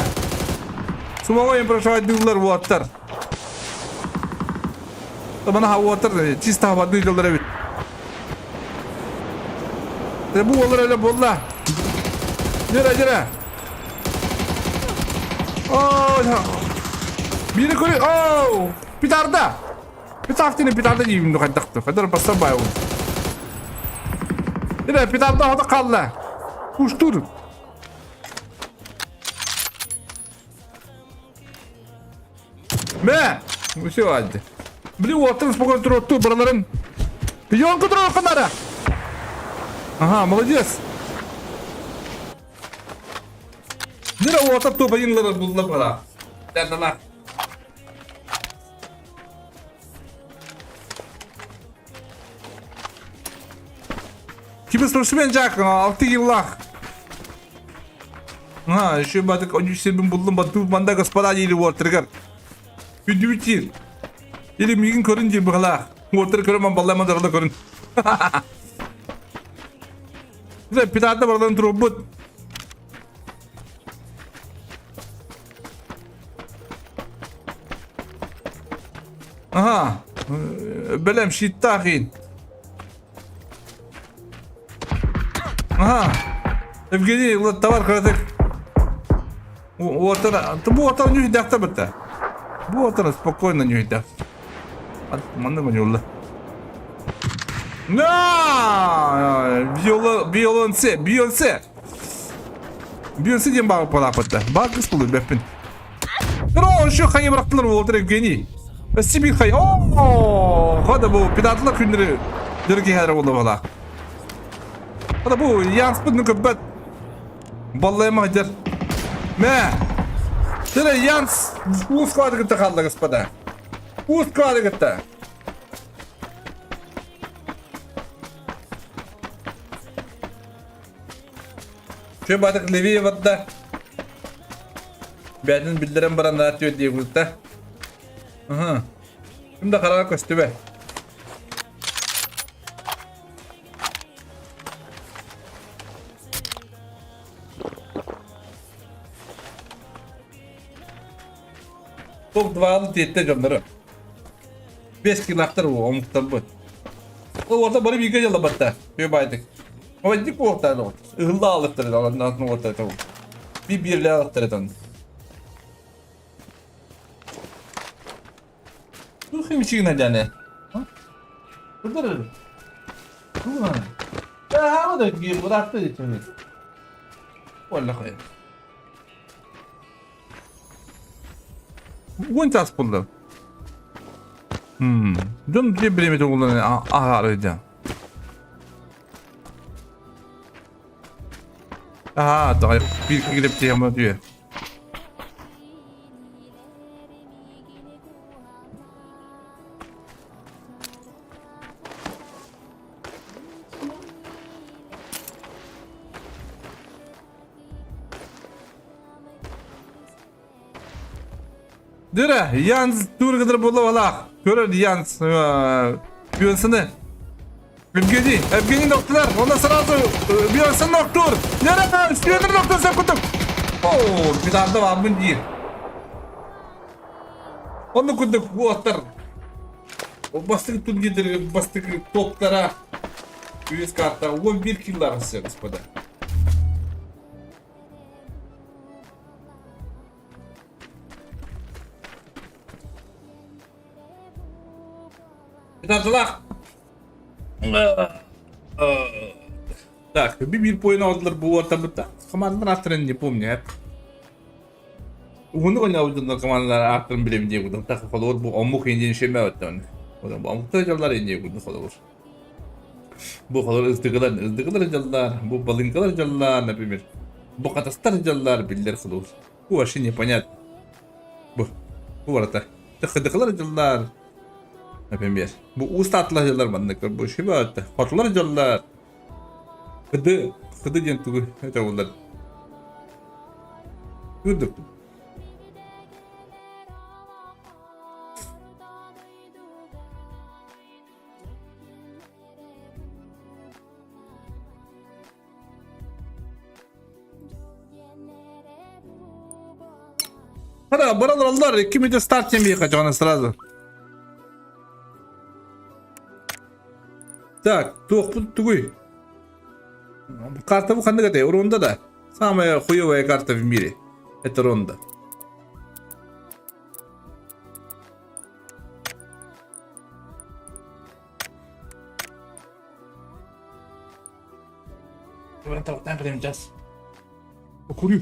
Сумаҕа импрошайдыыллар уоттар. Мана уоттар чисто хабардыы дьоллор эбит. Бу уоллар эле буолла. Дьара, дьара. Оо, биири көрү, оо, петарда. Петартини петарда диибин хайдахты. Хайдар басса бай ол. Дьара, петарда хото қалла. Куштур. Мэ! Все, алды. Били уоттан спокойно туруотту бараларын. Пионка туруохханара! Ага, молодец. Нера уота тупа инлара булла бала. Дардала. Кибер спортсмен Жак, 6 yılлах. А, еще батык оню себин булдум бату манда господа или уортыргар. Күндүбүт Или мигин көрүн дии быһалаах. Уортыр көрөн баллама дарла көрүн. Дэ петарда бардан турбут. Ага. Бэлэм щиттаахин. Ага. Евгений, вот товар кыратык. Уотара, бу уотара ньүһүйдэхтэ бытта. Бу уотара спокойно ньүһүйдэх. Манна гонюлла. На! Виола, Бейонсе, Бейонсе. Бейонсе диэн баҕа палааппытта. Баҕа кыс булу бэппин. О, еще хайы бырахтылар уолтар Евгений. Өссө хай. О, хода бу педатылар күннери дөрги хәдер булды бала. Хода бу янспын көббәт. Баллайма хәдер. Мә. Тире Янс уус клады гытта қалды, господа. Уус клады гытта. Чө батык левее барда. Бэйэтин биллэрэн баран наат түө диэбитэ. Аха. Ким да хараҕа көстүбэ. Топ-2 тиэттэ дьоннору. 5 килактар омуктарбыт. Ол орта бары бииргэ дьаллабатта. Түө баайдык. Ой, буолтаан ол. Ыһылла аалыктар аланнаатын уоттар Би бирле алыктар этан. Бу химчигин адяне. Курдар. Туган. Та да ги буратты дитини. Уолла хой. Уон час булду. Хм. Дьон биир бириэмэ тугулан аһаарыйда. Аа, давай биир килип тема дүйэ. Дыра, Янс тургадыр буолла Көрөр Янс Бьонсены. Евгений, Евгений ноктулар. Онда сразу Бьонсен ноктур. Нера, үстүөнөр ноктур сеп кутук. О, петарда бармын диир. Онно курдук уоттар. Бастык турнирдер, бастык топтара. Үс карта 11 киллар все, господа. Петардалаах. Так, bir поин алдылар бу ортабыта. Командалар ааттарын не помню. Уһуннук ойнаабыт командалар ааттарын билэбин диye курдук. Так, холобур бу омук индиэн шеме оттон. Бу омуктар дьаллар индиэ курдук холобур. Бу холобур ыздыгылар, ыздыгылар дьаллар, бу балыҥкалар дьаллар, например. Бу хатастар дьаллар биллэр холобур. Бу вообще непонятно. Бу, бу барыта. Тыхыдыкылар дьаллар, например. Бу уустаатылар дьаллар маннык. Бу шиба хотулар дьаллар. Кыды, кыды диэн тугу это булар. Үрдүк. Хара, баралар, кимите старт немеха жана сразу. Так, туохпут тугуй? Карта бу ханнык этэй? Ронда да. Самая хуевая карта в мире. Это Ронда. Прямо сейчас. Покурю.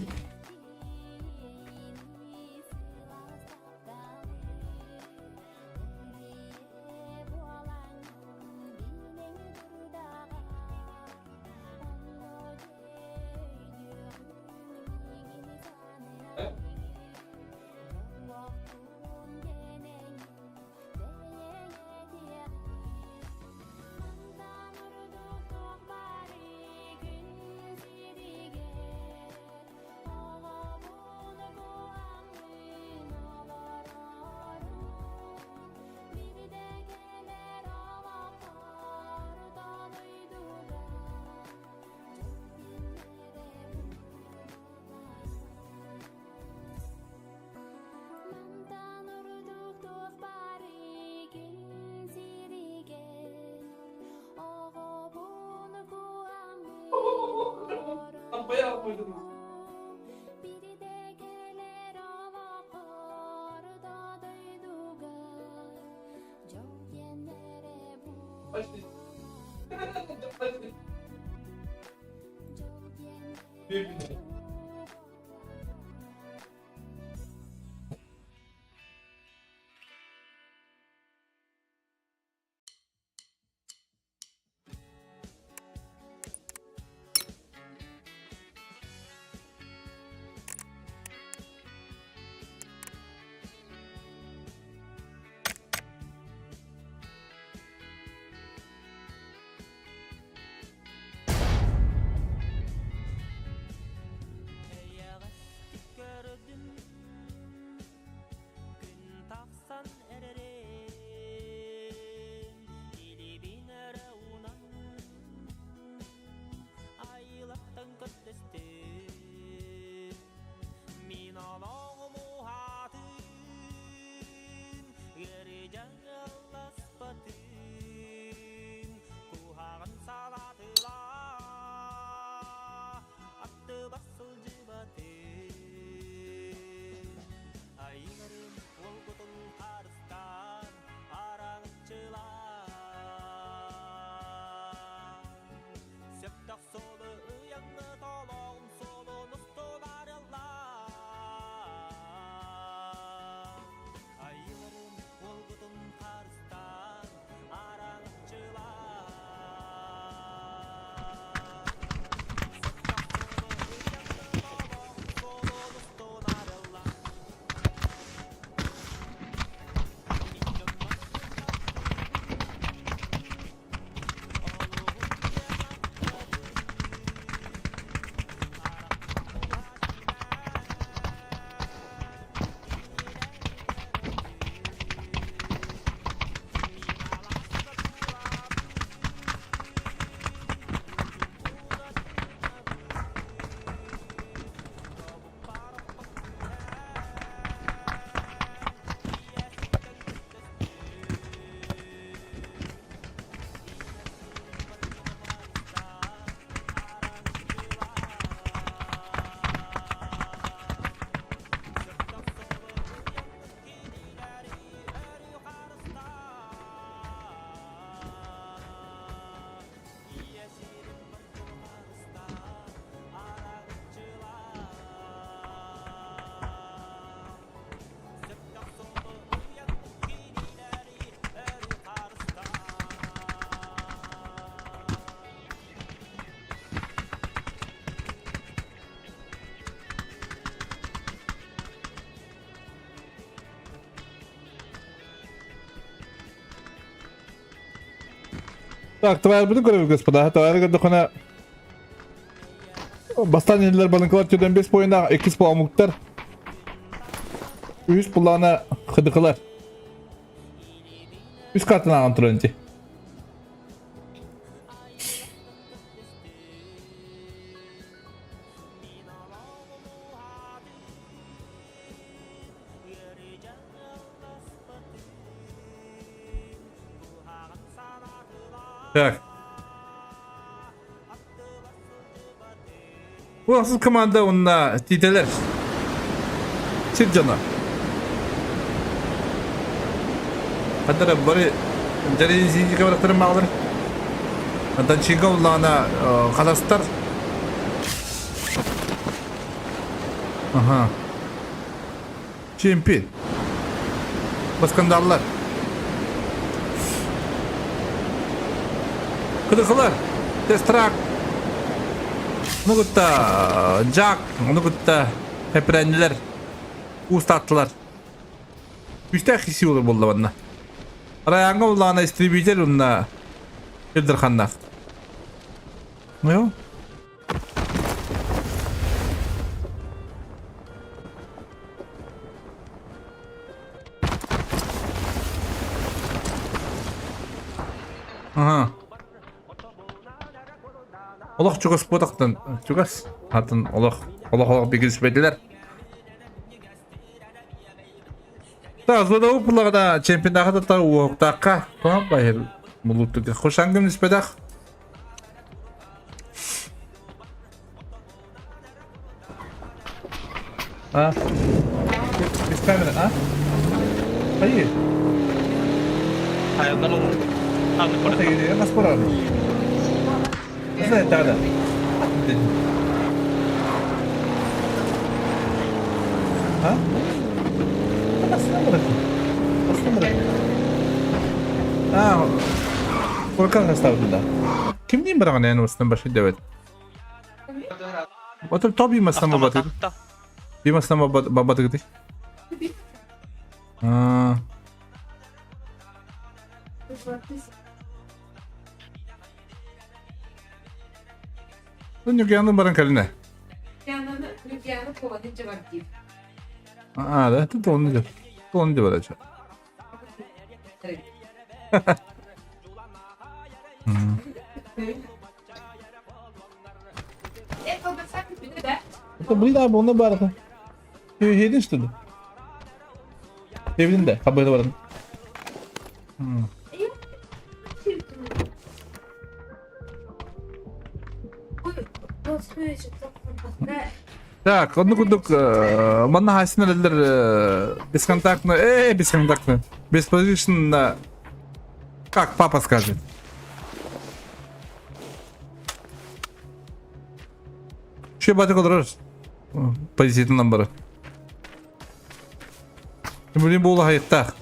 Так, товарбытын көрөбүт, господа. Товары көрдөххүнэ бастаан инилер балыҥкалар түрдэн 5 поиннаах, иккис омуктар, үһүс пулаана хыдыкылар. Үс картын ааҕан туран ити. Так. Бу асыл команда онна тиитэлэр. Сир дьоно. Хадара бары дьарыйсиинчика барахтарын маалар. Антончинка уллаана халастар. Ага. Чемпион. Баскандаллар. Кыдыкылар. Тестрак. Ону кытта Джак, ону кытта Хепреннилер уустааттылар. Үстээх киси olur буолла манна. Райанга улаана истребитель унна Илдерханнаах. Ну, Ага. Олох чугас буотахтан чугас. Атын олох олох олох бигилсибэтилэр. Та зода упулаҕына чемпионаха да уоһуктаахха туһан байыр мулуттуга хошангым испэтэх. А? Без камеры, а? Поедь. А? А, Фуркан оставлю, да. Кимниин быраҕан эн устан баши дэбэт. Отон то бимастан бабатыгы. Бимастан бабатыгы А. Нюкянын баран кэлинэ. Нюкяны куонун дьабардиир. А, да, это он идет. Он идет, Это блин, а онно барыта. Един что ли? Евдин да, хабыта баран. Так, онну курдук манна хаайсын эрэллэр бесконтактно, бесконтактно, беспозишн, как папа скажет. Şu батык олорор позициятынан бары. Блин, буола хайыттаах.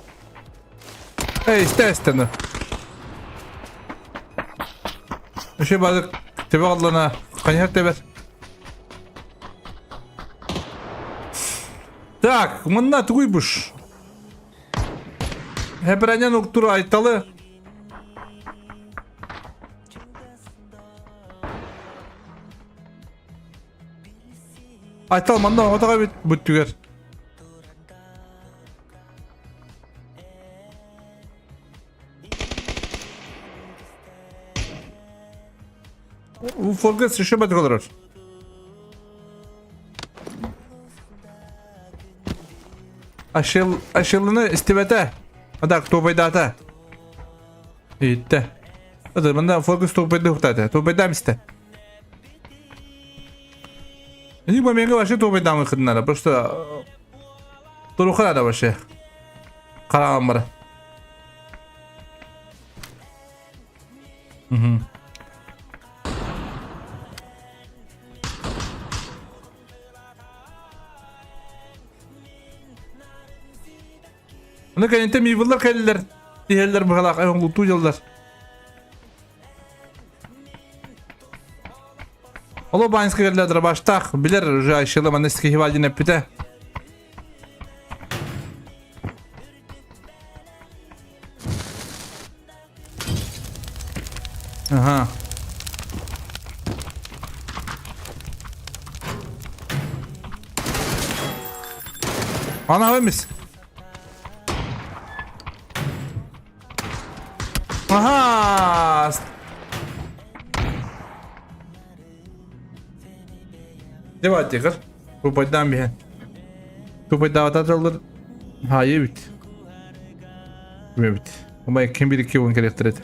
Эй, естественно. Үчүгэй баҕайытык төбө аҕаллана хайыһар тэбэр. Так, манна тугуй буш? Хэпрээнэн уктур Айталы. Айтал манна оҕотоҕо эбит бүттүгэр. Форгас еще бәтік олорор. Ашил, ашилыны истибэтэ. Адак туупайдаата. Ииттэ. Ата манда Форгас туупайды ухтаата. Туупайдаам истэ. Либо мега вообще туупайдаамы кытынара. Просто туруха надо вообще. Хараҕым бара. Мгм. Аны кэнниттэн миибыллар кэллилэр, иһэллэр быһалаах оҥолутуу дьаллар. Оло Баньска кэллэ дробаштаах, билэр уже Айшила манна фестиваль эппитэ. Ана эмис. Ага! Давай тихо. Тупайдан биһэн. Тупайдаабата дьоллор хаайы эбит. Эбит. Умай ким бир икки уон кэлиэхтэр этэ.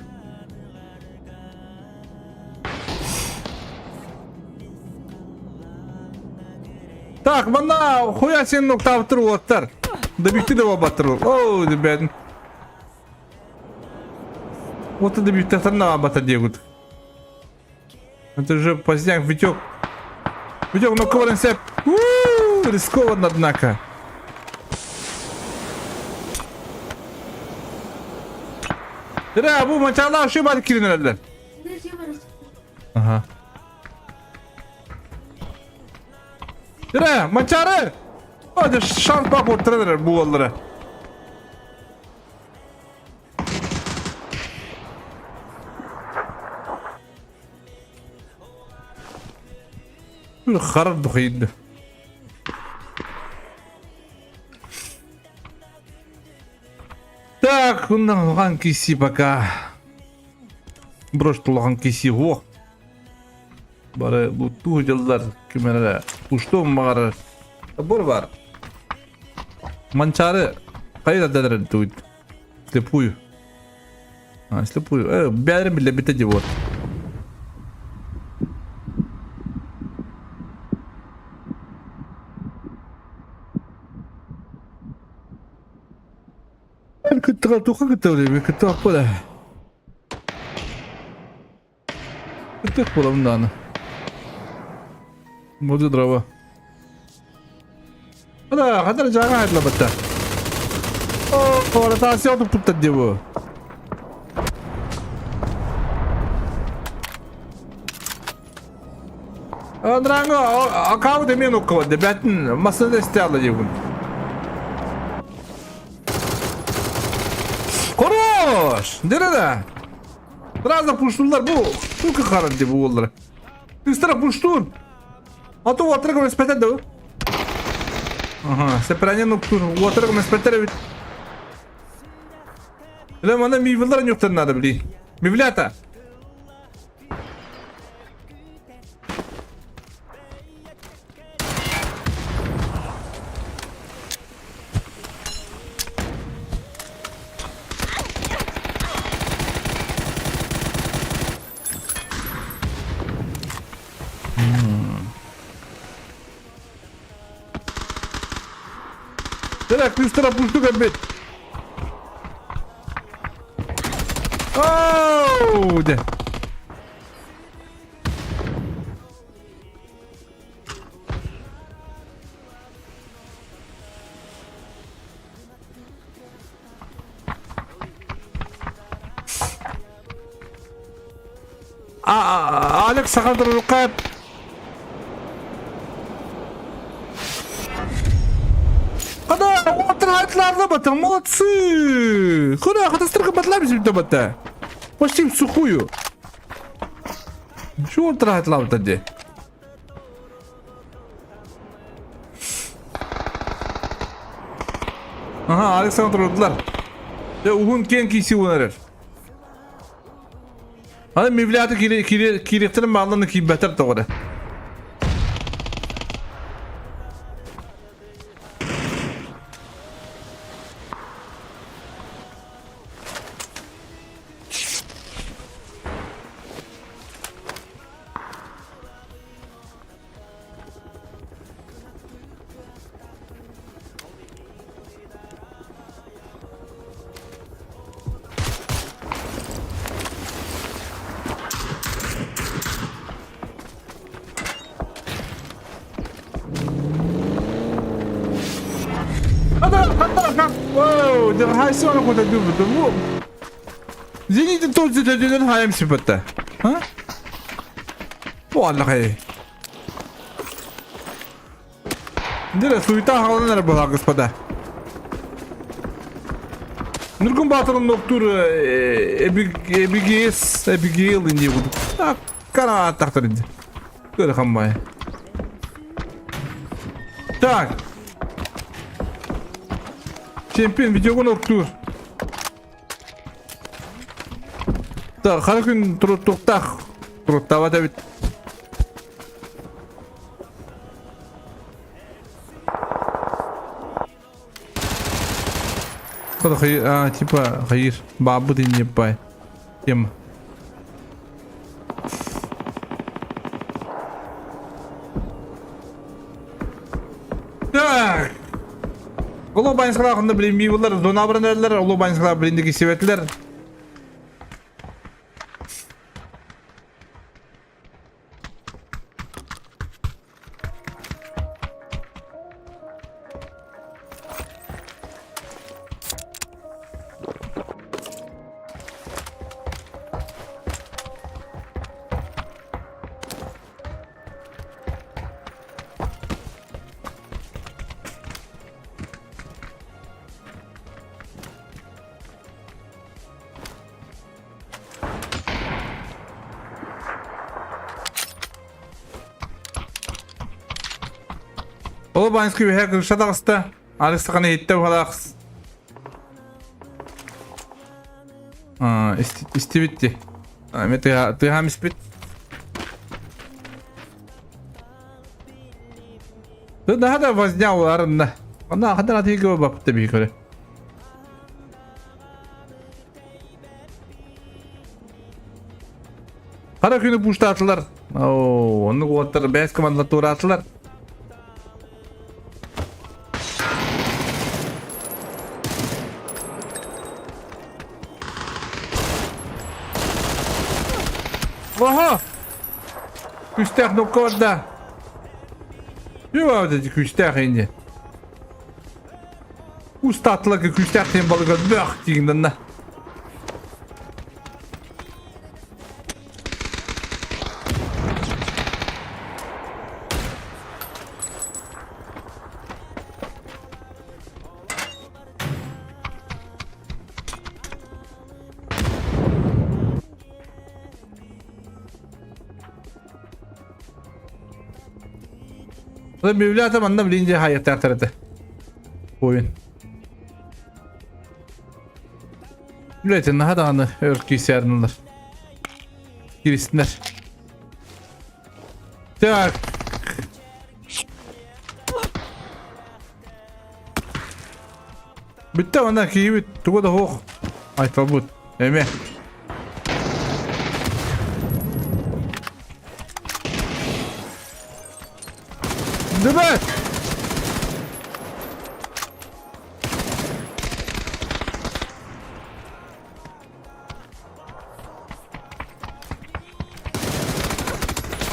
Так, манна хуя сен ноктаабыттар уолаттар. Добикти да буолбаттар. Оо, дебен. Вот и добиктахтар на диэгут. Это же поздняк, Витек. Витек, ну коварен сеп. Рискованно, однако. Да, бу мачала ошибать киринелер. Ага. Дыра, мачары! Hadi şans bak ortada bu onlara. Харар духайды. Так, улахан киси пока. Брошь улахан киси во. Бары луттуу дьыллар ким эрэ уштуом баҕарар Собор бар. Манчаары хайа да туйт. Слепую. А, слепую. Э, бәрін біле бітті деп вот. Кыттыга туха кыттыга кыттыга кола. Кыттык буолабын даҕаны. Буду дрова. Да, хатар жаға айтлабатта. О, ротация туптар дебу. Дранго, аккаунт мен уккабат, бәтін масында істе дебун. Хорош! Дерена! Сразу пуштулар бу. Сука харан деп уоллар. Быстро пуштун. А то уотрыгым эспетер да. Ага, сепранен уктур. Уотрыгым эспетер ведь. Лем ана мивлар нюктар надо, бли. Мивлята. Дөрө кыыстара пустук эбит. Оу, дэ. Алекс Сахандр-Рукаев Когда молодцы! Куда? Хатастырка батлабись батта. Почти в сухую. Чего тратила дии? Аха, Александр ыллар. Дьэ, уһун киэҥ киирсии буолан эрэр. Аны мивляты киириэхтэрин бааллан киирбэтэр тоҕо эрэ. Зенитин тот зетеден хайым сипатта. А? Буоллахай. Дere суета хаалан эрэ буолаа господа. Нургун Баатырын доктор Эбигейл Эбигейл инди курдук. Кара аттахтар инди. Көрө хаммай. Так. Чемпион видеоҕун оттуур. Так, хара күн туруттуохтаах. Туруттаабат эбит. А, типа, хайыр, баабыт инниппай. Тема. Так. Улуу Баньскалаах онно билин миибылар, донабыран эрэллэр, Улуу Баньскалаах билин кисибэтилэр. Ол Баньский үһэ кырша таҕыста. Арыстаханы иһиттэ быһалаах. Истибит ти. Эме тыаһаам испит. Наһаа да возня уларынна. Онно хандан атыыга баппыта биһи көрө. Хара күнү пуштаатылар. Оо, оннук уолаттар бэс командалар туораатылар. Oha! Күүстээх нокка барда. Юу күүстээх инде. Устаатылар күүстээх диэн балыга бөх диигиннэннэ. Библиотека манна билин дьэ хайыктаахтар этэ. Ойун. Үлэтин наһаа даҕаны өр киирсээринэлэр. Киристинэр. Так. Бүттэ онно киһибит тугу да суох. Айталбыт. Эме. Дүбэт!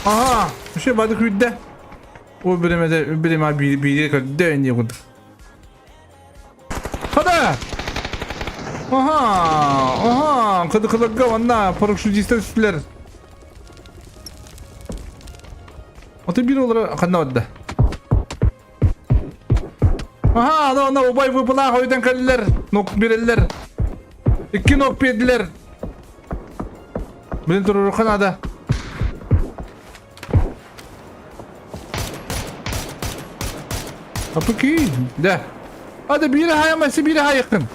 Aha! Bir şey vardı kүйдэ. Ол биремеде биреме биири көрдө эмне курдук. Хада! Аха! Аха! Кыдыкыларга манна парашютистер түстүлэр. Аты бир олора ханна барда? Аха, ана ана убай выпылаах ойдан кэллилэр. Нок береллер. Икки нок бердилер. Блин, туруруха надо. Апыки, да. Hadi biri hayaması biri hayıkın.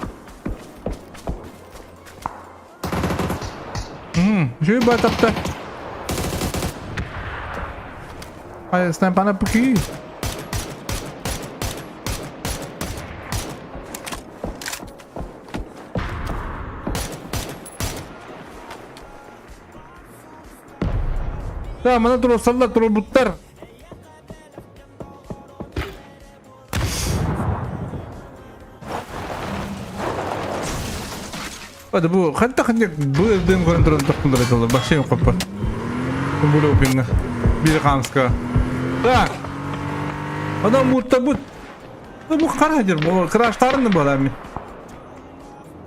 Үчүгэй баатапта. Хайа, снайпана пыки. Да, мана туруорсаллар, туруорбуттар. Hadi bu ханта ханник бу ырдын көрөн туран тохтулар этэлэр бассейн хоппа. Бу пинга. Бир хамска. Так. Ана муртабыт. Бу кара хадыр, бу краштарын балами.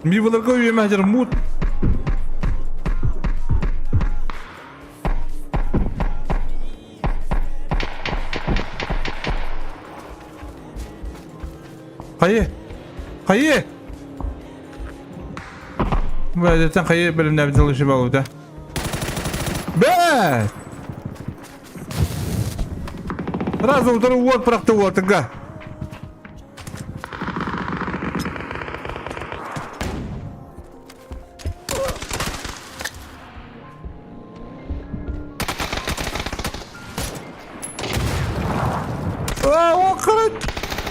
Ми буларга үйеме хадыр мут. Хайы! Хайы! Бэдэтэн хайы бэлэмнээбит алышы балута. Бэт! Сразу утары уот бырахты уотыга.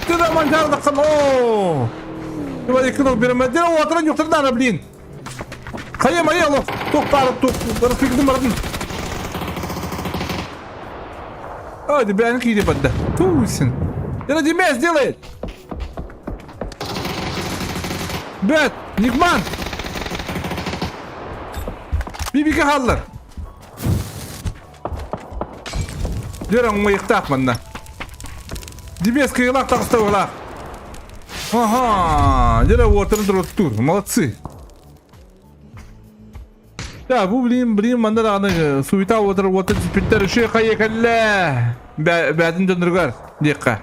Ты манжардаққан, о! Отыран юқтырдары, блин. Хайа майа олох, туох баар, туох, распикдым бардым. Ой, бәні киде барды. Туйсын. Это Димес делает. Бәт, Никман. Бибике халлар. Дөрөң мыйыктаах манна. Димес кыылаах таҕыста быһылаах. Ага, дьэ уотарын туруттуур. Молодцы. Да, бу блин, блин, манна даҕаны суета уотар уотар түспүттэр үчүгэй хайа кэллэ. Бээтин дьонноругар диэххэ.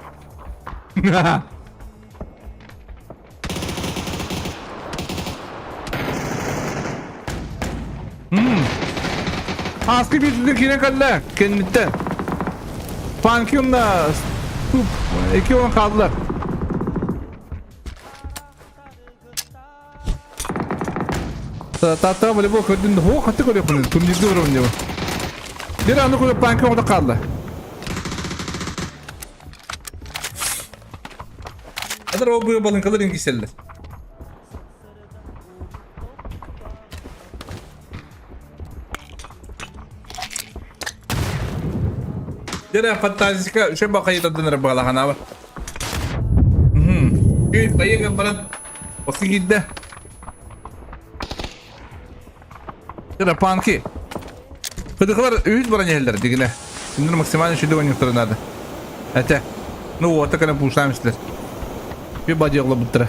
Аскы биирдэ киирэн кэллэ кэнниттэн. Панки уонна туп 2-10 хааллар. Тата волейбол көрдүн хоо хатты көрөппүн турнирга уровня. Дер аны көрөп панки оҕото хаалла. Адыр ол бу балынкалар ингиселлер. Дere фантастика үчүгэй бакайытардан эрэ баҕалаһанаабар. Үчүгэй байыган баран осы киирдэ. Дere панки. Кыдыкылар үһүс баран иһэллэр дигинэ. Кинилэр максимально үчүгэй оонньуохтара наада. Этэ. Ну уота кэлэн пуштаан истилэр. Bir бадьыалла буттара.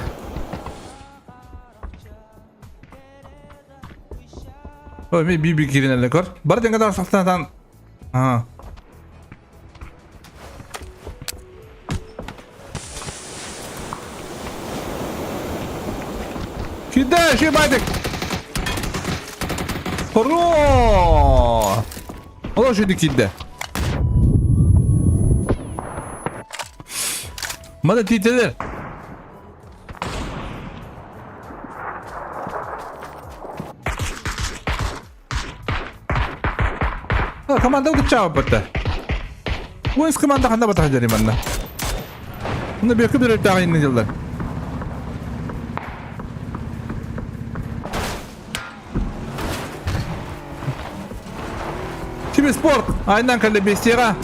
Ой, мен би-би кииринэллэр көр. Бары дьаҥҥа тахсахтаатан Аа. Кида, шибадик. Хоро! Ола шүді киирдэ. Мана тиитэлэр. Команда утуччаабыппыт. Уонс команда ханна батаха дьэри манна. Мына бөкү бирөлтөөх инни дьыллар. Киберспорт айынан кэллэ бестияҕа.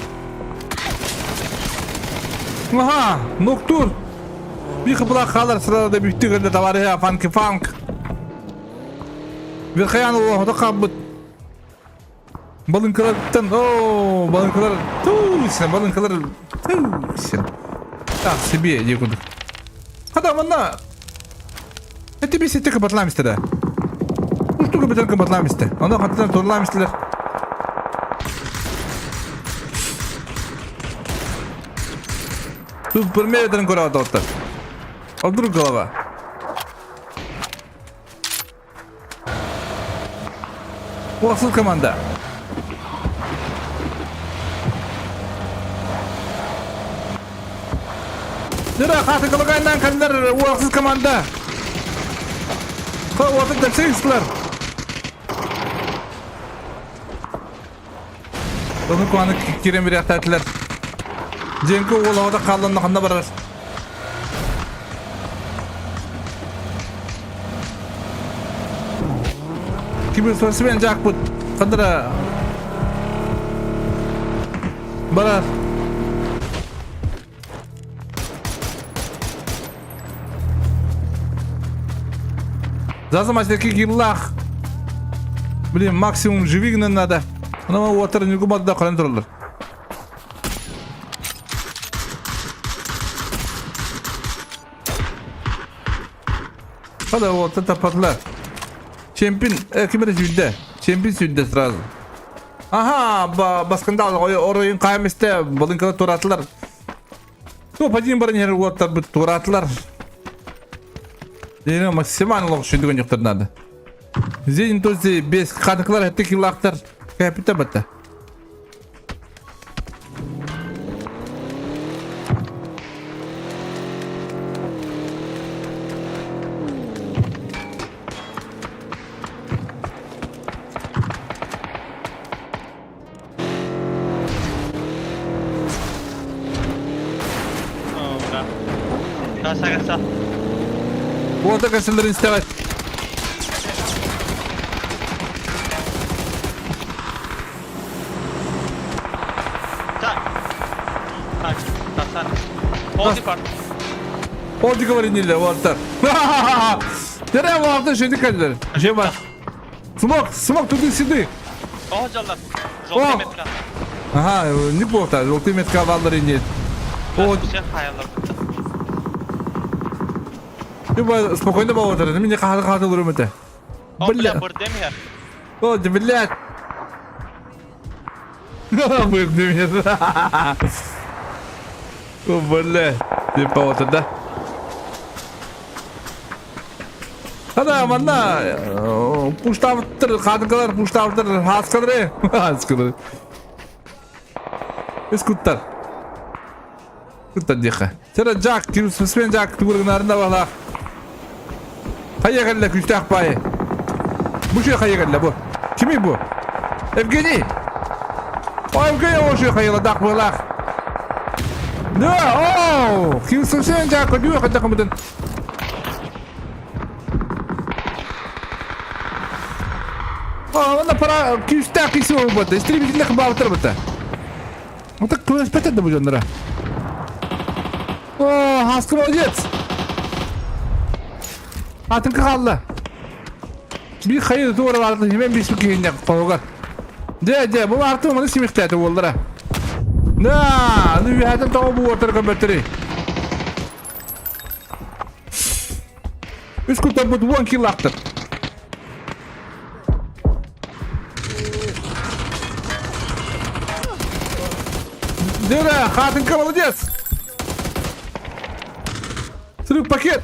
Аха, нуктур. Bir кыпылак хаалар сырада бүттү кэллэ товарища фанки фанк. Верхоян олоһото хаалбыт. Балыҥкалартан, оо, балыҥкалар, туу, балыҥкалар, туу, Так, себе, дии курдук. Хата, манна Эти би сетте кыбатлаам истэ Усту кыбытан кыбатлаам истэ. Ону хаттан турлаам истилэр. Тут пырмеветерин көрө оттар. А вдруг голова? Уақсыз команда. Нұра қаты қылығайынан кәлілер уақсыз команда. Уақыт дәпсеңсілер. Оны куаны кирен бір яқтатылар. Женкі ол ауда қалынны қанда барар. Киберспортсмен жаакпыт хандара барар. Заза мастерки киллах. Блин, максимум живи гынан надо. Ана уотар нюгу бадда қалан тураллар. Хада уота таппатылар. Чемпион, ким эрэ сүүрдэ. Чемпион сүүрдэ сразу. Аха, баскында оройун хаам истэ балыҥкалар туораатылар. Топ один баран иһэр уоттарбыт туораатылар. Дені максимально лох шүндүгөн юктар надо. Зенин този бес хатыкылар хэтти килаактар кэпитэ батта. Каса каса. Уота кэсэллэрин истэҕит. Так. Так, тасан. Полный парк. Полдика бар инилер, уолаттар. Дere уолаттар шөйдік кәділер. Же бар. Смок, смок туды-сюды. О, дьаллар. Желтый метка. Ага, не буолта, желтый метка баллар инет. О, все хаялар бытта. Типа спокойно болотар, мен қағады қағады ұрым өте. Бля, бұрдем я. О, блядь. Бұрдем я. О, бля. Типа вот да. Хана манна пуштавыттыр, кадынкалар пуштавыттыр, хаскалары, хаскалары. Искуттар. Куттар диэхэ. Сера Жак, кирсмен Жак тугургынарында балах. Хайа кэллэ күстээх баайы. Бу шуй хайа кэллэ бу. Кимий бу? Евгений! О, Евгений о шуй хайыладаах быһылаах. Да, о! Кирсмен Жак көдүү хайдах гыммытын. Онно пара күүстээх киси буолбата. Истребительных баабыттар быта. Вот так көспөтө да бу дьоннора. О, Хаска молодец! Атынка хаалла. Биир хайы туора баарын химэн биспит киһиннэ хоһугар. Дьэ, дьэ, бу артым маны симихтээтэ уоллара. Да, ну үһэтин тоҕо бу уотар көмөттөрүй. Үс кутарбыт уон кило Дыра, хатынка молодец! Срыв пакет!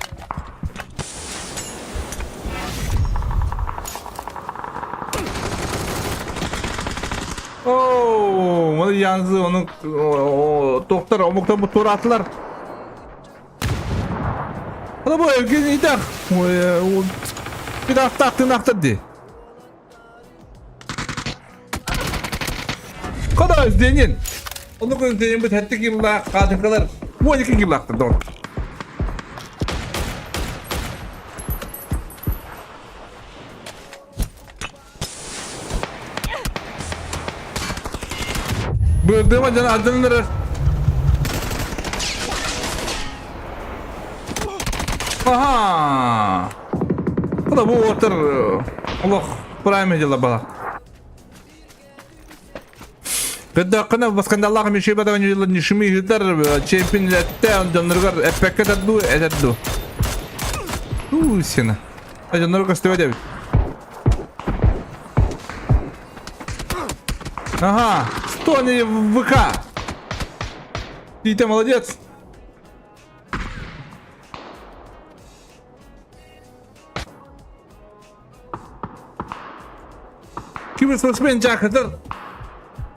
Оо, маны янзы оны тоқтар омуктан бу тураатылар. Ана бу Евгений итак. Bir ахтаахтын ахтар дии. Када өзденин. Onu көзденин бу тәтті килла кадынкалар. 12 килла ахтыр дор. Бырдыма жана адылнырар. Аха! Куда бу отыр олох прайм дела бала. Кыдакына баскандаллах мешебада нишими хитар чемпион летте доноргар эппекке тадду этедду. Уусина. Доноргар көстүбэт эбит. Ага, что не в ВК? Ты молодец. Киберспортсмен дьаакытар.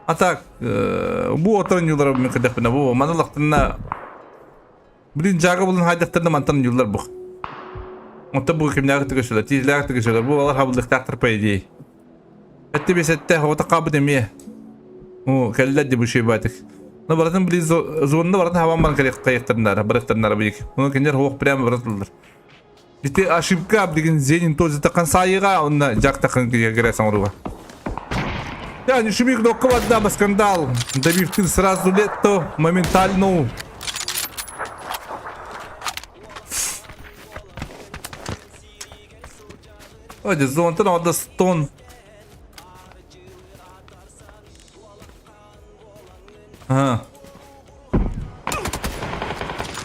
А так, бу отон юлар мен кыдахпына бу маналахтына блин жага булун хайдахтарна мантан юлар бу. Онто бу кимнээҕи тыгышылар, тиилээҕи тыгышылар, бу алар хабыллыктаахтар по идее. Этти бесетте, ота кабыт эмиэ. О, кэллэ ди бу шибатик. Но баратын блин зонна баратын хабан баран кайыктарнара, барыктарнара бийик. Оны киндер хоох прямо баратылар. Ити ошибка деген Зенин тоже такан сайыга, онна жак такан кире саңыруга. Я не шуми кнопка вода, скандал. Добив сразу лето, моментально. Ой, зонтан ода стон. Ага.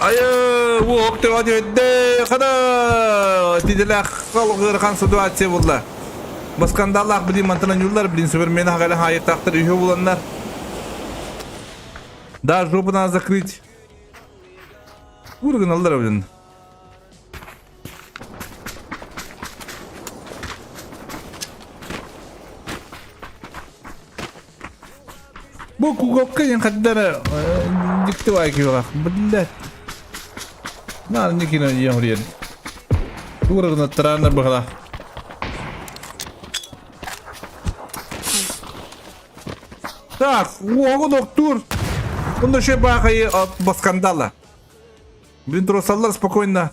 Айы, уох, ты өдде, қада! Тиделях ыарахан ситуация буолла. Баскандаллаах блин мантан юллар, блин супермени хагала хайыктаахтар үһү буланнар. Да, жопу надо закрыть. Ургын блин. Бу кугокка диэн хаддара дьикти баай киһилээх. Блядь. Наар никина диэн хуруйан. Ургынаттарааннар быһалаах. Так, уоҕун охтуур. Онно шебаахайы баскандала. Блин, тросаллар спокойно.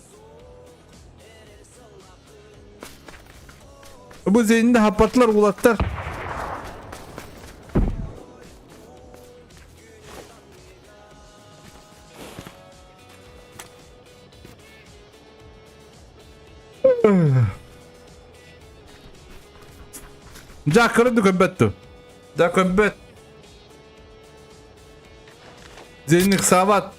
Бу зейнде хаппатлар улаттар. Дьа көрөндү көмбөттү. Дьа көмбөт. Зейник саабат.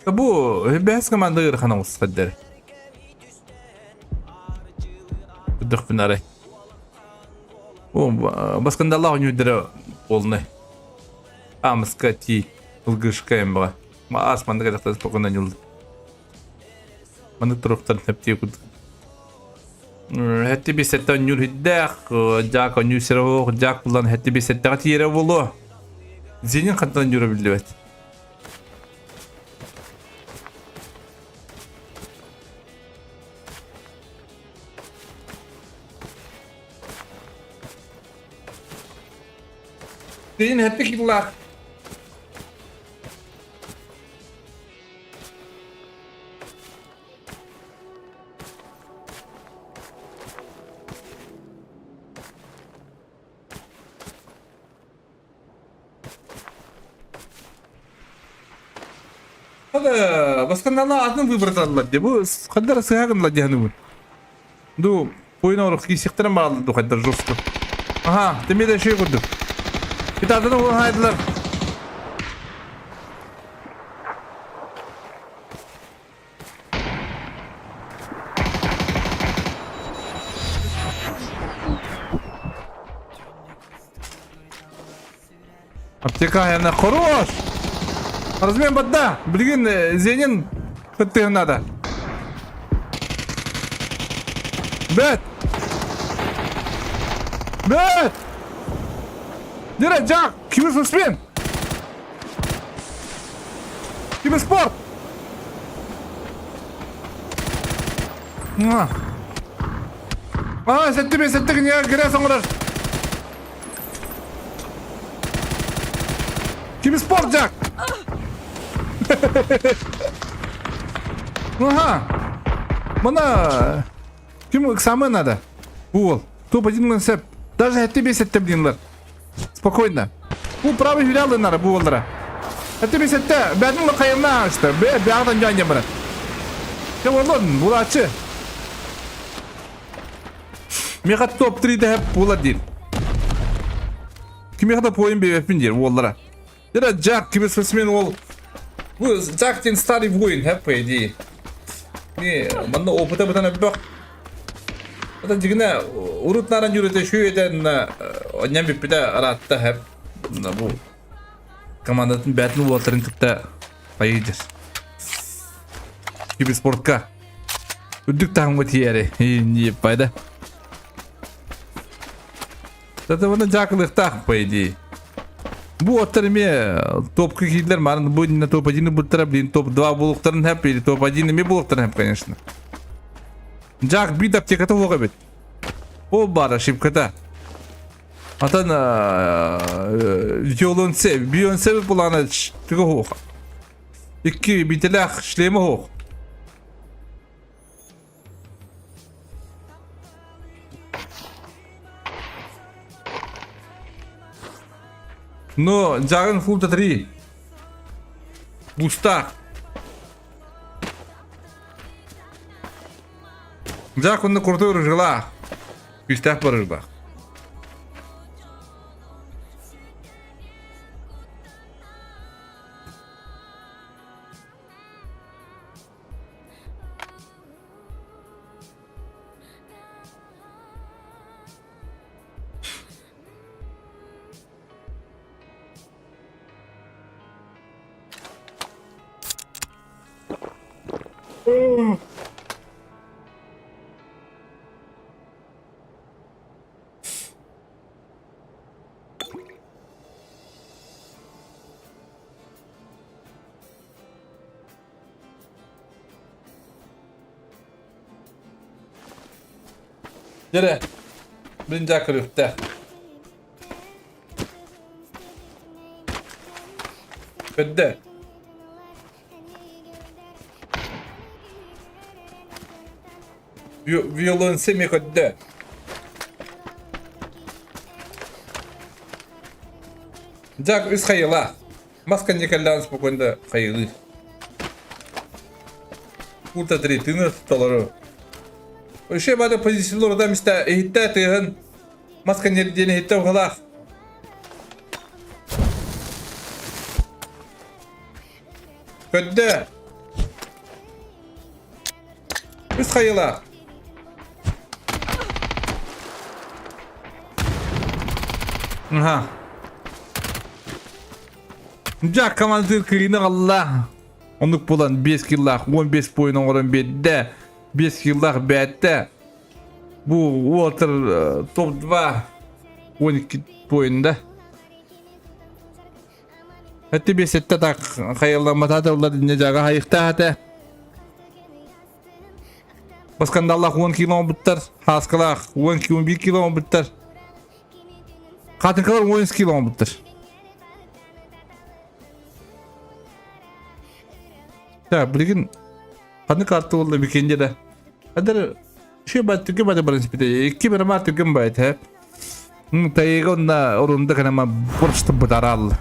Бу бэһис команда ыарахан оҕустар. Үрдөхпүн арай. О, баскандаллаах ойнуйдара полный. Амыска ти ылгышка эмбаҕа. Аас маннык дьахтар спокойно ньул. Маннык туруктар нэптии курдук. Хэти бисеттен ньур хиддээх, жаак онньуу сирэ оһох, жаак булан хэти бисеттэҕэ тиэрэ буолуо. Зенин хантан ньура биллибэт. Зенин хэти киллаах. Басканала атын выбраталлар де бу хаддар сыһагынла диһаныбын. Ду пойна орух кисихтерен баалды ду хаддар жестко. Аха, темеде шей курдук. Итадыны ол хайдылар. Аптека айана хорош! Размен бадда! Билигин Зенин кыттыһын надо. Бэт! Бэт! Дира, Жак, киберспортсмен! Киберспорт! Аа, сэтти сэтти гинэ гэрэ соҥорор. Киберспорт, Жак! Ага. Мана ким ыксамы надо? Уол. Топ-1 лансеп. Даже хэтти бесетте блинлар. Спокойно. Бу правый филиалыннара бу уоллара. Хэтти бесетте бәдин лакайымна ашты. Бе бяғдан жан жамыры. Те олон булачы. Меха топ-3 де була дейін. Кимеха да поин бебеппин дер уоллара. Дера Джак киберспортсмен ол. Бу Джак ден старый воин, хеп по идее. Не, манна опыта бытан өббөх. Это дигне урут наран юрете шүйеден оннан бүппүтэ араатта хеп. Бу командатын бәтин уолаттарын кытта поедешь. Киберспортка. Үрдүк таһымга тиийэри. Не пайда. Это вона дьаакылыахтаах, по идее. Бу оттар эмиэ топка киирдилэр, марын бу иннинэ топ-1 буттара, блин, топ-2 буолуохтарын сөп, или топ-1 эмиэ буолуохтарын сөп, конечно. Дьаак биир да аптеката суох эбит. Ол баар ошибката. Атан Бейонсе, Бейонсе булаана түгэ суох. Икки биитэлээх шлема суох. Но Джаган Фулта 3. Бустах. Джак онно крутой рыжылаах. Күүстээх барыжылаах. Дьэрэ, мин дьаа көрүөхтээх. Көрдө. Виолонсе эмиэ көрдө. Дьаак үс хайыла. Мас кэнникэллээн спокойно хайылыы. Курта третины толору. Еще бары позициялар да миста иһиттэ тыаһын мас кэннер диэн иһиттэ уһалаах. Көддө. Үс хайылаах. Аха. Дьэ, командир кыыны алла. Оннук булан 5 киллаах 15 поин оҥорон биэрдэ. 5 киллаах бэттэ. Бу Уолтер топ-2 12 поинда. Эти бесетте так хайылламмата улар инне жага хайыхтаах этэ. Баскандаллах 10 кило буттар, Хаскалах 10 11 кило буттар. Хатынкалар 10 кило буттар. Так, билигин ханнык карта буолла бикенде да. Адыр Şu бат түргэн бата баран спите. Икки бір ма түргэн байт хэ. Тайга онна орунда канама просто бытарал.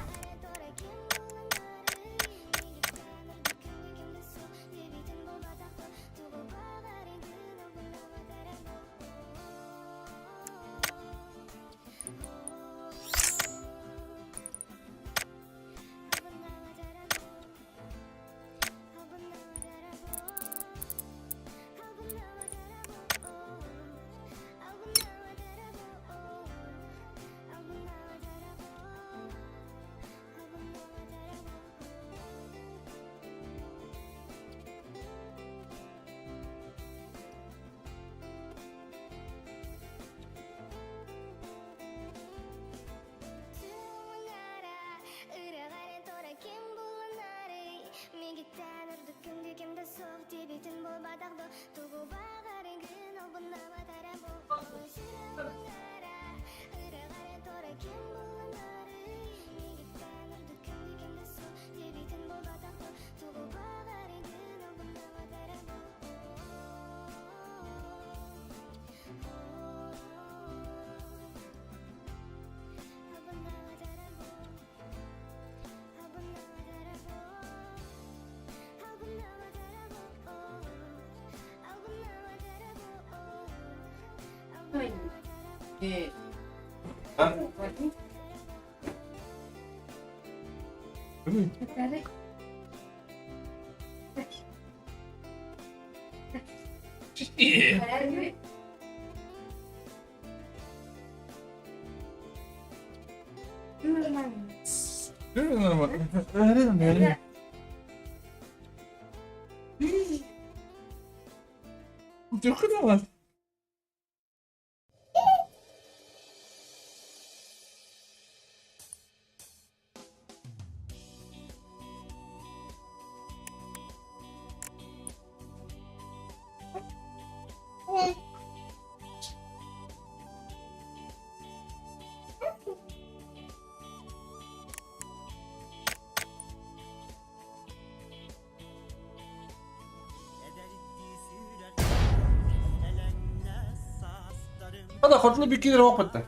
Ада хотуну биккилер опытта.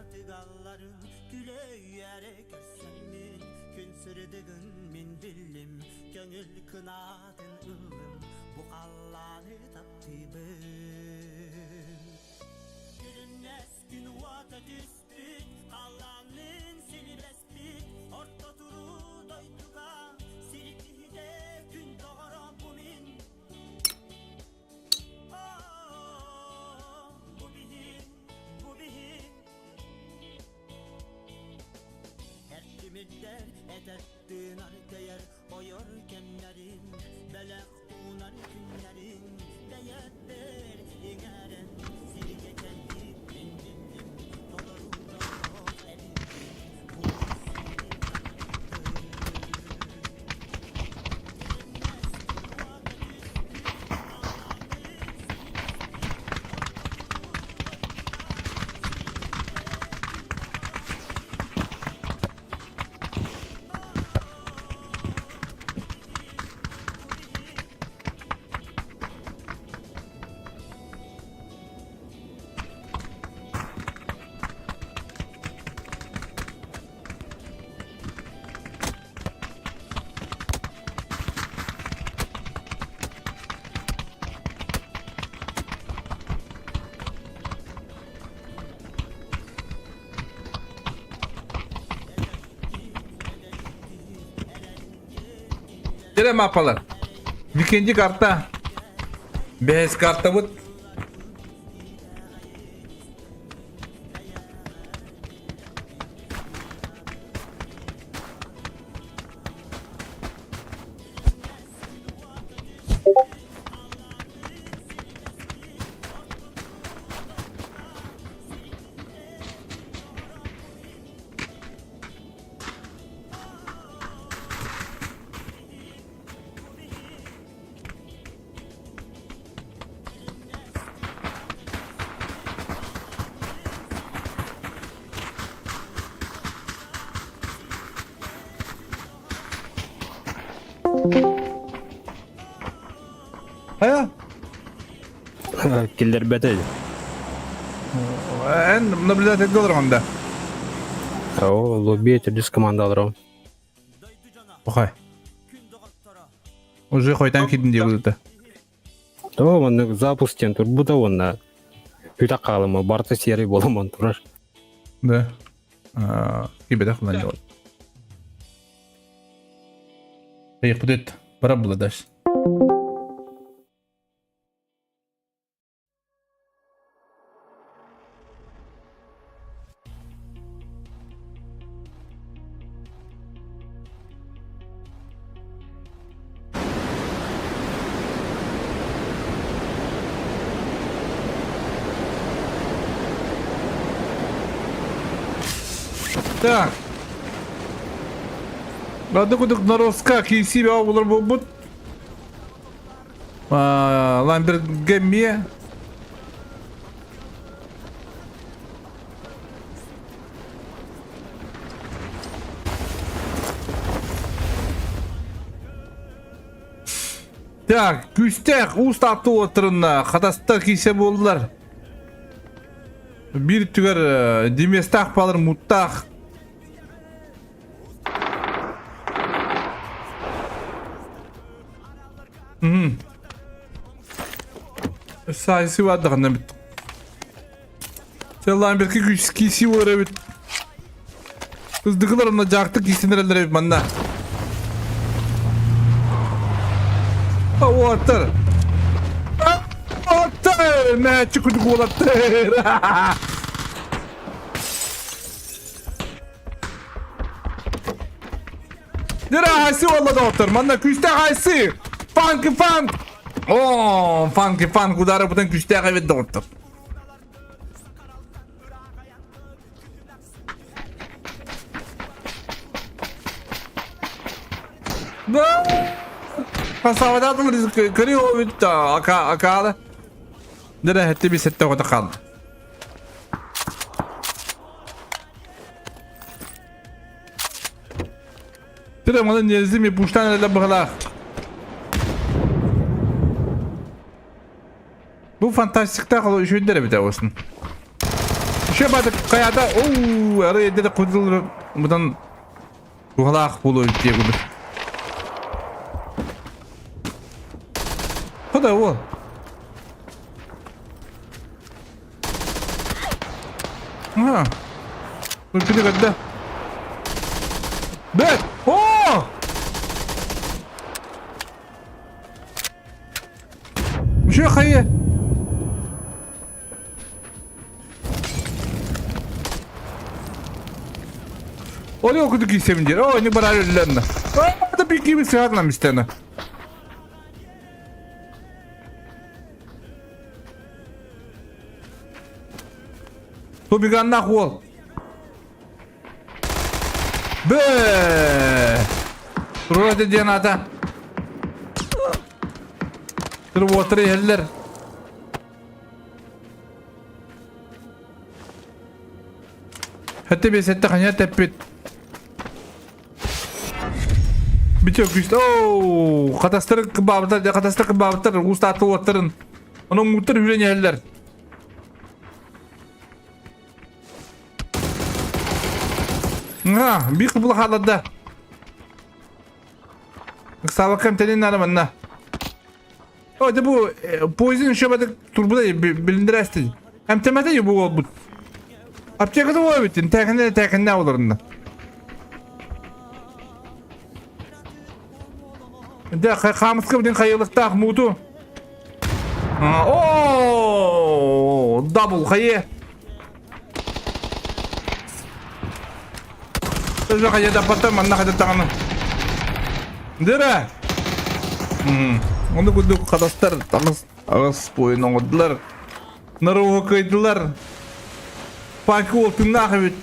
Дьэ маппалар. Викенди карта. Бэһис картабыт. Хайа? Киллэрбэтэ. Эн наблюдатель олорон да. О, лобби төрдүс команда олорон. Охай. Уже хойтан кидин дии булда. То маннык запуск диэн турбута уонна күтэ хаалыма барыта серый буоламан турар. Да. Кибетэх ман Эй, Пора было дальше. Так. Бады кудук Норовска киси баа булар буолбут. Ламбергемме Так, күүстээх уус таатты уоттарынна хатастар кисе буоллар. Биир түгэр Диместаах балар муттаах. Сайсы бардахына бит. Сэллаан бирки күс киси уора бит. Кыздыкылар онно жаактык кисинерелер эбит манна. Уоттар. Уоттар! Мээччи кудук уолаттар. Нere хайсы уолла доҕоттор? Манна күүстээх хайсы! Фанки фанк! О, фанки фанк удары бутан күүстээх эбит доҕоттор. Да! Хасавадатым көрү бит ака акаалы. Нere хетти би сетте оҕото хаалла. Тире маны нельзя пуштан эле быһылаах. Бу фантастиктаах үчүгдэр эбит оҕусын. Үчүгэй баатык хайата оу ары эдде кудул будан туһалаах буолуо диye курдук. Хода уол. Ага. Күлкүнү көрдө. Бэт! О! Үчүгэй хайы. Оли окуду кийсемин диэр. О, не барар өллөннө. Да бикими сыһатынан мистена. Тубиганнах уол. Бэ! Вроде диэн ата. Тырвотры иһэллэр. Хэттэ бесетте ханя тэппит. Бүтө күүс. Оу, хатастар кыбаабыттар, хатастар кыбаабыттар, уустааты уоттарын. Онон муттар үрэн иһэллэр. Ҥа, биир кыбыла хаалларда. Ыксаабакка эмтэнин наада манна. О, это бу поездин еще бадык турбуда билиндирээсти. Эмтэмэтэ бу буолбут. Аптекада буола эбиттин, тээкинне тээкинне олорунна. Дэ хаамыска билин хайылыктаах мууту. О, дабл хайы. Тоже хайа да потом манна хайда таҕаны. Дыра. Оны курдук хатастар таҥас аҕыс буойун оҥордулар. Наруһу кыйдылар. Панки уол тыыннаах эбит.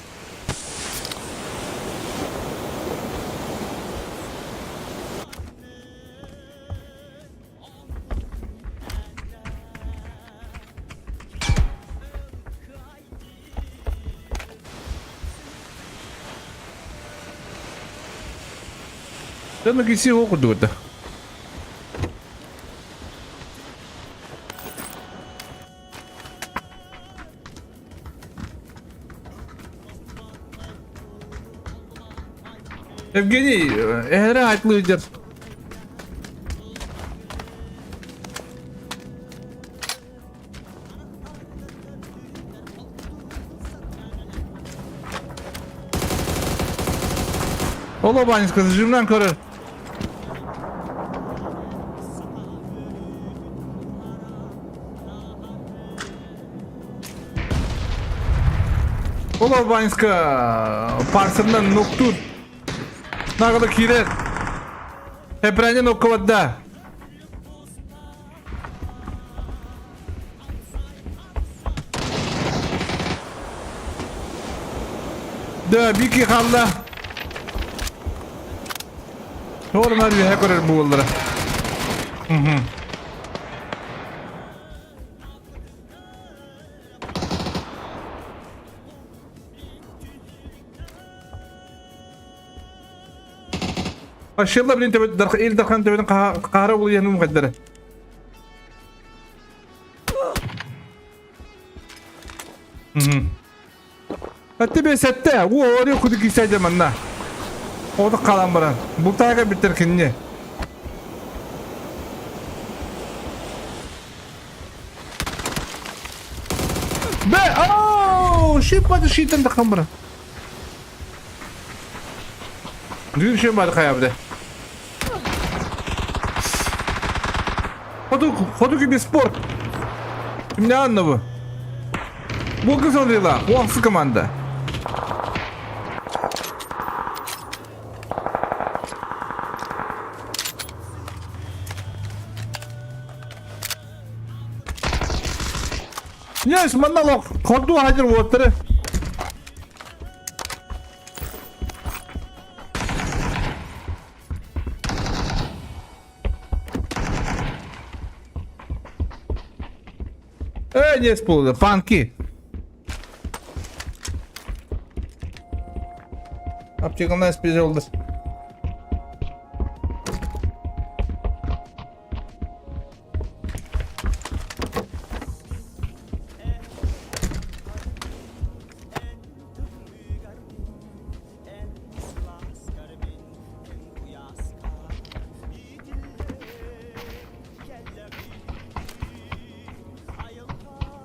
Тэн киси ол курдук этэ. Евгений, эһэрэ айтлыйдыр. Ол Обанецка зажимнан көрөр. Ол Албанецка парсынан ноктур. Нагада киирэр. Эпрәне ноккабадда. Да, Вики хаалла. Туорунар үөһэ көрөр буоллара. Мгм. Ашылла блин төбөт ил дархан төбөтүн хаара булуйанум хайдара. Атты бесетте, у ори куду кисайда манна. Оду калан баран. Бултаага биттер кинне. Бе, оу, шиппады шитен таққан баран. Дүр шем бар хаябды. Ходу, ходу киби спорт. Кимне анна бу? Бу кыз смотрела, уақсы команда. Yes, манна лох, ходу хажыр уоттары. Э, не сполда, панки. Аптеканы спезе oldu.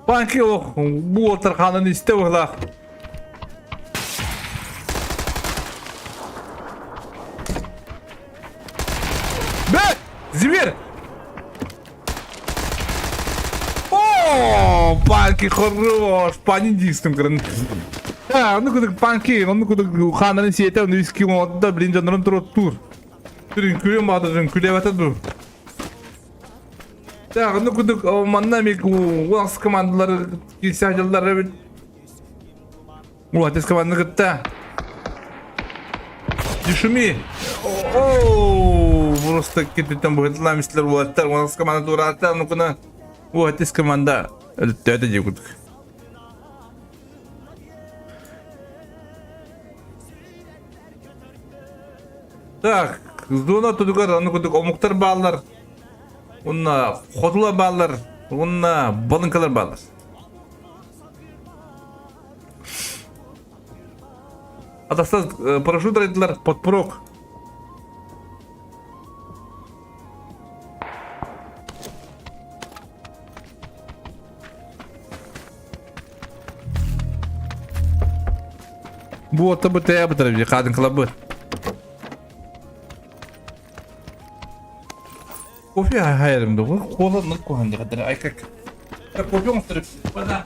Панки ох, бу отарханын исте быһылаах. Бе! Зверь! О, панки хорош! Пани дистым кырын. А, ну кудык панки, ну кудык ханын сиете, ну иски да, блин, жанрын тур тур. Түрін күлем бадырын күлеп атады. Так, ну кудык манна мек уақс командалары килсе жылдары бит. Уатес команданы кытта. Дюшуми. О, просто кететтен быһытыламистер уаттар. Уақс команда турааттар, ну кына Уатес команда өлөттөөтө дии курдук. Так, зона тудугар аны курдук омуктар бааллар. Уонна хотула бааллар, уонна балыҥкалар бааллар. Атастар парашют арыйдылар, подпорог. Бу отта бу тәя бытыр бит, кадын кылабы. Кофе хайарым да кола нық кухан дигәдер. Ай как. Кофе оңтырып. Бана.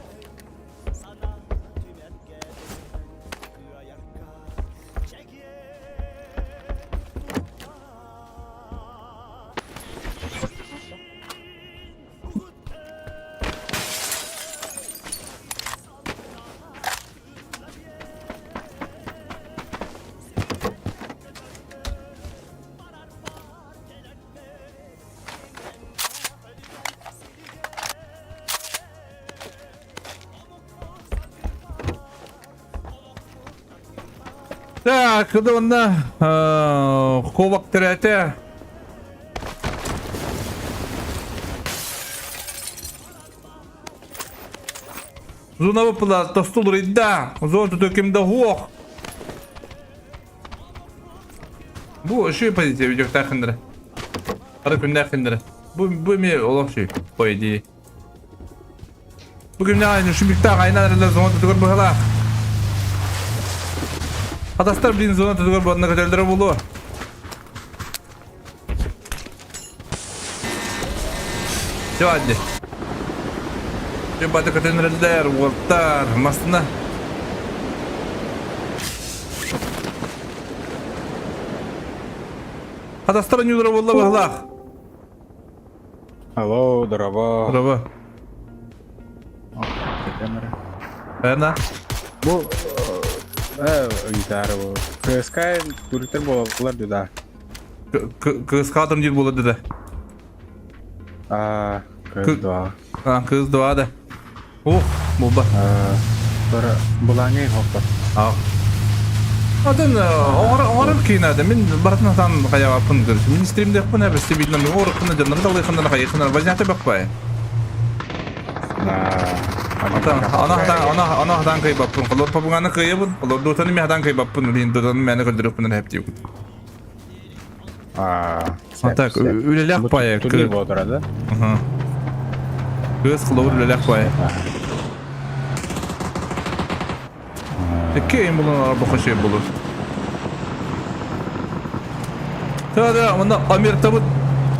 Так, онна кубок тирэтэ. Зона выпала, тостул рыйда. Зона тут кимде хуох. Бу үчүгэй позиция видеохтаахындара. Хара күннээхиндара. Бу бу эмиэ олох үчүгэй по идее. Бу күннээх айны шумиктаах айнан эрэллэр зона тутугар быһалаах. Хатастар блин зона тутугар буонна көтөллөрө буолуо. Все, адди. Все, баты көтөн эрэллэр, уолтар, масына. Хатастар ньуулара буолла быһылаах. Алло, здорово. Здорово. Камера. Эна. Бу э гитара бу. КСК туритер буолалар да. Кыыс хаатым диир буолар да. А, КС2. А, КС2 да. Ух, буолба. Былаҥҥа хоппот. Атын оҥорор киинэ мин барытын сатаан хайаабаппын көрүс. Мин стримдэхпин эбэсти билнэ мин ооруккуна дьоннору талыаххына хайыаххына возняты бэкпай. Ата ана хатан ана ана хатан кыйбаппын. Холор пабыганы кыйабын. Холор дотаны ми хатан кыйбаппын. Лин дотаны мэне көрдөрөппүн хэптиюк. А, А так, үлэлээх пая. Турнир буолара да? Кыыс холобур үлэлээх пая. Икки ыйын булан арбаха şey булur. Да, онно Америкабыт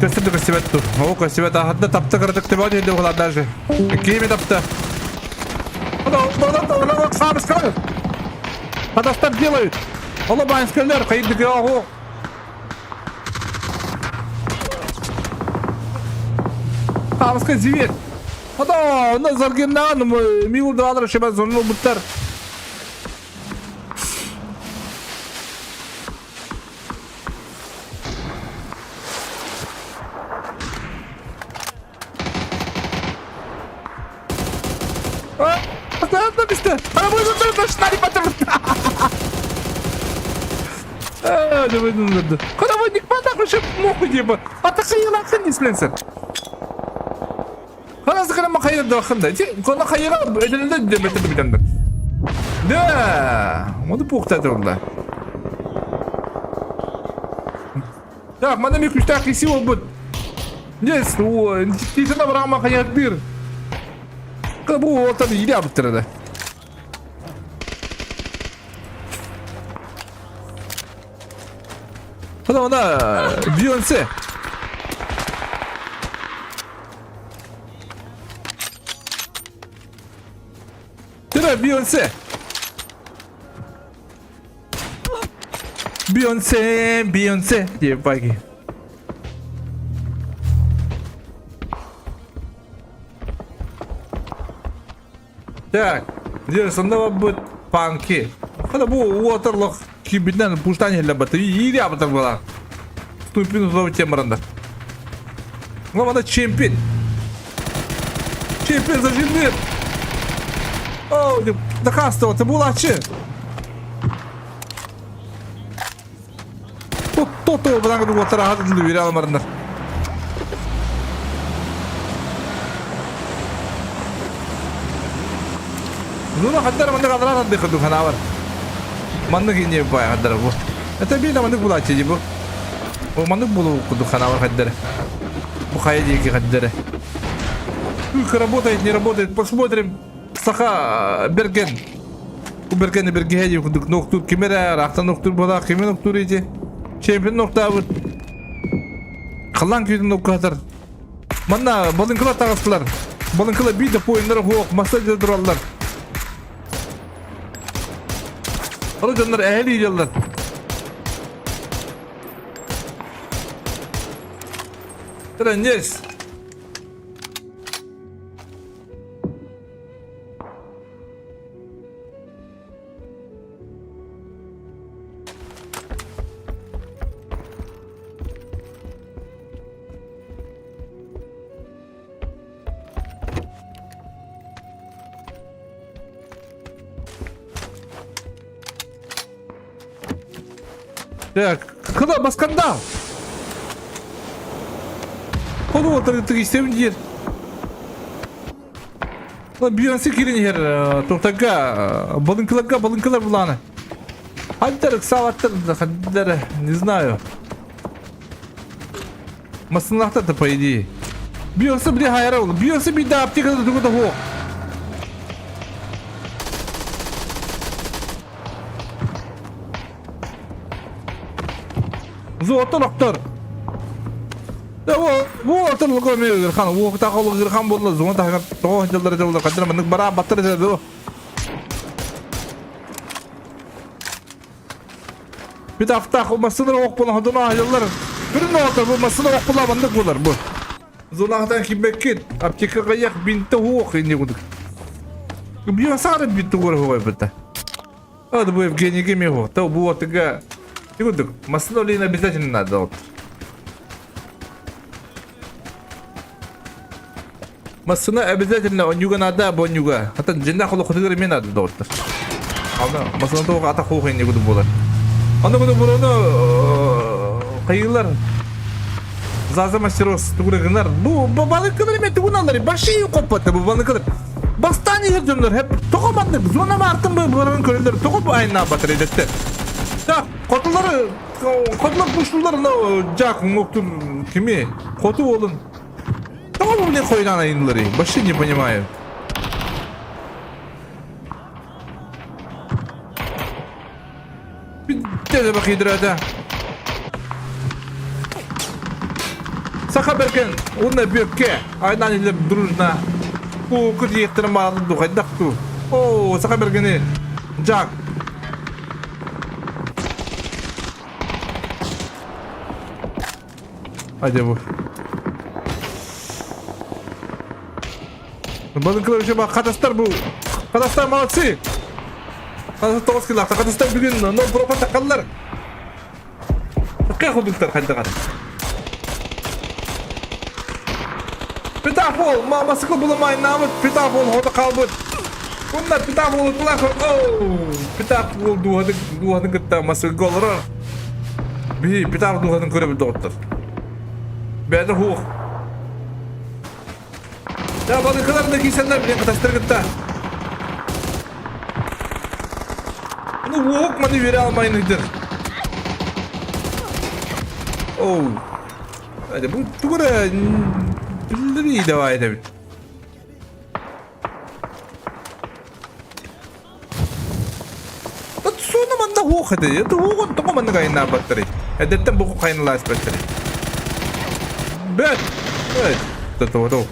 көстөр да көстүбэт тур. О, көстүбэт ахатда тапта кыратык тебен жерде буолар даже. Кими тапта? Хатастар делают. Ола байынскайлар кайдыгы ого. Хамска зивет. Ада, онно заргиннаан миул даалар шеба зонну буттар. Так, манна эмиэ күүстээх киси буолбут. Yes, тиитин абыраама хайыардыыр. Бу уолтан иилэ абыттара да. Хана она Бейонсе. Тыра Бейонсе. Бейонсе, Бейонсе диye байги. Так, дьэ, сонно барбыт панки. Хата бу уотарлох киирбитинэн пуштан иһиллэ бата. Иири абытар буолар. Ступин узловы тем барандар. Главное чемпион. Чемпион зажимныр. О, дакаастабата буолааччы. Тото быдан уоттар аһат үөрэ аламарындар. Зуна хаддар маннык алараа тардыы курдук санаабар. Маннык инне бай хаддар бу. Это биир да маннык булааччы дии бу. О маннык булуу курдук санаабар хаддара. Бу хайа диэки хаддара. Только работает, не работает. Посмотрим. Саха Берген. Бу Бергени бергиһэ дии курдук нохтуур ким эрэ ыраахтан нохтуур буолаах кими нохтуур ити. Чемпион нохтаабыт. Халлаан күүтүн уккатар. Манна балыҥкалар таҕыстылар. Балыҥкалар биир да поиннара суох, масса дьэ тураллар. Ол дьоннор эһэлии дьаллар. Тренес. Так, кыла басканда. Ходу отырыттык истебин диир. Бүйөнсі кирин иһэр тухтарга балыҥкыларга балыҥкылар булааны. Хаддар ыксаабаттар хаддар не знаю. Массыналаахтар да по идее. Бүйөнсі били хайара ол. Бүйөнсі биир да аптекада тугу да суох. Золото доктор. Бу отон лука мен ырхан, уохта холу ырхан болла, зона тахар тоҕо дьыллары дьыллар хаддара маннык бараа баттар этэ дуо. Бит автах массыына ох була ходуна дьыллар. Бүрүн оҕото бу массыына ох була маннык булар бу. Зонахтан кимбеккин аптекаға ях бинте хуох инни кудук. Бьё сары бинте хуох хуох битта. Это бу Евгений Гемиху. То бу отыга. Кудук, массыына олин обязательно надо. Вот. Массыына обязательно онньуга наада бу онньуга. Хата дьиҥнээх олоххутугар эмиэ наада доҕоттор. Аны массыына туох ата хуох инньэ курдук буолар. Аны курдук буруну хайыылар Заза мастерос тугура гынар. Бу балыккалар эмиэ тугуналлар большие хоппоттар бу балыккалар. Бастаан иһэр дьоннор хеп тоҕо маннык зона маартын бу көрөллөр тоҕо бу айнаабатар эдэттэр. Так, хотулары хотулар пуштулар но жак муктур кими хоту олун Тоҕо бу блин хойнаан айыныларый? Вообще не понимаю. Бүттэ бакыйдырата. Саха берген уонна бүөккэ айнаан илэр дружно. Уу кыр маалын ду хайдах ту. Оо, Саха бергени Жак. Hadi bu. Балыҥкалар еще бак хатастар бу. Хатастар молодцы. Хатастар тоҕус килаахта. Хатастар бүгүн но пропа такаллар. Такка худуктар хайдаган. Питапол, мамасы буламай намыт, Питапол хода қалбыт. Онна Питапол тулах, оу, Питапол дуһаны дуһаны кытта масыга олорор. Биһи Питар дууһатын көрөбүт доҕоттор. Бэйэтэ хуох. Да балыкалар да киисэннэр билин кытастыр кытта. Ну уоһук маны үөрэ алмайын ыйдыр. Оу. Hadi bu тугура биллери давай этэбит. Суона манна хуох этэ. Это хуоҕун тоҕо маннык айаннаабаттарый? Эдэттэн бу хайналааспаттарый. Бэт! Бэт! Тото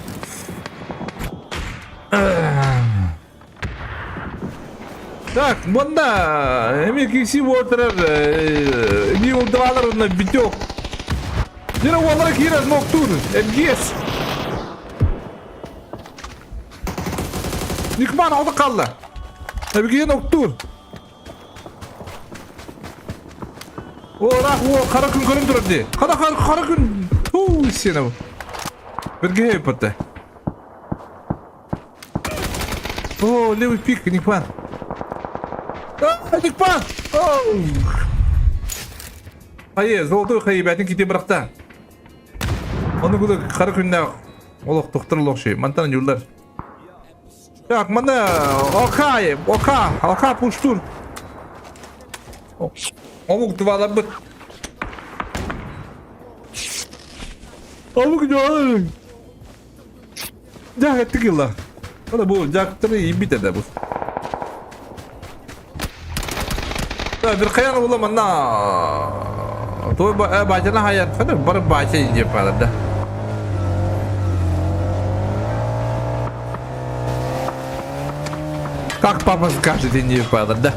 Так, манна эмиэ киси буотарар эми улдавалар онно биток. Дина уоллара киирэр ноктуур, МГС. Никман алды қалды. Эбигиэн оттуур. О, рах, о, қара күн көрін тұрар де. Қара, қара, қара күн. Ту, сені. Бірге өппетті. О, левый пик, Никман. А, Никман! Оу! Хайы, золотой хайы, бәтін кете бірақта. Оны күді қара күнне Олох тохтор олох ши. Мантан юллар. Так, мана ока, ока, ока пуштур. Омук двалабыт. Омук двалабыт. Жак эттик ылла. Ана бу жактыры имбит эде бу. Да, bir каян була манна. Той баачана хайар, ханар бар баача диye да. Как папа скажет, не да?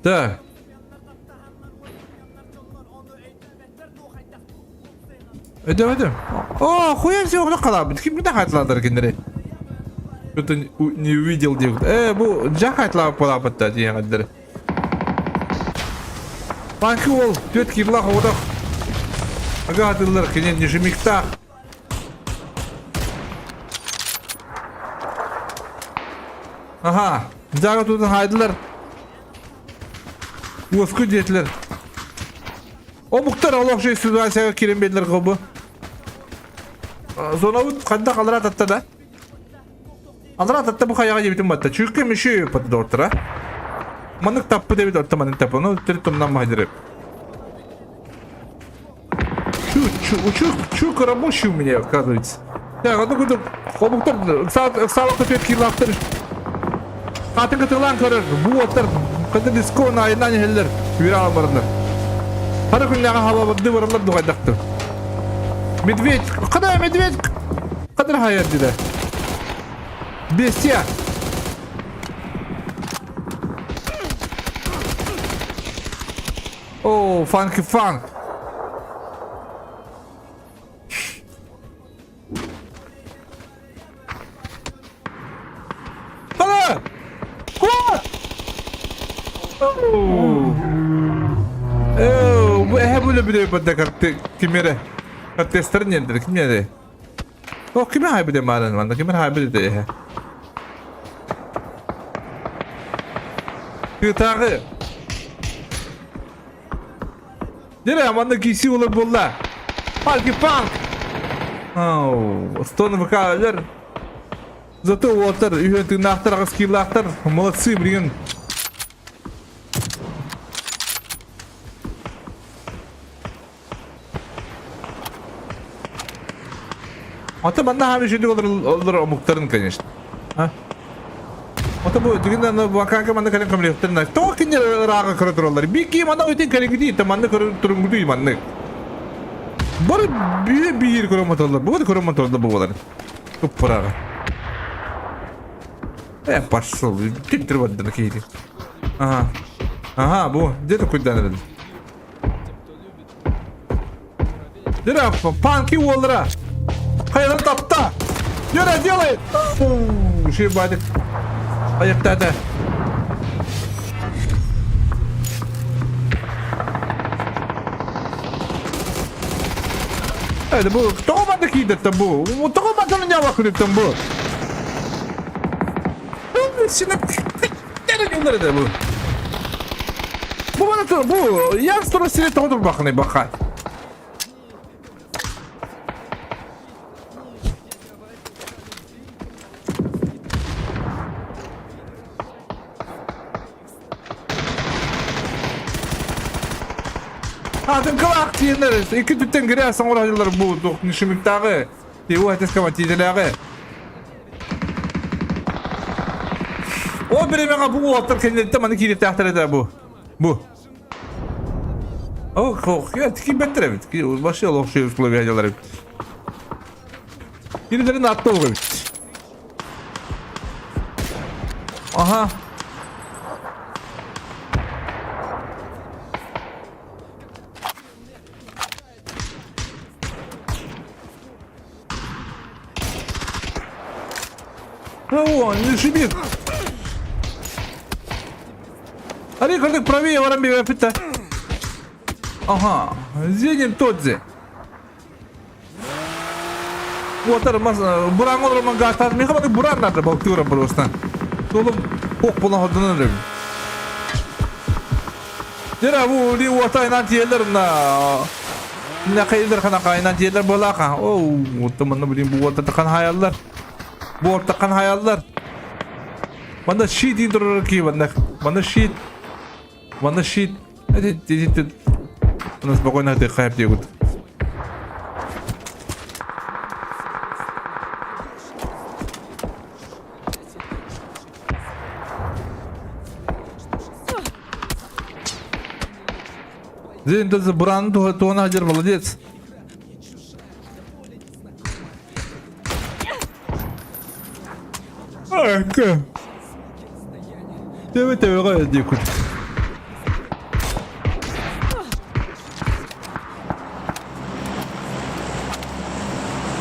Так. Өйдөм, өйдөм. О, хуя все оҕону халаабыт. Ким ким хайтылаатар кинилэри? Что-то не увидел диэбит. Э, бу дьа хайтылаабыт буолаабыт да диэҕэллэр. Панки уол, түөрт киилах оҕотох. Ага атыллар кини нежимиктаах. Аха, дьаага тутан хайдылар. Уоску диэтилэр. Омуктар олох же ситуацияга кирен биэрдилэр гобу. Зонабыт хайдах алара татта да? Алара татта бу хайаҕа диэбитим батта. Чүккэ мүшү патта доортара. Маннык таппы дебит орта маннык таппы. Ну, төрүт тумнан махадырып. Чу, чу, чу, чу, рабочий у меня, оказывается. Так, одну кудук, омуктар, саалыкта түөт киилаахтар. Атын кытылаан көрөр, бу уоттар, кыты диско айынан иһэллэр, үөрэ бараннар. Хара күннээҕи халабырды бараллар дуҕайдахтыр. Медведь, када медведь, кадыр хайар дилер. Бестия. О, фанки фанк. Хала! Куот! Оо, бу эһэ бүлө бүлө бадда карты кимере. Картестер нендер кимере. О, киме хайбыде маарын манда киме хайбыде эһэ. Тыытааҕы. Дere манна киси олар буолла. Палки панк. Ау, стон ВК-лар. Зато уолаттар үһүөн тыыннаахтар, аҕыс киилаахтар. Молодцы, блин. Ата манна хаамы үчүгдүк олорор омуктарын, конечно. А? Ата бу дигин аны вакака манна кэлэн көмөлөһүөхтэрин тоҕо кинилэр ырааҕа көрө тураллар. Бики манна өтен кэлиҥҥитий, та манна көрө туруҥҥутуй маннык. Бары биир биир көрө мотоллар. Бу да көрө мотоллар бу болар. Куппураҕа. Э, пошел. Типтир бардын киһи. Ага. Ага, бу где-то куйдан эрэл. Дера, панки уоллара. Хайдан тапта. Дера, делай. Шибадик. Аяктады. Это бу тоҕо манна киирдэттэн бу? Тоҕо манна ньаба күнүттэн бу? Сина Нere bu? Bu bana tur bu yan sonra seni toğdur bakın bakay. Атын кылаак тиэннэр икки түттэн кире саҥар бу нишимиктааҕы Тиу этескама тииделээҕи О биремеҕэ бу уолаттар кэнниттэн маны киириэхтээхтэр этэ бу. Бу. О, киирбэттэр эбит. Вообще лохши условиялар эбит. Кирилерин атта эбит. Ага. О, не шибит. Али кырдык правее баран биэппит Ага, Зенин тот же. Уотар мас буран олорон гаастаат миха баны буран надо балтыыра просто. Толум ох була hodunun рым. Дера бу ли уота инан тиэлэр на на кайлар хана кайнан тиэлэр болака. Оу, оттаманна блин бу уота тахан хаяллар. Бу ортахан хаяллар. Манда щит интро ки манда манда щит. Манда щит. Эти у спокойно отдыхаем дегут. Зин ты буран туона хадыр молодец. Айка. Тебе тебе дикут.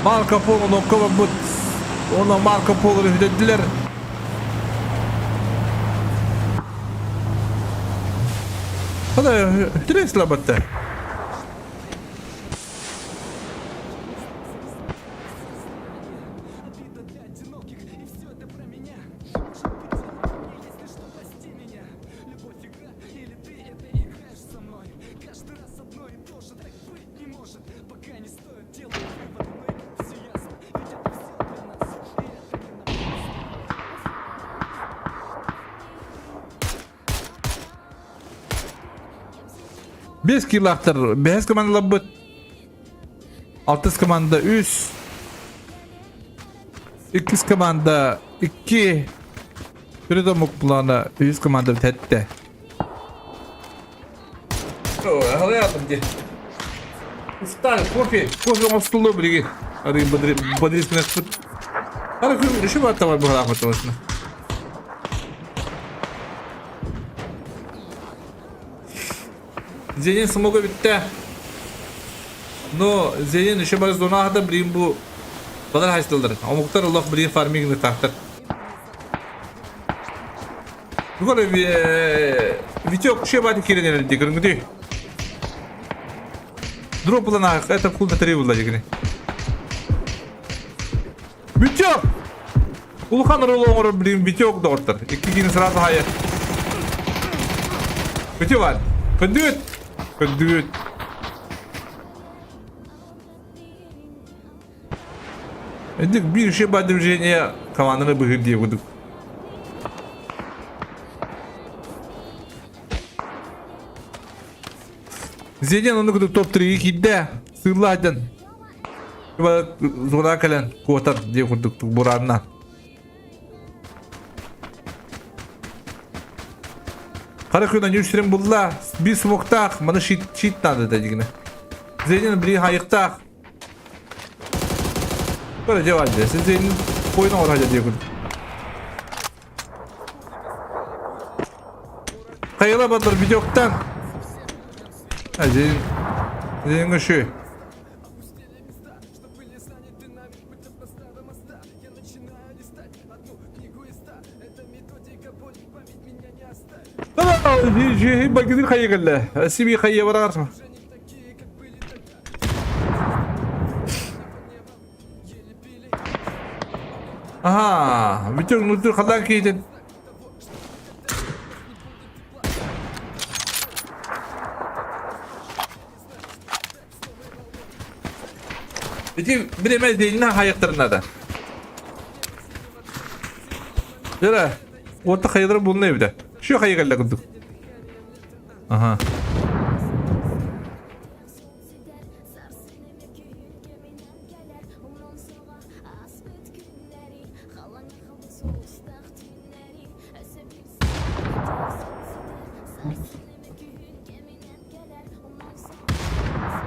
Марко Поло нокка барбыт. Онно Марко Поло үһүтэрдилэр. Хада үһүтэрэ батта. Бес килактар, бэһэс командаларбыт. Алтыс команда үс. Иккис команда икки. Төрүт омук плана үс команда бүтэтте. Халаятым де. Устал, кофе, кофе оҥостуллуо билиги. Арыы бодрискинэспит. Ары күн үшү баттабар быһалаах осна. Зенин смога бүттэ. Но Зенин еще бар зонаада билин бу балар хайстылдар. Омуктар олох билин фармингны тахтар. Бүгөр Витек еще бати киренер ди көрүнгүдүй. Дроп булан это кулда три була дегени. Витек! Улахан ролл оҥорор блин Витек доҕоттор. Икки киһини сразу хайа. Витек бар. Көндүгүт. Көндүгүт. Эдик биир еще бар движение команданы быһыр дии курдук. Зенин ону курдук топ-3 киирдэ. Сыылла сылдьан. Зона кэлэн куотар дии курдук буранна. Хара күн анюштерин булла. Биир смоктаах, маны щит, щит надо дегине. Зенин бiri хайыктаах. Böyle cevap Siz Zeynin boyuna oraya diye kurduk. Хайыла батыр видеоктан. Зейн Зейн үші. Багидин хайыгылла. Сиби хайы барарсың. Аха, бүтүн нутур халаан киһитин. Ити биремэ дейиннэ хайыктарын надо. Дера, уотта хайылары булна эбитэ. Şu хайыгалла курдук. Аха.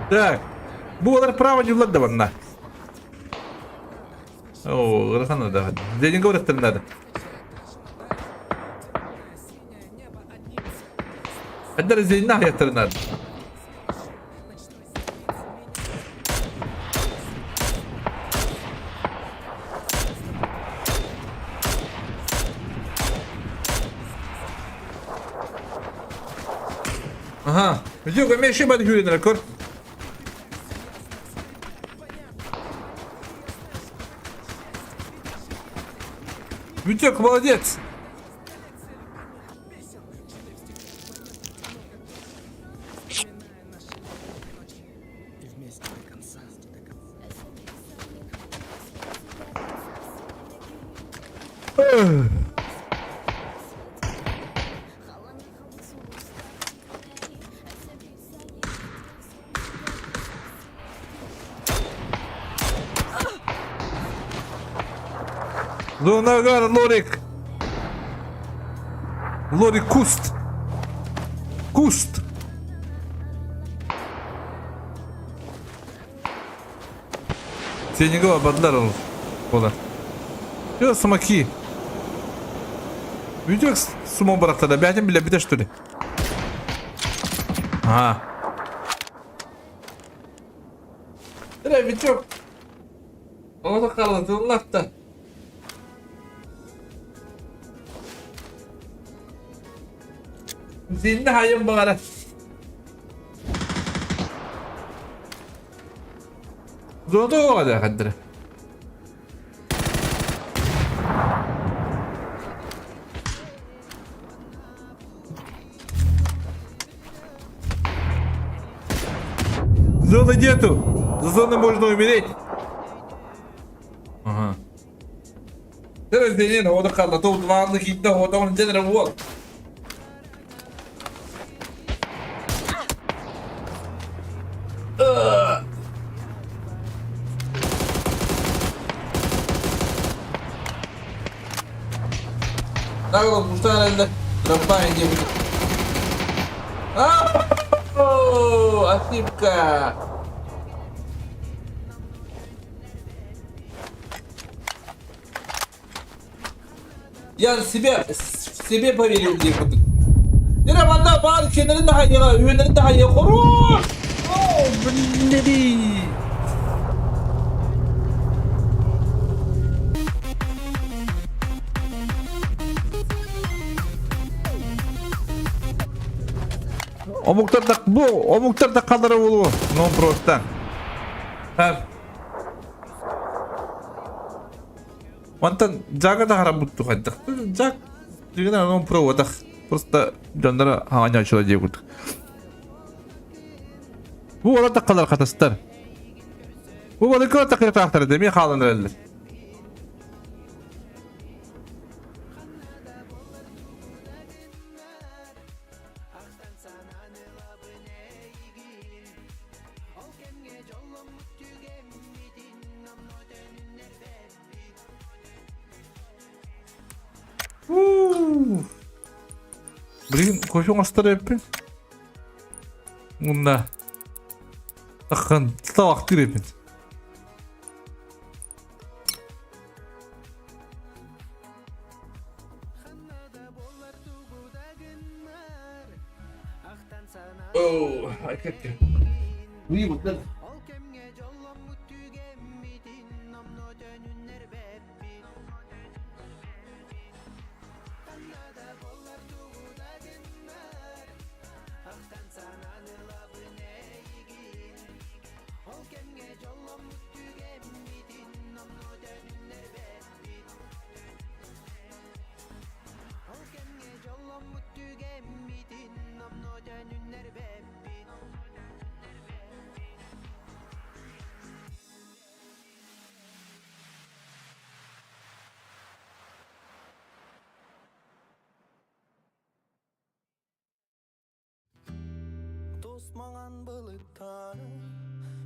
Так, бу олар право дьуллар да барна. О, ырахан да. Деньги говорят надо. Эдэр зейнах яттырынар. Аха, Видео көмеші бады хүренер көр. Витек, молодец! Лунагар Лорик. Лорик Куст. Куст. Сенига барбатылар ол буолар. Yo смоки. Видео смок бырахтара бэйэтин билэбитэ что ли? Ага. Эрэ Витек. Оҕото халатыллахта. Зинне хайым баҕара. Золотой оҕо хаддара. Зоны нету. За зоной можно умереть. Ага. Разделение ода қалды. Топ двағынды кийтті, ода оның женері бол. Так, муштан Трампайн диэбит. Ошибка! Я себе, себе поверил диэбит. Нere манна баар кенерин да хайыга, үйенерин да хайыга, хорош! О, блин! Омуктар да бу омуктар да қалдыра болуы. Ну просто. Мантан Жага да харабутту хайдах. Жак деген анон проводах. Просто дьоннора хаҥаñааччыла диэ курдук. Бу олар таккалар хатастар. Бу балыкы такыртаахтар эмиэ хаалан эрэллэр. Блин, кофе оҥостор эппин. Мунна. Таххан табахтыыр эппин. Оо, Тус маҥан былыттар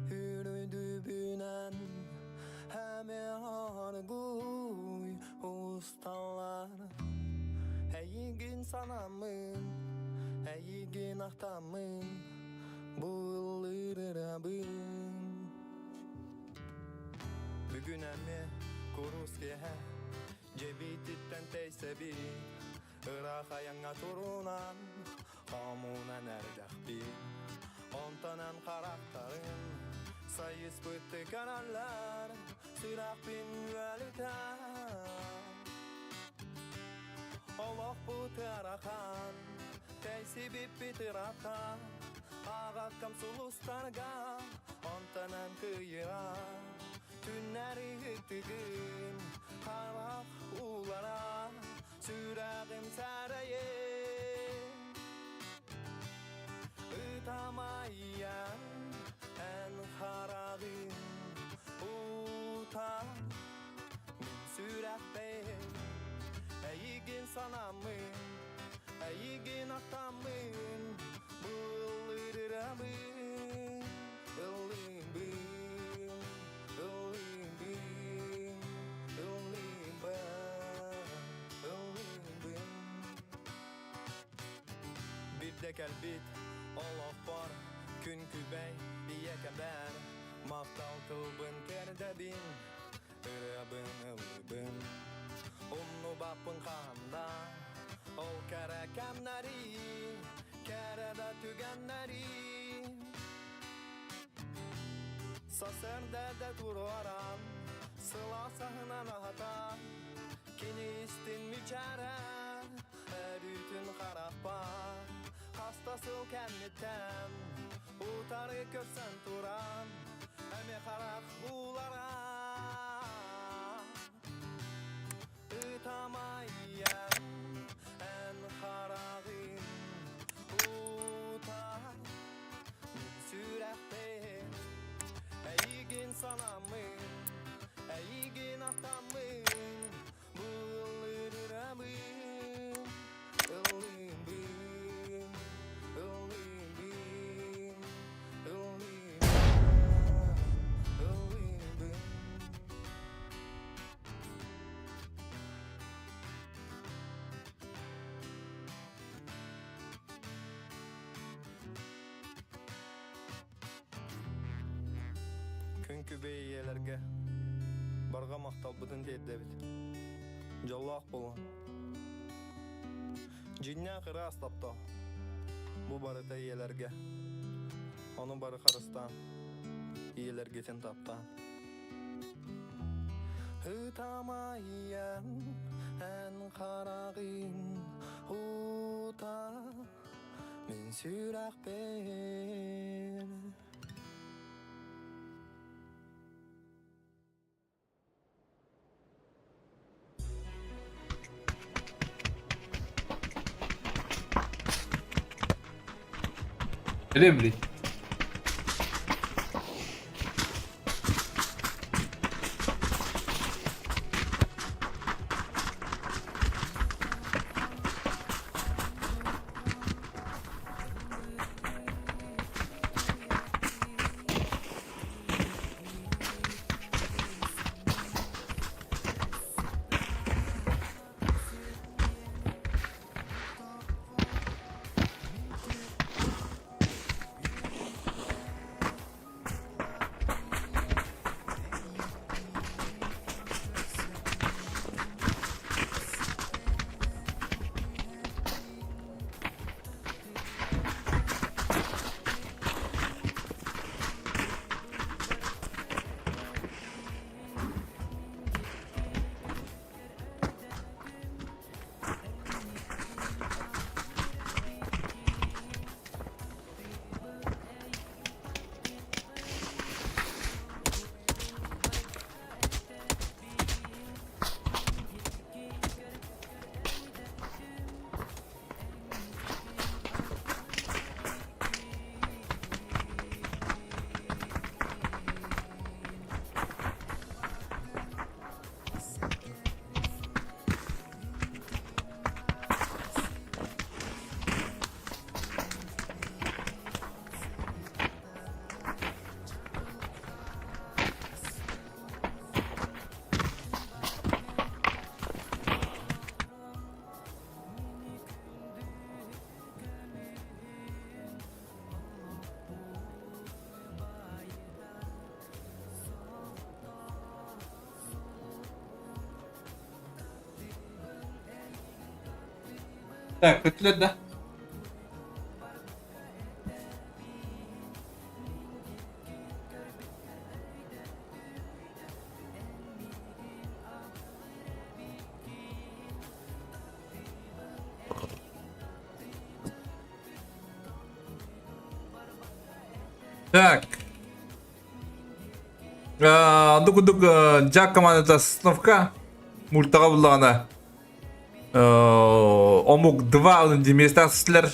үрдүбүнэн эмиэ оргууй усталлар. Эйигин санаммын, эйигин ахтаммын, бу ыллыырырабын. Бүгүн эмиэ курус киэһэ дьэбиититтэн тэйсэбит, ыраах айаҥҥа турунан хомунан эрдэхпит. Онтон харахтарым сайыспыт каналлар сүрэхпин үөлүтэр. Олохпут ыарахан, тэйсибиппит ырахан, ааҕаккам сулустарга, онтонан кыйыра. Түннэри ыттыгын, харах уулара, сүрэҕим сарайын. Ытамайан эн хараҕын ута мин сүрэхпин эйигин санаммын, эйигин ахтаммын, бу ыллыырырабын, ыллыыбын, ыллыыбын, ыллыыбын, ыллыыбын. Биирдэ кэлбит олохпор күн күбэй ийэкэбэр. Махтал тылбын тиэрдэбин, ырыабын ыллыыбын. Умнубаппын хаһан да, ол кэрэ кэмнэри, кэрэ да түгэннэри. Сарсыарда да туруоран, сылаас аһынан аһатан, кини истин мичээрэ, өрүүтүн харахпар, хаста сыл кэнниттэн, утары көрсөн туран, эмиэ харах уулара. Ытамайан эн хараҕын утар мин сүрэхпин эйигин санаммын эйигин ахтаммын бу ыллыырырабын ыллыыбын ыллыыбын ыллыыбын ыллыыбын Күн күбэй ийэлэргэ барҕа махталбытын тиэрдэбит. Дьоллоох буолуҥ. Дьиҥнээх ыраас таптал. Бу барыта ийэлэргэ. Ону бары харыстаан, ийэлэргитин таптаан. Ытамайан эн хараҕын ута мин сүрэхпин. Ремли. Так, көтүлэр да. Так. Оннук курдук Джак командата Сосновка мультаҕа буллаҕына омук 2 места силэр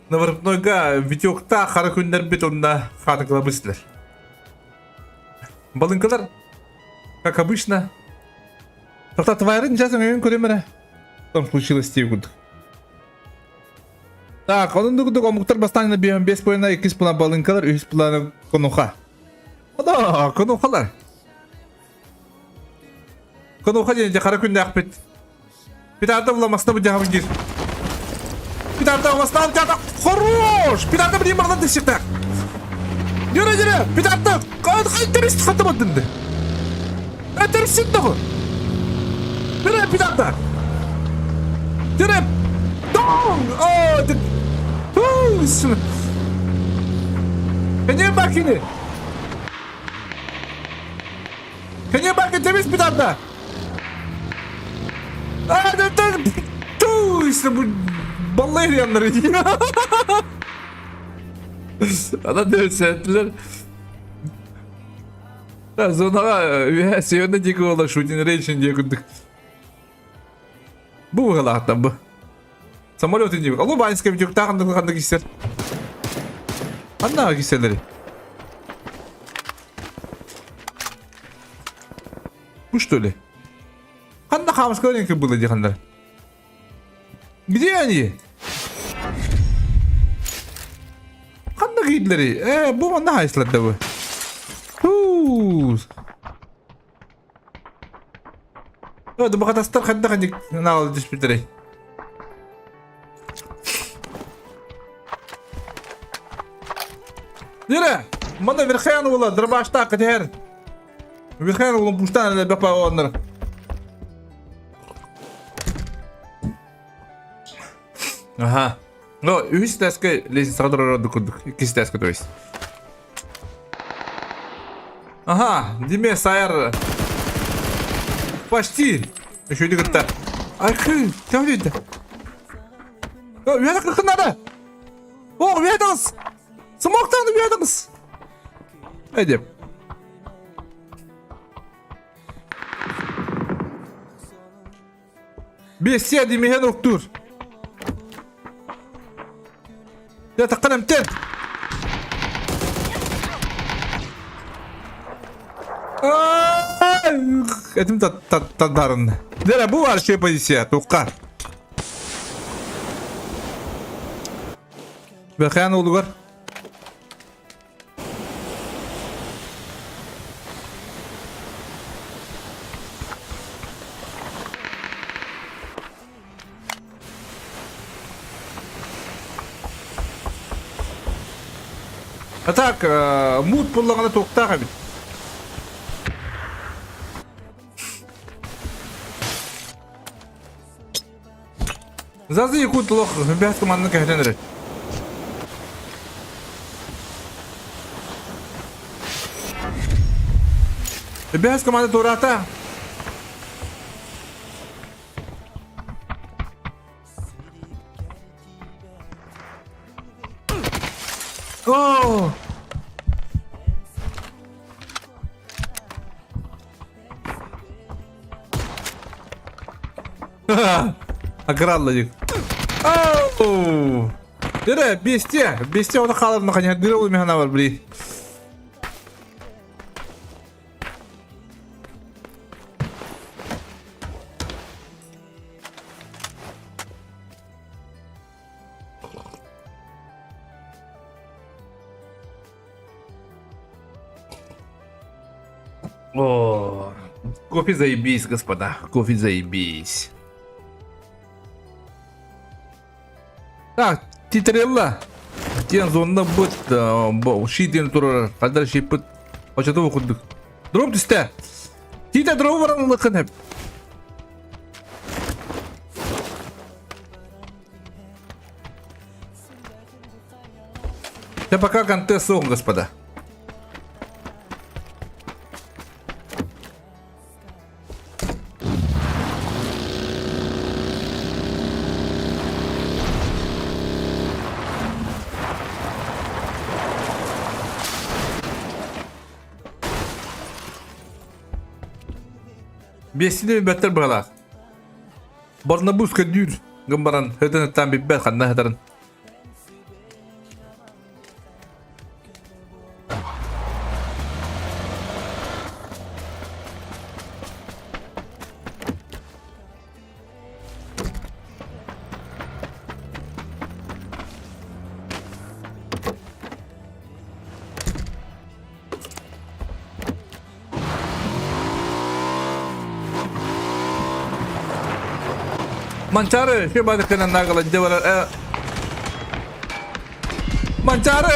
Наворотнойга Витекта хара күннэрбит онно хаатыкылабы силэр. Балыҥкалар, как обычно, Тоқта твайрын сейчас өҥөйөн көрөм эрэ. Там случилось тиэ курдук. Так, онун курдук омуктар бастаан биэһэн бес пуйна, иккис пуна балыҥкалар, үһүс пуланы конуха. Ода, конухалар. Конуха диэн хара күннээхпит. Петарда буламаста бу дьаһабын диир. Петарда буламаста дьаһабын. Хорош! Петарда билим бардан тексиктаах. Yürü yürü! Bir dakika! Terörist katamadım. Terörist de bu. Yürü bir dakika. Yürü. Dong! Oh, the... Oh, Can bakini? Can you back temiz bir dakika. Aa, dur, dur. Tuh, işte bu vallahi yanları. Adam dövsettiler. Зонаға северный диэки буола шутин рейншин диэ курдук. Бу быһалаахтан бу. Самолет диэки. Алло, Баньская видео ханнык ханнык киссер. Ханнаға кисселери. Бу что ли? Ханна хамска было дии ханнар. Где они? Ханна киирдилери? Э, бу манна хайсылар да бу. Хуу. Э, бакатастар ханна ханник наал түспүтэрэй. Дире, мана верхаян була, дробашта катер. Верхаян улун пуштан эле бапа оннар. Ага. Ну, үс таска лезин саҕа курдук. Иккис таска, то есть. Ага, Диме Сайар. Почти. Еще не кытта. Айхы, тәүлейді. Үйәді қырқынады. О, үйәдіңіз. Смоктан үйәдіңіз. Әдеп. Бесте демеген оқтур. Я таққан әмтен. Этим тадарын. Дere bu var şey позиция, туққа. Бәхән олугар. А так, мут буллағана тоқтаға бит. Зазы якут лох, бәс команданы кәһәтен Бәс команда турата. О! Агралла Оу! Дере, бесте, бесте оны қалыр наханя дырыл механа бар, бли. О, кофе заебись, господа, кофе заебись. Так, титрелла. Тен зонна быт, шиден турар, кадар шипыт. Очату окудук. Дроп түсті. Тита дроп баран лыкын хеп. Да пока контест сон, господа. Биэстини билбэттэр быһалаах. Барнабус көрдүүр гын баран һытын ыттаан билбэт ханна сытарын. Манчары, что бадыкынан нагала дебара. Манчары!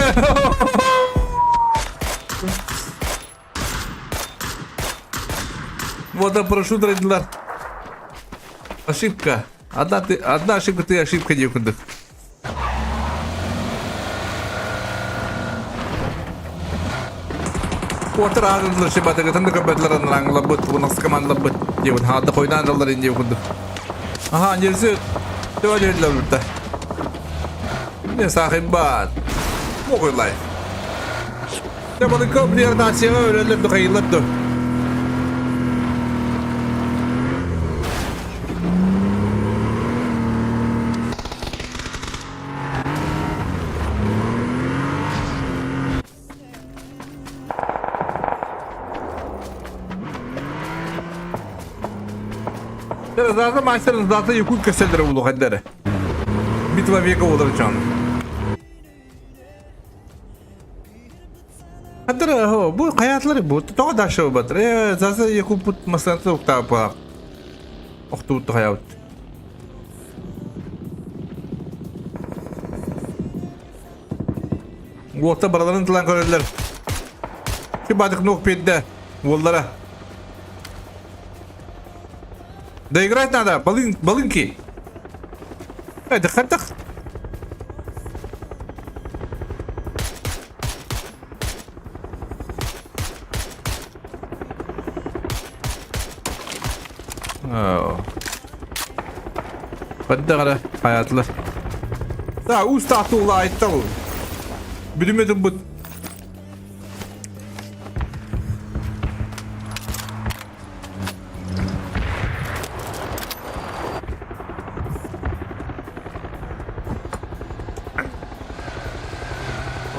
Вот парашют родилар. Ошибка. Одна, ты, одна ошибка, ты ошибка диэн курдук. Уотар аанылар шибатыгытын да көрбөтүлэр анараңыларбыт, унас командаларбыт диэбит хаада хойнаан ыллар ин диэбит курдук. Аха, нельзя. Төбө диэдилэр бутта. Не саахымбаат. Могуйлай. Балыкка реорганизацияҕа өлөллөр да хайыллар да. Zaten maçların zaten yukul keserleri ulu kadere. Битва века ударчан. Хатыр бу хайатлары бу тоҕо дашо батыр. Э заса якупут масанты уктаапа. Охтубут хаябыт. Уота бараларын тылан көрөллөр. Кибадык нук пидде уоллара. Доиграть надо, балын, балынки. Это хатах. Баддагара хаятылар. Да, уста тула айттал. Бүдүмөтүн бут.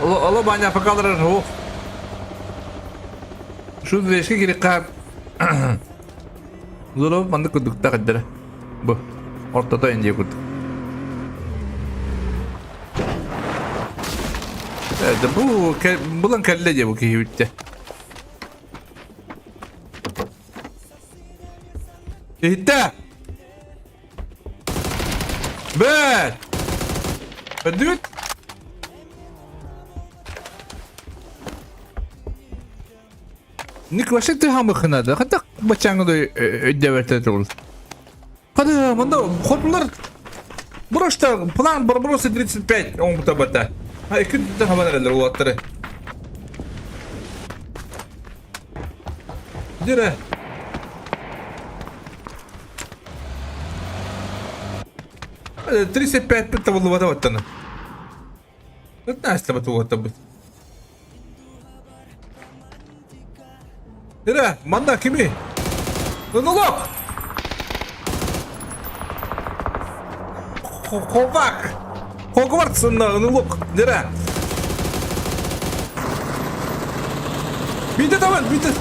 Ола баня покалар ох. Шу двешке керек кап. Золо манды кудукта каддара. Бу. Ортото инде курдук. Это бу булан кэллэ дии бу киһи бүттэ. Иһиттэ! Бэт! Бэдүт! Ник вообще ты хамыхынады. Хата бачаңды өйдөбөтө тугул. Хата мында хотундар Брошта план Барбаросса 35 оңбута бата. Ha iki de havan ereler улаттары. Dire. 35 бит табылыбата баттаны. 15 табылыбата бит. Dire, манна кими? Нолок! Ховак! Хогвартс НЛОК! Dire! Биде давай, биде!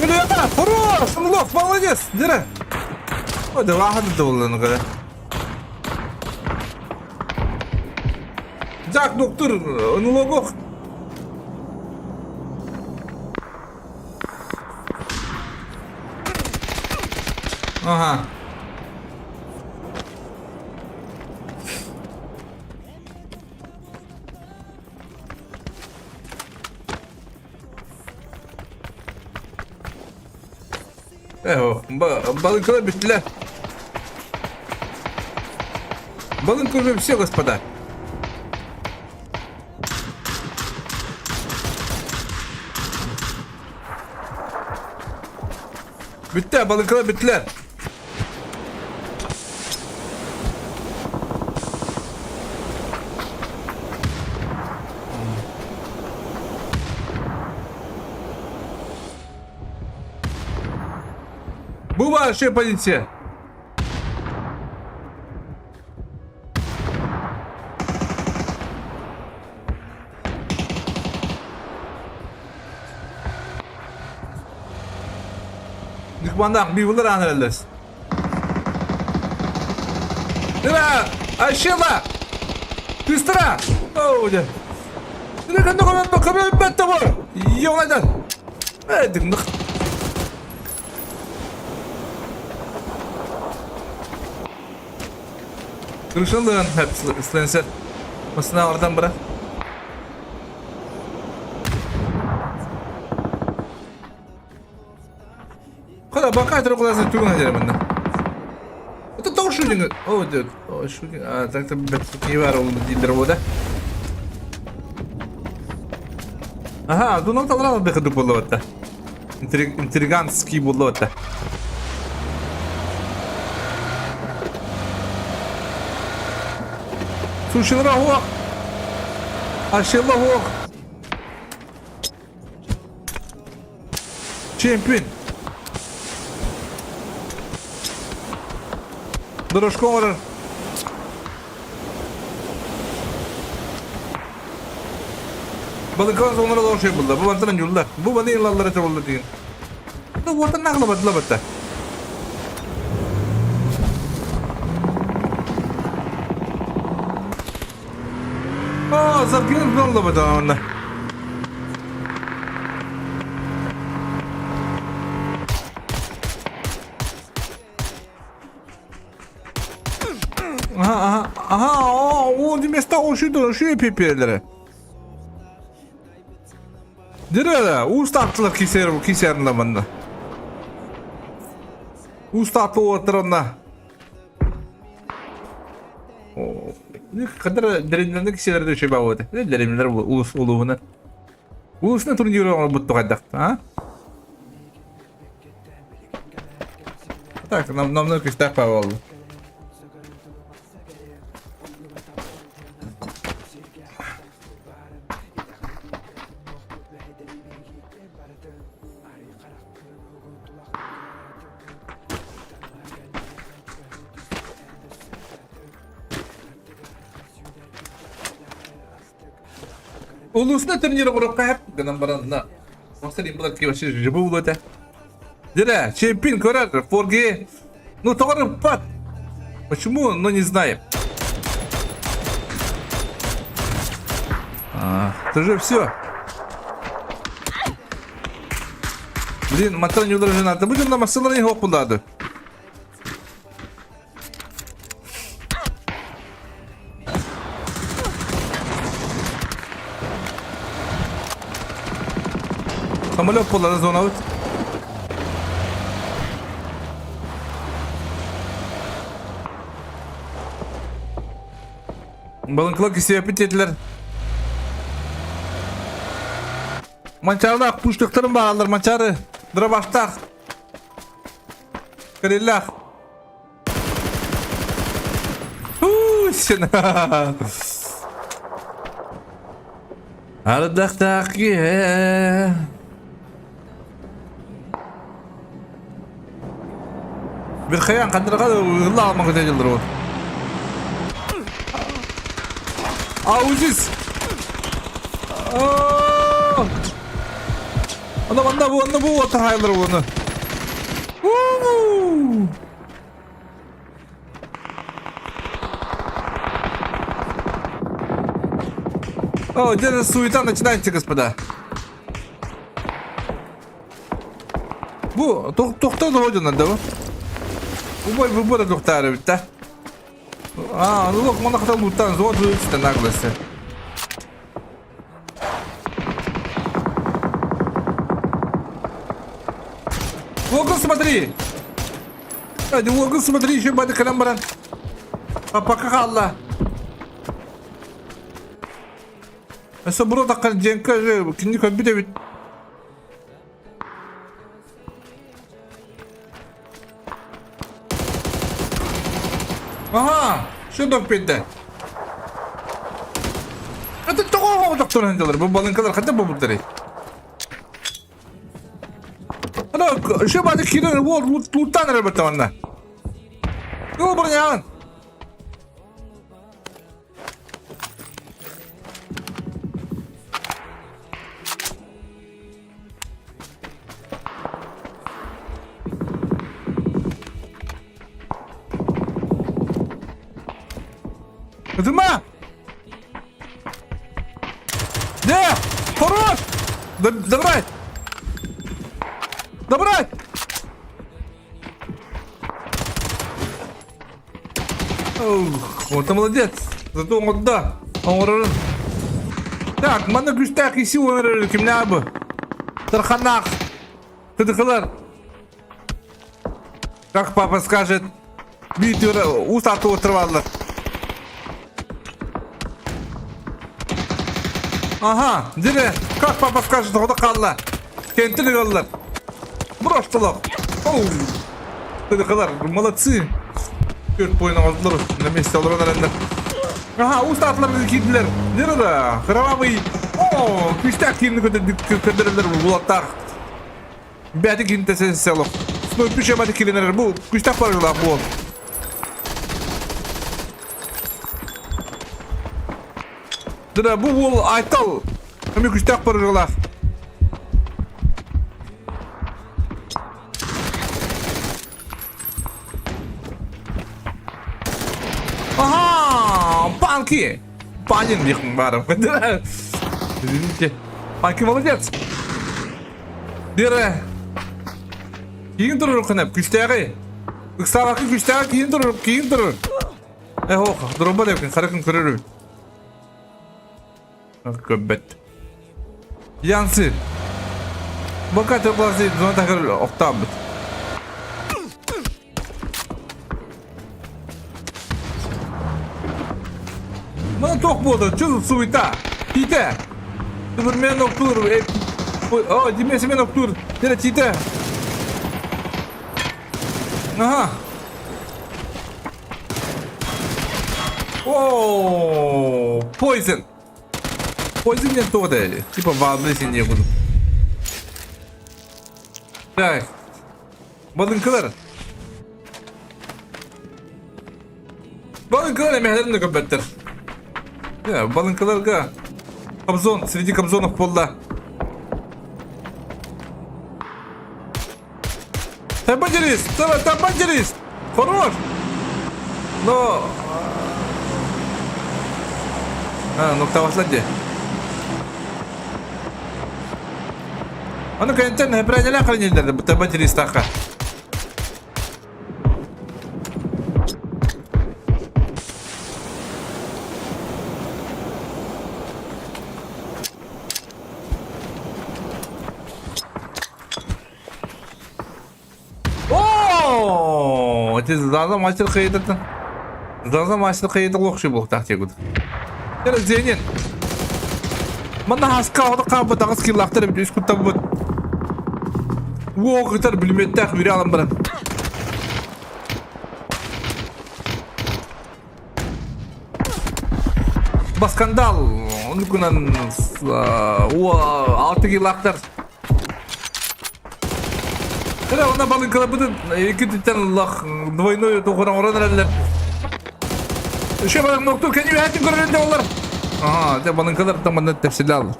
Илья, хорош! НЛОК, молодец! Dire! Ой, да ладно, да Так, доктор, НЛОК. Ага. Балык битля. Балынка уже все, господа. Bitti, balıklar bittiler. Bu var şey полиция. Ныкмандаах бивылар ааныраллас. Дыра! Ашила! Быстро! Оу, да. Йоңайдан. Э, дыңдық. Kırışılığın hep ıslansa. Masına oradan bırak. Ара, бака трохлазы тугун деревна. Это того шутинг. О, дед. О, шутинг. А, так то не бар ол дилер бода. Ага, дунан талрал бехду болуотта. Интриганский болуотта. Сушилра хуак. Ашилла хуак. Чемпион. Дорожко оҥорор. Балыкан оҥорор олорор булла. Бу мантан юлла. Бу маны ылаллар этэ болла деген. Ну, уотан нахлабатла батта. Aa, Zapkinin olmadı onunla. Aha aha aha o места ошуйду ошуй пепелери. Диреле, уус тааттылар кисер кисеринле манна. Уус таатты уоттарына. Кадыр деревняларны кишилерде үчүгэй баҕа этэ. Деревнялар улус улууһунан. Улуусунан турнир оҥорбут хайдах, а? Так, нам намнар күстээх баа буолла. Улуусна турнир оҥоруохха сөп гынан баран на Махсар имбалар вообще живу буолуо этэ. Дьэ, чемпион көрөр, 4G. Ну, тоҕо ыппат. Почему, но не знаем. А, это же все. Блин, мантан юлар женаты. Будем на массалары хоппулады. Самолет буолла зонабыт. Балыҥкалар кисиэппит диэтилэр. Манчаарылаах пуштуктарын бааллар, манчаары дробаштаах. Кыриллаах. Сен. Ардахтаах киһи. Bir хайаан ханнарга ылла алмак өтө ол. Аузис. Ана манна бу, онно бу отта хайлар буну. О, где суета начинается, господа. Бу тохтоо доһодунан да бу. Убай выбора тохтаары битта. А, ну лох мана хата луттан зоот вылытта наглости. Логан, смотри! Логан, смотри, еще бады кэлэн баран. А пока хаалла. Өссө буруо таххан дьиэҥкэ кинини көрбүт эбит. Аха, что биэрдэ? Это тоҕо оҕотохторун сылдьаллар? Бу балыҥкалар хайдах буолбуттарый? Ана, еще баады киирэн уол луттаан эрэ бэтэ манна. Юу броняҕын? Ытыма! Не! Хорош! Добрать! Добрать! Ух, вот молодец! Зато оҥордо. Оҥорорун. Так, манна күүстээх киси оҥорор кимнээх бу? Тарханнаах. Тыдыкылар. Как папа скажет, биир уус аты отрываллар. Ага, дире, как папа скажет, оҕото хаалла. Кентин ыгаллар. Броштолох. Оу. Тыдыкалар, молодцы. Төрт бойын оҥордулар, на месте олорон эрэннэр. Ага, уус таатылар киирдилэр. Дире да, кровавый. О, күүстээх киирни көдөрөлөр булаттаах. Бэти киинтэ село. Ну, пүчэ бати киринер бу күстэх барылаах буол. Дыра бу уол Айтал эми күстэх барылаах. Ага, панки! Панин диэхпин баарым. Извините. Панки молодец. Дера. Киин турар кынап, күстээҕи. Ыксаабакка күстээҕи киин турар, киин турар. Э, ох, дурумба деп харакын көрөрү. Көббет. Янсы. Бока тылбасы зона тахыр октаабыт. Мана туох буолда? Чыл суйта. Тиитэ. Түбүрмен октуур. О, Димесимен октуур. Тире тиитэ. Ага. О, Poison. Poison диэн туох этэй? Типа ванны синие курдук. Так. Балыҥкалар. Балыҥкалар эмэһэлэрин да көрбөттөр. Балыҥкаларга Кобзон, среди Кобзонов буолла. Табадерис! Табадерис! Хорош! Но... А, ну таваслар дии. Аны кэнтэн хэпрэнэлээх хранилдер табадеристаха. Оо, эти заза мастер кыйдырды. Заза мастер кыйды лохши буохтаах диэкут. Кere зенин. Манна хаска оҕото хаалбыт аҕыс киллаахтар эбит үс куттаммыт. Уо кытар бүлүмүөттээх бүрэ алан баран. Баскандал оннукунан уо алты киллаахтар Кыра онно балыҥкаларбытын икки түттэн лах двойной тухуран орон эрэллэр. Үше балык нокту кени үһәтин көрөрүндэ олар. Ага, те балыҥкалар таманна тепсиле алыр.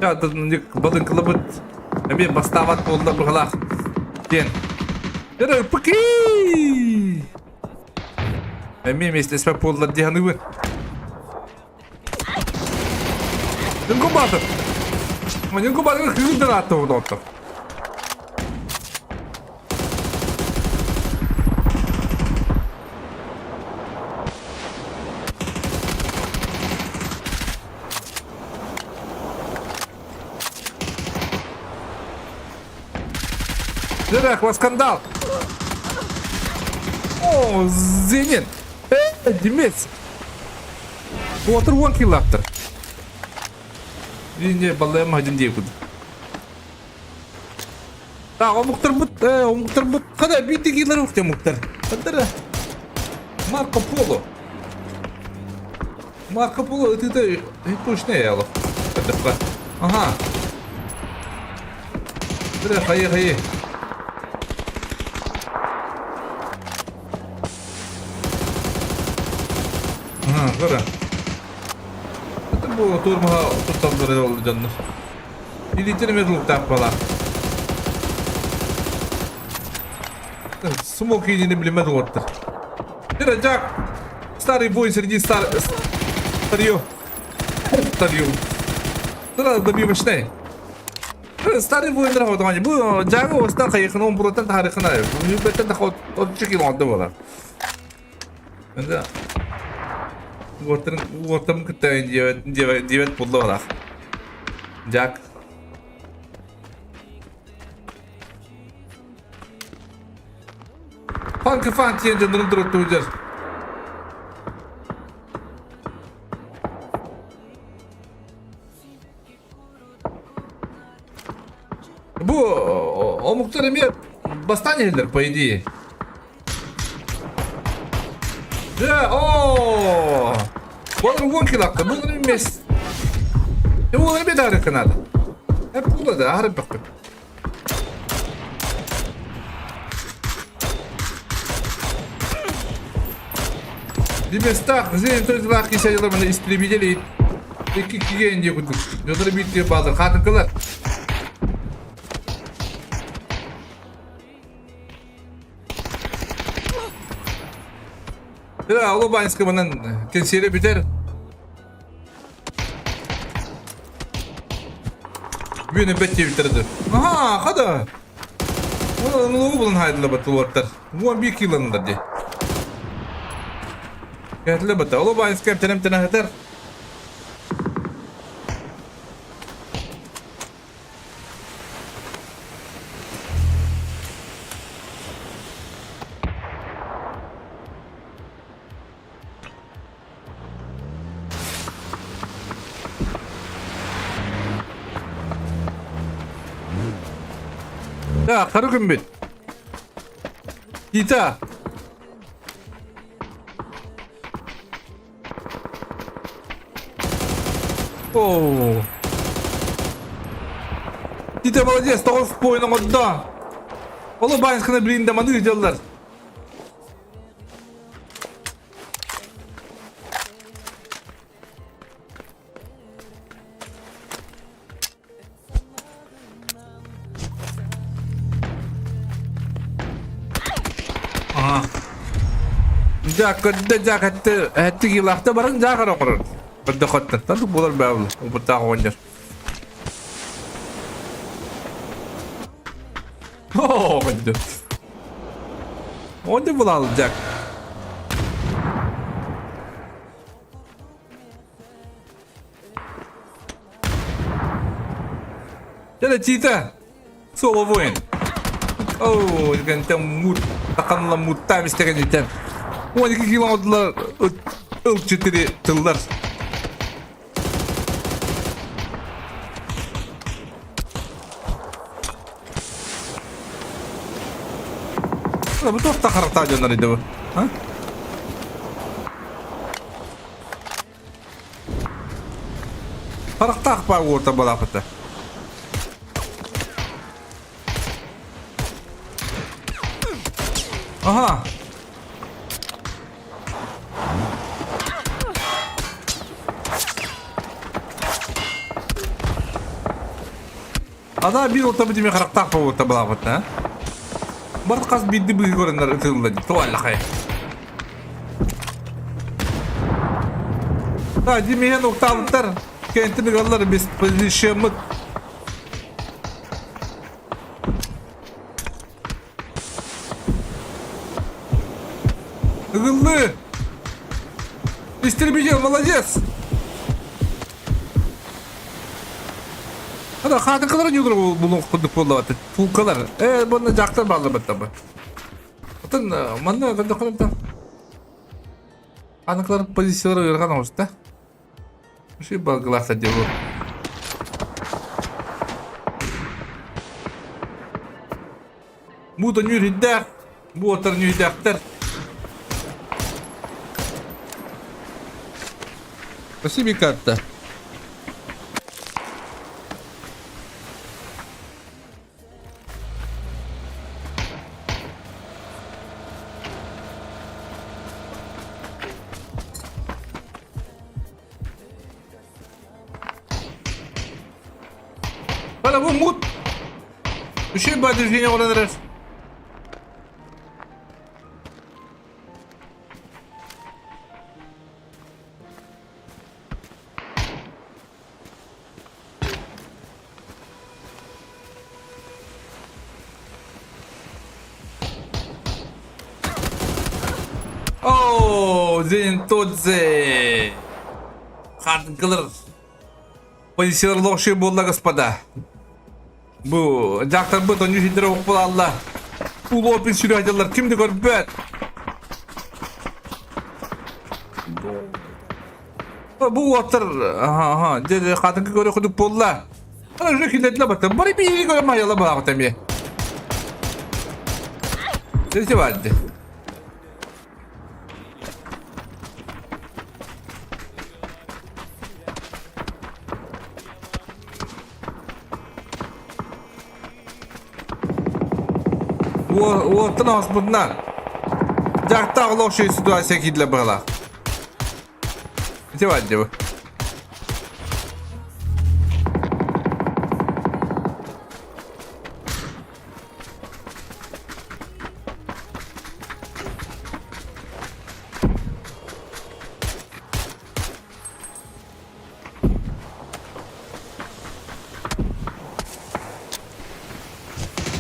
Я балыҥкаларбыт эмиэ бастаабат буолла быһалаах диэн. Эрэ пыки! Эмиэ миэстэспэт буоллар дии саныыбын. Инкубатор! Инкубатор кыырдан аатта доҕоттор. Дырах, скандал! О, Зенит! Э, Демец! Отыр 10 километр. Не, балайым один дей куд. Так, омуктар бут, омуктар бут. Када бити килер ухте омуктар. Кадара. Марко Поло. Марко Поло, это это точно я. Ага. Хайы хайы. Ага, көрө. Это бу турмаха тутталлар ол дьоннор. Илиитин эмиэ тулуктаах буолаа. Смок иинини билиммэт уоттар. Дира Джак! Старый бой среди стар... Старье. Старье. Дира добивочный. Старый воиндар хотоҕо бу дьааҥы уостан хайыхына умпуруттан тахарыхына ньүүбэттэн тахот отучча кило оҥордо буолар. Уоттарын уоттарын кытта диэбэт диэбэт буолла олах. Jack. Фанка фанк диэн дьоннорун туруттугутар. Бу омуктар эмиэ бастаан иһэллэр, по идее. Да, о! Буолар уон килакка, бу эмес. Ол эмиэ даарыкка надо. Эп була да, аһарып бөхпүт. Диместах, зен тойдылаах кисәйлер мына истребители икки киген дие курдук. Дьоннор биир баазар хаатынкылар. Да, Улубанска манан кэнсиэрэ бүтэр. Бүгүн эбэт диэбиттэр Аха, хада. Ол булан хайдыла батылуаттар. 11 килондар ди. Кәтле бата. Улубанска тенем тенәһәтер. Да, хары күммүт. Тита. Оо. Тита молодец, тоҕус поинт оҥордо. Олу Байнсканы билин да маны ыыталлар. Ага. Дьааккытта дьаакатты эһэтти киилаахта баран дьаакар оҥорор. Бырдахоттан тандык буолар баабыл убуттаах оҕонньор. Оҕонньор. Оҕонньор булаал дьаак. Дядя Тита! Соло воин! Оо, гэнтэн мут, таканла муттаам истэгэнитэн. 12 километрлар ыл четыре тыллар. Бу туох тахарахтаа дьоннор идэбы? А? Харахтаах баар уорта балаапыта. Аха. Ана биир орта битими харахтаах буолуота балаапыта. Барт хас биирди быһыы көрөннөр ытылла дии. Туаллахай. Да, димиһен уктаабыттар. Кэнтин ыгаллар беспозицияммыт. Ыгыллы! Истребитель, молодец! Ана хаатыкалар ньугур булун курдук буоллабат. Фулкалар. Э, бұны жақтар баллабат табы. Отон манна көрдөххүнэ Аныклар позициялар ыархан оҕуста. Үчүгэй балгылаахтар дии бу. Бу да ньүүрүйдээх, бу отар ньүүрүйдээхтэр. Спасибо, карта. Бала бу мут. Үчүгэй баа движение оҥорон эрэр. Оо, Зентодзе. Хардгылыр. Позициялар лохши буолла господа. Бу дьахтарбыт онньу синдер оҕуппулаалла. Улуопин сүрүһдьаллар ким да көрбөт. Бу уоттар аха дьэ хатыҥкы көрө кудук буолла. Ана уже киллэрдилэ баттан. Бары биири көрө майала баҕат эмиэ. Десе барды. Уоттан оспутунан. Дьахтаах олох ситуация киирдилэ быһалаах. Ити бар дии бу.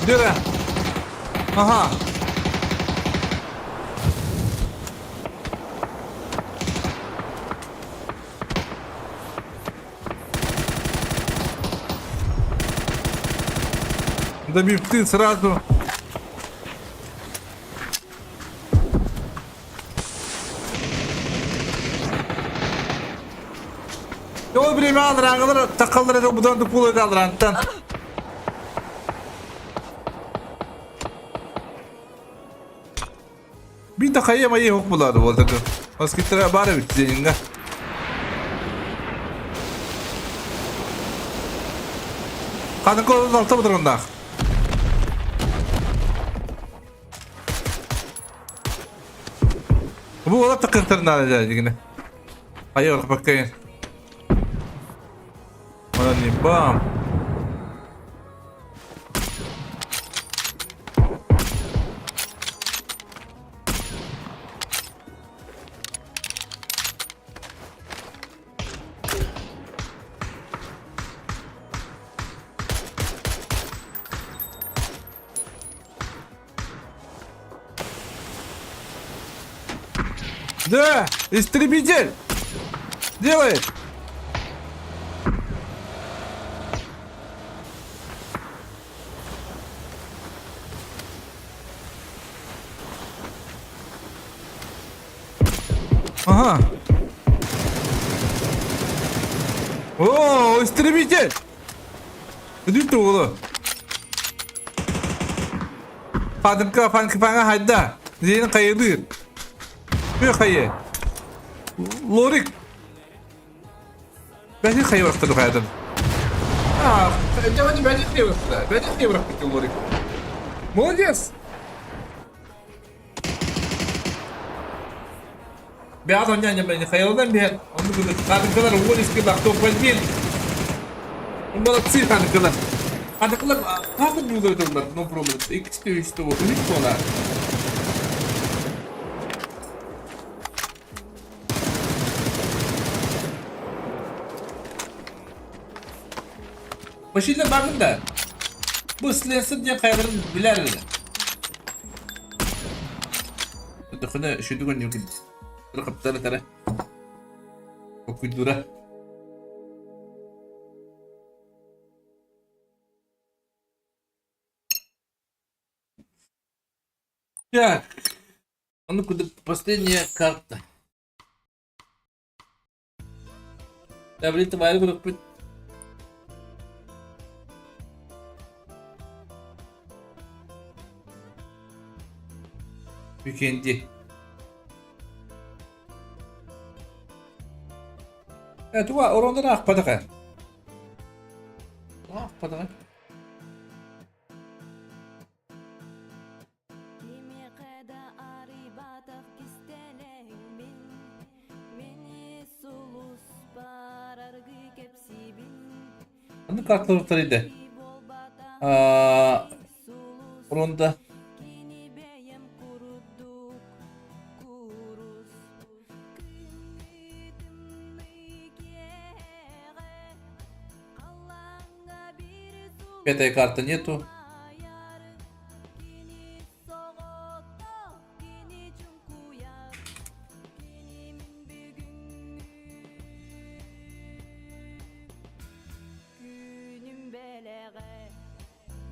Дыра. Ага. Добив сразу. Ол время алыраңылар тақалар еді бұдан дупул еді алырантан. Bir de kayı mayı yok bulardı bu arada. Basketlere bari bitti yenge. Kadın kolunu altta mıdır onda? Бу уола тыкыктарын наада дигине. Айы орпаккайын. Онон бам. Да, истребитель! Делает! Ага. О, истребитель! Иди уолу. Фадымка фанкы фаҥа хайда. Зейін хайылыыр. Күөх хайы. Лорик. Бәһи хайы барахтар хайдым. А, жаман бәһи хайы барахтар. Бәһи хайы барахтар Лорик. Молодец. Бэҕэ онньаанньа Михаилынан биһэн, оннук гына хаатыҥкалар уон искэ лахтоппальдин. Молодцы хаатыҥкалар. Хаатыҥкалар хаатын буулар тыллар, но пробовать. Иккисте үстэ үс буола. Машина бардым да. Бу Сленсер диэн хайаларын билэр эрэ. Дөхүнэ шүдүгөн югин. Рыкыптары тара. Окуйдура. Так. А ну куда последняя карта. Таблица баайы курукпут. Weekendi. Э, туга орондан аахпатаха. Аахпатаха. Кимиэхэ да арыйбатах кистэлэҥмин, мини сулус бараргыы кэпсиибин. Аны карталар иде. Буолбатах Аа, сулус, Ронда кини бэйэм курдук курус. Күҥҥү тымныы киэҕэ, халлааҥҥа биир сулус пятая карта нету. айар. Кини соҕотох, кини чуҥкуйар, кини мин бүгүҥҥү.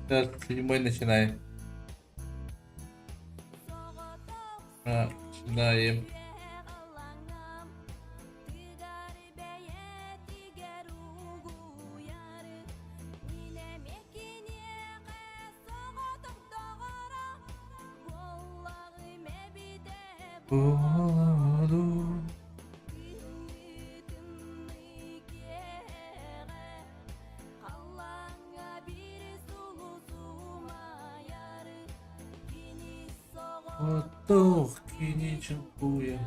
Так, седьмой начинаем. Начинаем. Буоладу. Оттох кини чуҥкуйан.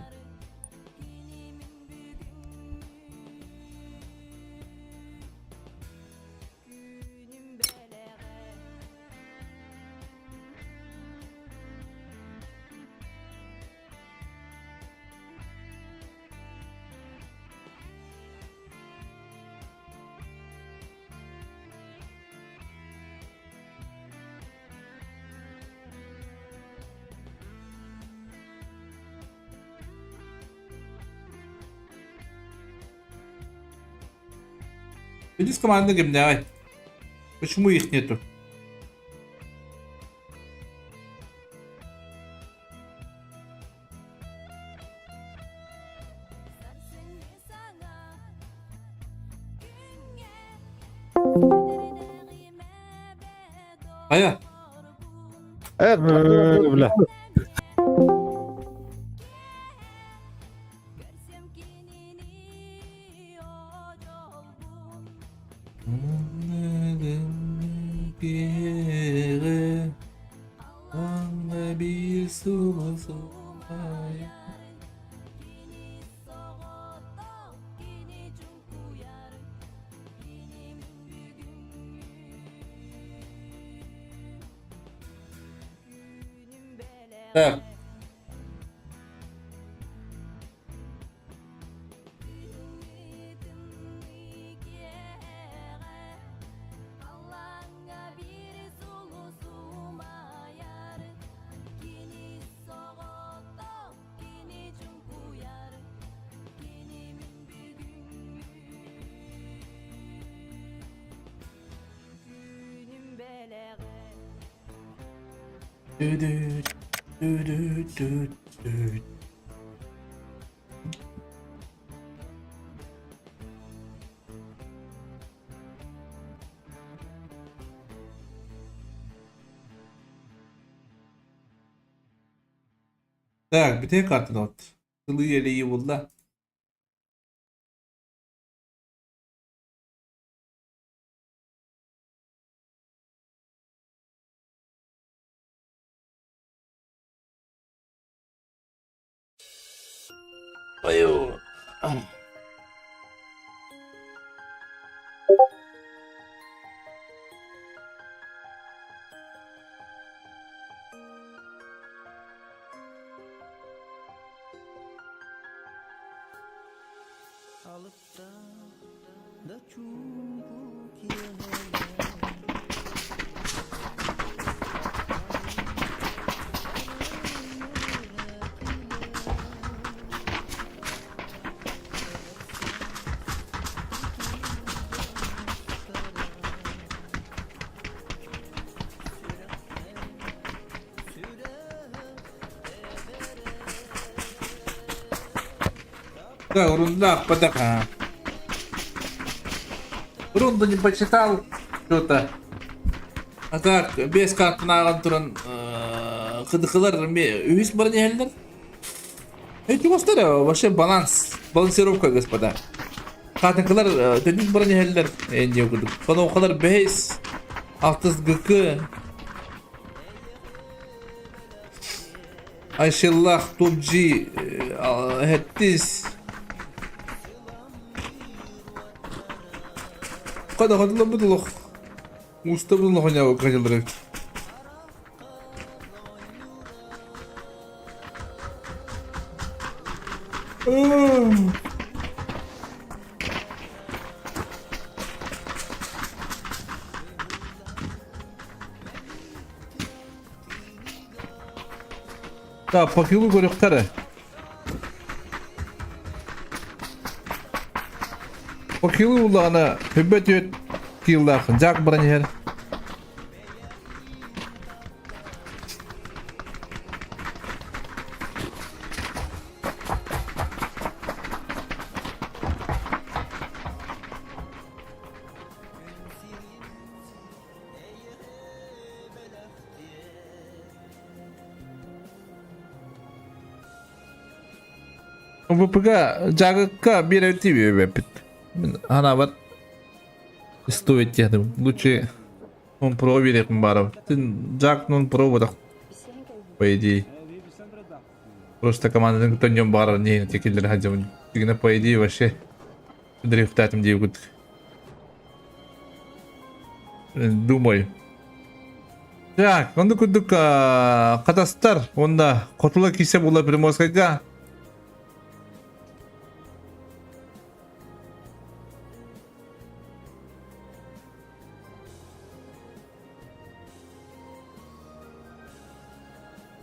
Видишь, команда гимнявай. Почему их нету? Хайа? Э, Бля. Так. Так, бүтэй картын от. Сылыы элэйи булла. Айуу. Да, ерунда, подака. Рунду не почитал что-то. А так, без картын ааҕан туран кыдыкылар үһүс баран иһэллэр. Эти вообще баланс, балансировка, господа. Хатынкылар төннүк баран иһэллэр энди курдук. Хоноукалар бэһис, алтыс ГК, Айшиллах, Тубджи, Хеттис. Kada kadın bu da Usta bunu honya kaçılır. Да, покилу көрүөхтэрэ. Покилу улаана хүббэ түөт кииллаах Жак баран иһэр. ВПГ дьаагыкка биэрэбит биэрбэппит. Мин анаабат стоит диэтим. Лучше он про биэриэхпин баарабын. Жак он про бодох по идее. Просто команданы кытта дьон баарар не текиллер хадьабын. Дигинэ по идее вообще дрифтатым диэбит. Думаю. Так, онду курдук катастар уонна хотула кисе була Приморскайга.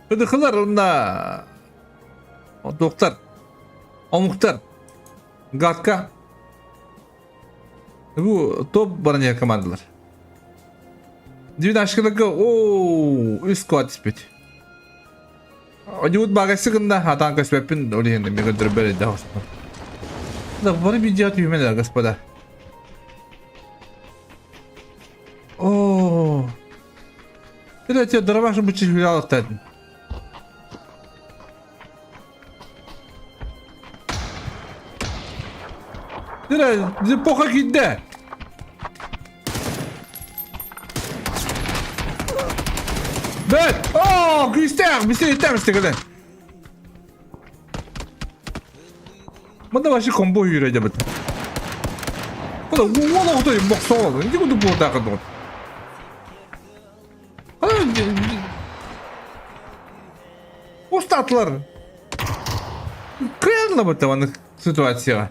Ыдыхылар уонна доктор, омуктар, гадка. Бу топ баран командалар. Двенашкаларга оо үс куат испит. Одьуут багасы гында хатан көспөппүн ол иһин эмиэ көрдөрбөр эрдэ хоспун. Да бары видео түһүмэн господа. Оо. Это тебе дробаш бычы хүлялықтадын. Дыра, поха киирдэ. Бэт! Оо, күүстээх, бисер иттэ мистегеле. Мында вообще комбо үйрө дебит. Куда уол оҕото боксоол. Инди куду буотаакы дугут. Устатылар. Кыайыллыбыт маннык ситуацияҕа.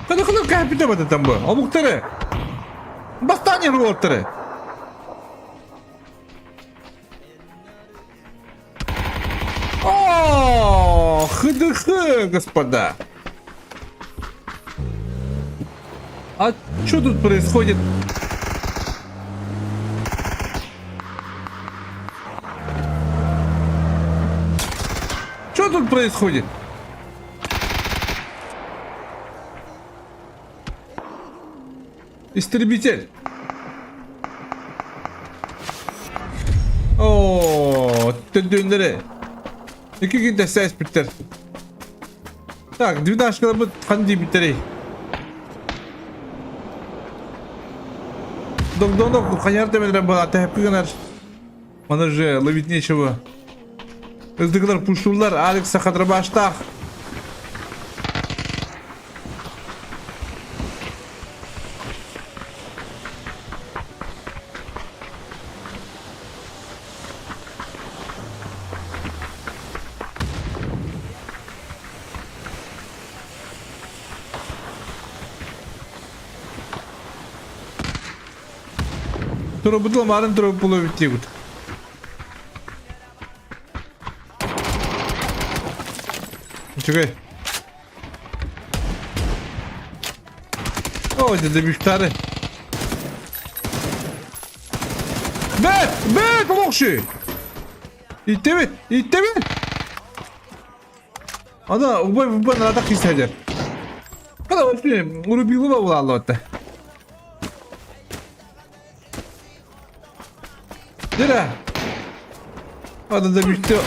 Кыны-кыны кэһэппитэ бата бу. Омуктары. Бастаан уолаттары. О, ХДХ, господа. А что тут происходит? Что тут происходит? Истребитель. Оо, төндөннөрө. Икки күн тэсэ испиттэр. Так, двенашкаларбыт хан диэбиттэрий? Догдонок хайар дэмэлэрэ буолла, тэһэппи гынар. Маны же ловить нечего. Ыздыгылар пуштуллар, Алекса хатырбаштаах. Туробутла марын туруп було бит. Үчүгэй. О, это бифтары. Бэт! Бэт! Помогши! Иттебит! Иттебит! Ана, убай убай надо кисәдер. Када вообще урубилова булаллы Дөрә. Ада да биште.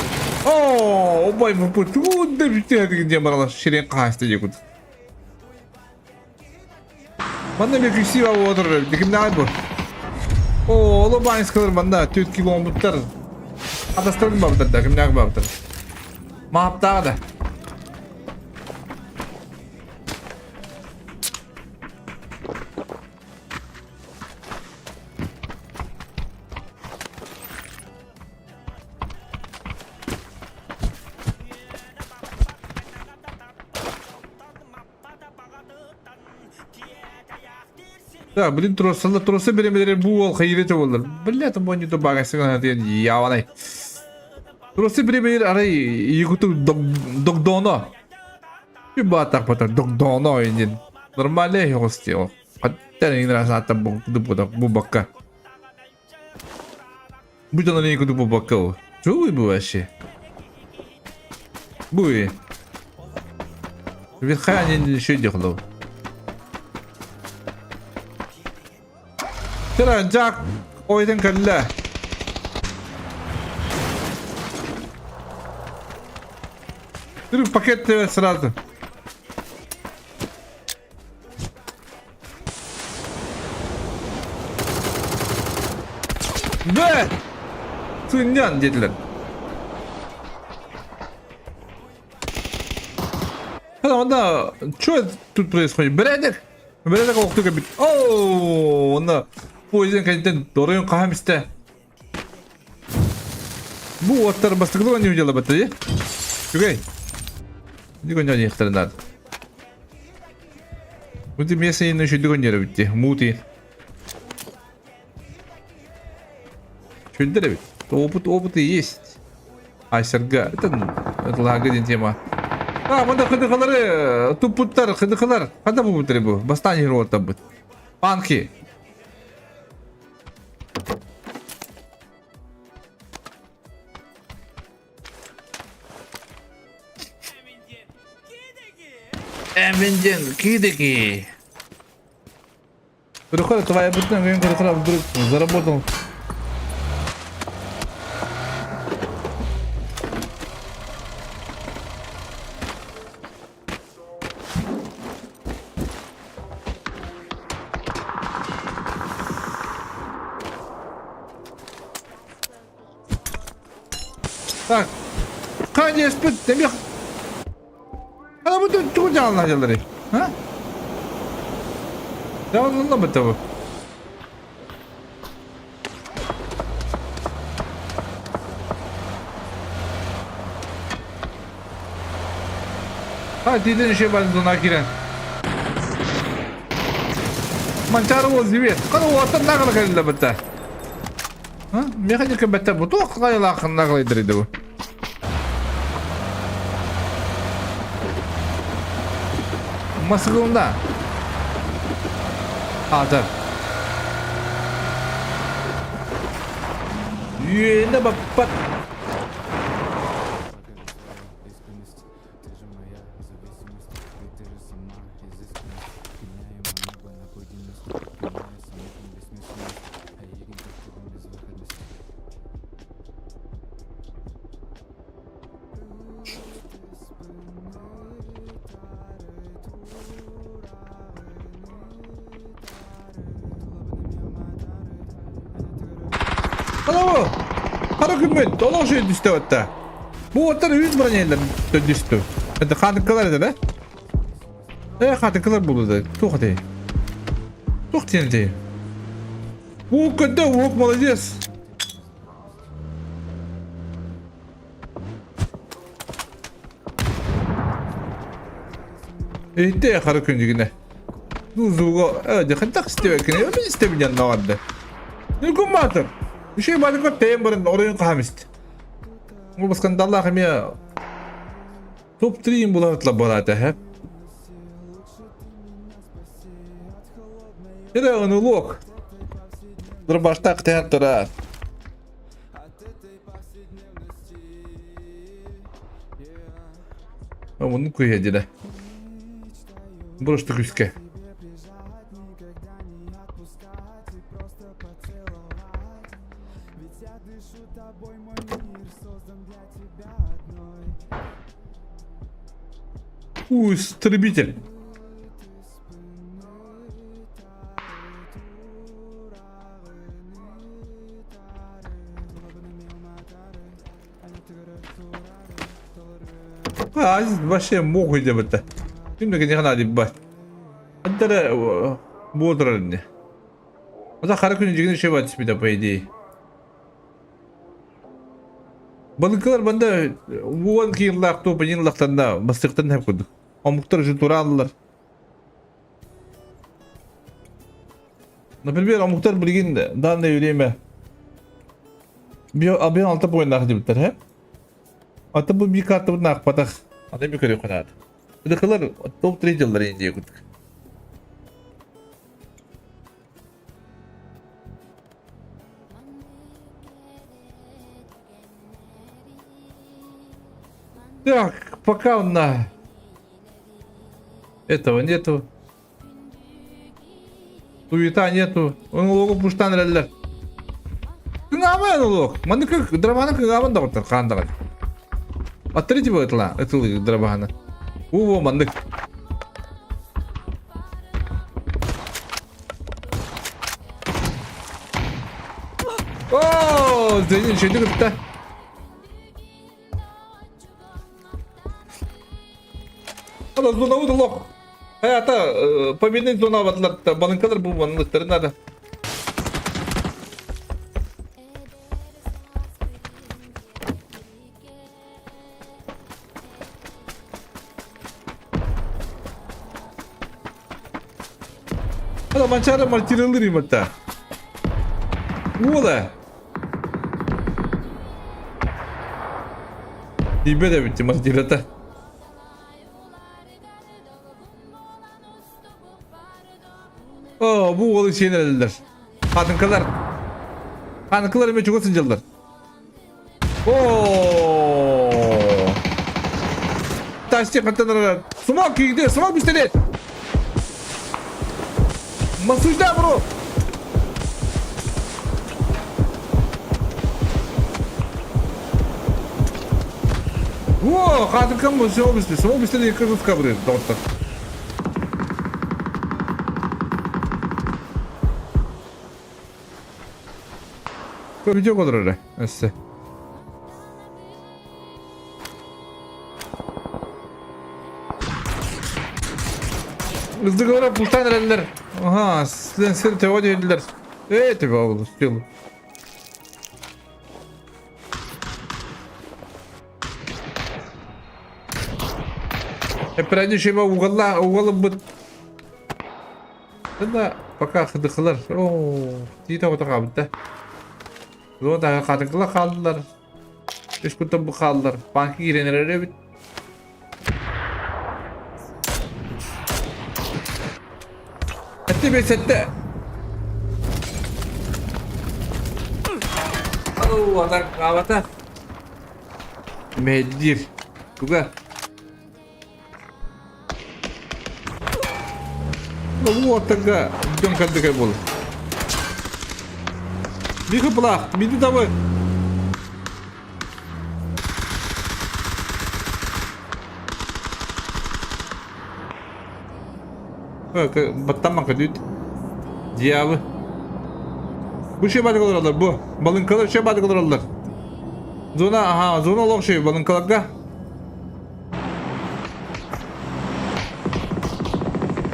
О, убай бу тут да биште деген дем баралар ширен каасты декут. Манна мен красиво отыр. Деким бу. О, оло байынскалар манна 4 кило буттар. Адастырдым бабытар да, кимнәг бабытар. Маптағы да. Да, блин, троса, троса беремелери бу ол хайырete болар. Бля, там они то багасыгана диэн яванай. Троса беремелер арай егуту догдоно. Баатах батар догдоно инин. Нормально хости. Хаттан инра саата бу бакка. Бу дьоно куду бу бакка. Чуй бу вообще? Буй. Верханин еще дехлов. Тара Жак ойден кэллэ. Түрүк пакет тебе сразу. Бэ! Сынньан диэтилэр. Онно что тут происходит? Бэрээдэк! Бэрээдэк олохтук эбит. Оо, онно поездын кэнниттэн доройун хаһан истэ. Бу уоттар бастакылар не удела баттади. Үгэй. Ди гонья диэхтэрин наада. Бу место инна үшүдү гонья битти. Мути. Чүлдэр эбит. Опыт, опыт и есть. Айсерга. Это, это лага диэн тема. А, манда хыдыхалары туппуттар, хыдыхалар. Хада бу бу? Бастан бут. Панки. Эминден кидики. Переходит твоя бутылка, вдруг заработал. Так, Конечно, демих. Ана бу тугу дьаална дьаллары? А? Дьаална бытабы. Ha диден еще базына кирен. Манчары ол зибет. Кана оттан нагыл келді бітті. А? Механика бітті. Бұл тоқ қайлақын нагыл едіреді бұл. Масығында. Атыр. Үйені баппат. Хара Хара күммүт, олох үчүгэй түстэ батта. Бу уоттар үс бронеллер түстү. Это хатыккалар это, да? Э, хатыккалар буолу да. Туох этэй? Туох диэн этэй? Уок көдө, уок молодец. Иһиттэ хара күндүгүнэ. Ну, звуга, э, дьэ, истибэккин, мин истэбин диэн наҕарда. Ньургун Баатыр, үчүгэй баатырга тэйэн баран оройун хаһан ист. Бу скандаллаах эмиэ топ-3 булаатла бараата, һэ? Это ынылок. Дробаштак театра. Оны күйе деді. Бұрышты күске. У, истребитель. Азиз вообще мог диэбитэ. Ким да киниэхэ наадыйбат. Антара буолар ини. Ата хара күн дьигин үчүгэй түспүтэ по идее. Балыкылар банда уон киыллаах туо паньыллахтарына бастыктан хэп курдук. Омуктар уже турааллар. Например, омуктар билигин данное время био алта поиннаах диэбиттэр һэ. Ата бу би картабытын аахпатах. Аны би көрүөххэ наада. Ыдыкылар топ-3 дьыллар индия курдук. Так, пока на этого нету. Туита нету. Налогу пуштан эрэллэр. Кыҥаама налог. Маннык драманы кыҥаабын доҕоттор хаан даҕаны. Аттары типа ытла, ытылы дробаһаны. Уу, маннык. О, Зенин шөйді кытта. Ана зонабыт олох. Hayata победный зона батылар балынкалар бу манныктары надо. Ана манчары мартирылыр иматта. Уола. Тиийбэт эбит мартирата. Оо, бу уолу сиэн эрэллэр. Хатыҥкалар. Хатыҥкалар эмиэ чугас сылдьаллар. Оо! Тасти хаттан арар. Сумал киирди, сумал пистолет! Масуйда, бро! О, хатыкам бу сумал пистолет. Сумал пистолет кыргыз кабыры, доҕоттор. Видео олорор эрэ, өссө. Ыздыгылара бултаан эрэллэр. Аха, сир төбө диэллэр. Ээ, төбө ол, стил. Эппэрээни шеба угалла, угалыбыт. Да, пока хыдыхылар. Оо, тиит оҕото хаалбыт да. Да хатыҥкыла хааллылар. Үс куттан бу хааллар. Банка киирэн эрэр эбит. Эттэ бесетте. Оу, атак аабата. Мэһэйдиир. Туга? Ну уоттарга дьон кэлбикэ буолар. Миха плах, миди давай. Баттамман көдүүт. Дьявы. Бу şey бадык олороллор бу. Балыҥкалар şey бадык олороллор. Зона, ага, зона олох şey балыҥкаларга.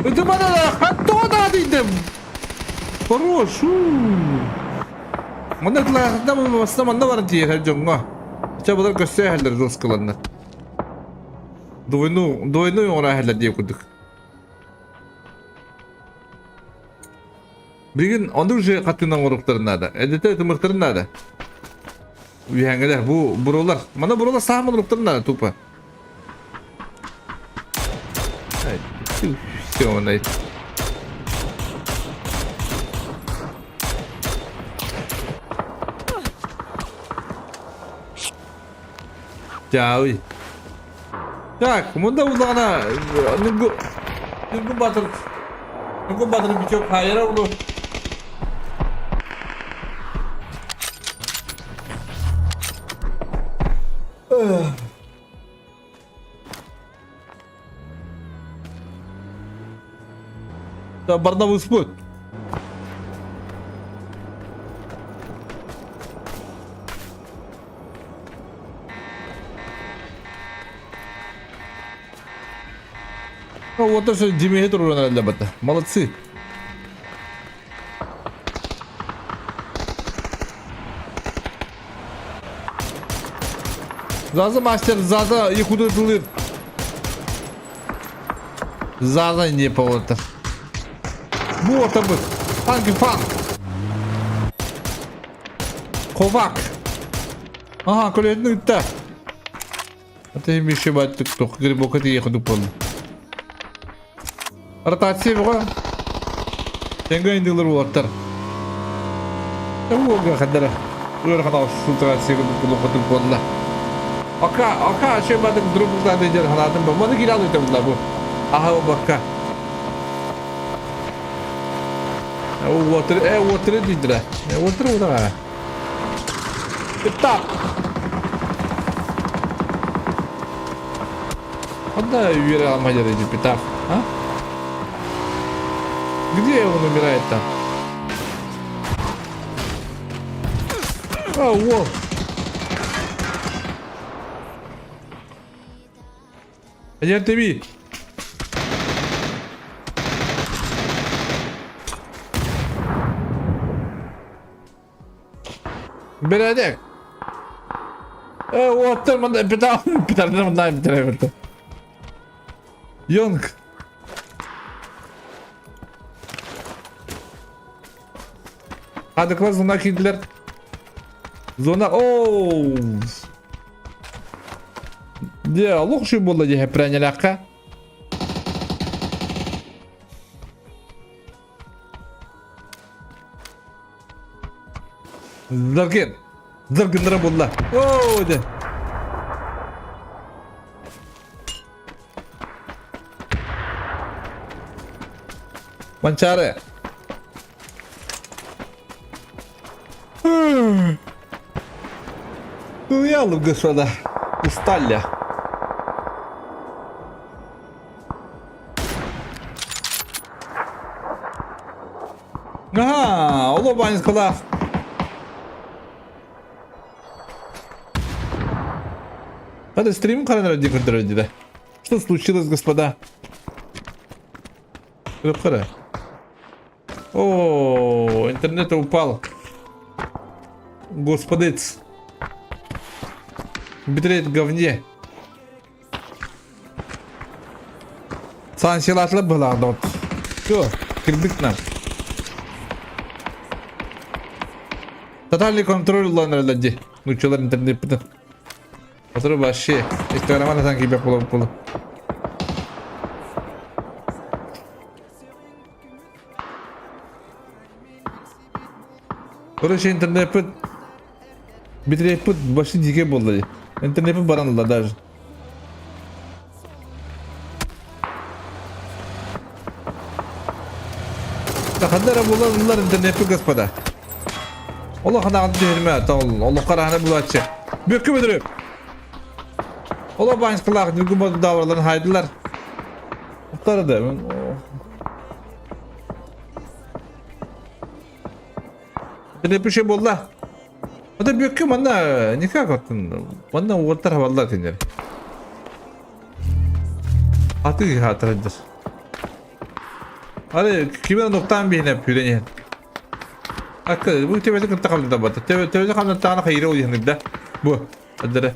Ытымана хаттоҕо наадыйдым. Хорош. Манна ытылаахытна баста манна баран тиийэр дьоҥҥо. Ча былар көссө эһэллэр жесткаланнар. Двойну, двойной оҥоро эһэллэр диye курдук. Билигин оннук же хаттыынан оҥоруохтарын наада. Эдэтэ ытымыахтарын наада. Үһэҥэлэр бу бурулар. Мана бурулар сааман оҥоруохтарын наада тупо. Все, найт. Чаый. Так, мында улаҕана Ньургу Ньургу Батыр Ньургу Батыр бичок хайара улу. Барда выспыт. Ну, вот это Димеге туруран эрэллэр Молодцы. Заза мастер, Заза якуда тылыр. Заза не повода. Вот об Фанки фанк. Ковак. Ага, көлөһүн ыытта. Аты еще баттык тух грибокка тиийэ кудук буолла. Ротация бөҕө. Тэҥҥэ индилэр уолаттар. Уолга хаддара. Ыарахан сылтыга кудук кудук буолла. Ака, ака еще бадык друг бултааны дьэр ханаатын бу. Маны кире алыйта булла бу. Аха бакка. Уотыр, э, уотыры дейдірі. Уотыры уотыр. Тап. Когда Юрий Алмадер Петах, а? Где он умирает-то? А, во! Один ТВ! Бэрээдэк. Э, уоттар манда питар питардан манда питар Йонг. Хадыклар зона киделер. Зона оу. Де, олох шүй болды де прянелякка. Зыргын. Зыргыннара булла. Оо, дэ. Манчары. Уялым, господа. Устали. Ага, оло баньскалаах. Надо стрим да. Что случилось, господа? Көрө. О, интернет упал. Господец. Битрейт в говне. Санкциялаатылар быһылаах доҕот. Все, кирдик нам. Тотальный контроль улаан эрэллэр дии. Нууччалар интернеппитин. Отыру вообще. Инстаграман атан киирбэт буолабыт буолу. Короче, интернеппит битрейппит вообще дикий буолла дии. Интернеппит баран ылла даже. Ханна эрэ буолан ыллар интернеппит господа. Олох анаҕын түһэрмэ, тоҕул, олоххо араһана булааччы. Бүөккэ бөдөрү! Олох бааньскалаах ньургун даабыраларын хаайдылар. Уктары да. Интернеппит буолла. Ата бүөккэ манна никак оттон манна уолтар хабаллар кинилэр. Аты хаатырдыр. Ары кимэн нуктаан биһинэ пүрэн иһэн. Акка бу төбөтө кытта хамната бата. Төбөтө хамнаттаҕына хайыра уйаһынык да. Бу. Аддара.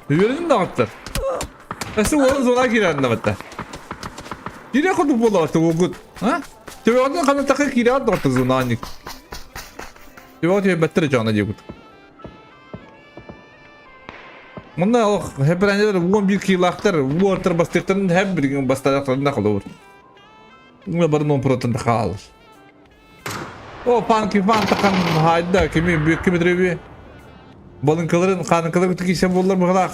Үөрдүм даҕаттар. Өссө уолун зона киирэн батта. Киирэ курдук буолла угут. А? Төбөҕүнэн хамнаттахха киирэҕин доҕоттор зонаанник. Төбөҕө түһэрбэттэр дьоно диэбит. Мунна олох хэппэрээнньэлэр 11 киилаахтар, уортар бастыктарын хэп билигин бастаахтарына холобур. Уна бары нон протан хаалар. О, панки фантахан хайда кими бүккү битиреби. Балынкаларын хааныкаларын кисе боллар быһылаах.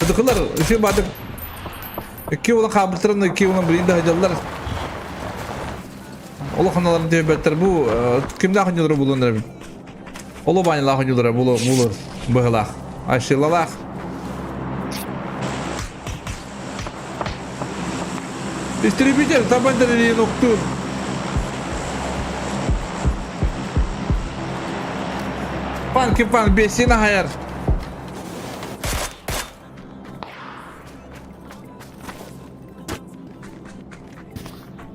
Ыдыкылар үчү бадык икки ула хаабыттарын икки ула билин да дьаллар. Олохоналарын диэбэттэр бу кимдээх онньулара булун эбит. Оло бааньалаах онньулара булу булur быһылаах. Ашилалаах. Истребитель табан дэрилиин уктуур. Панки пан бесина хайар.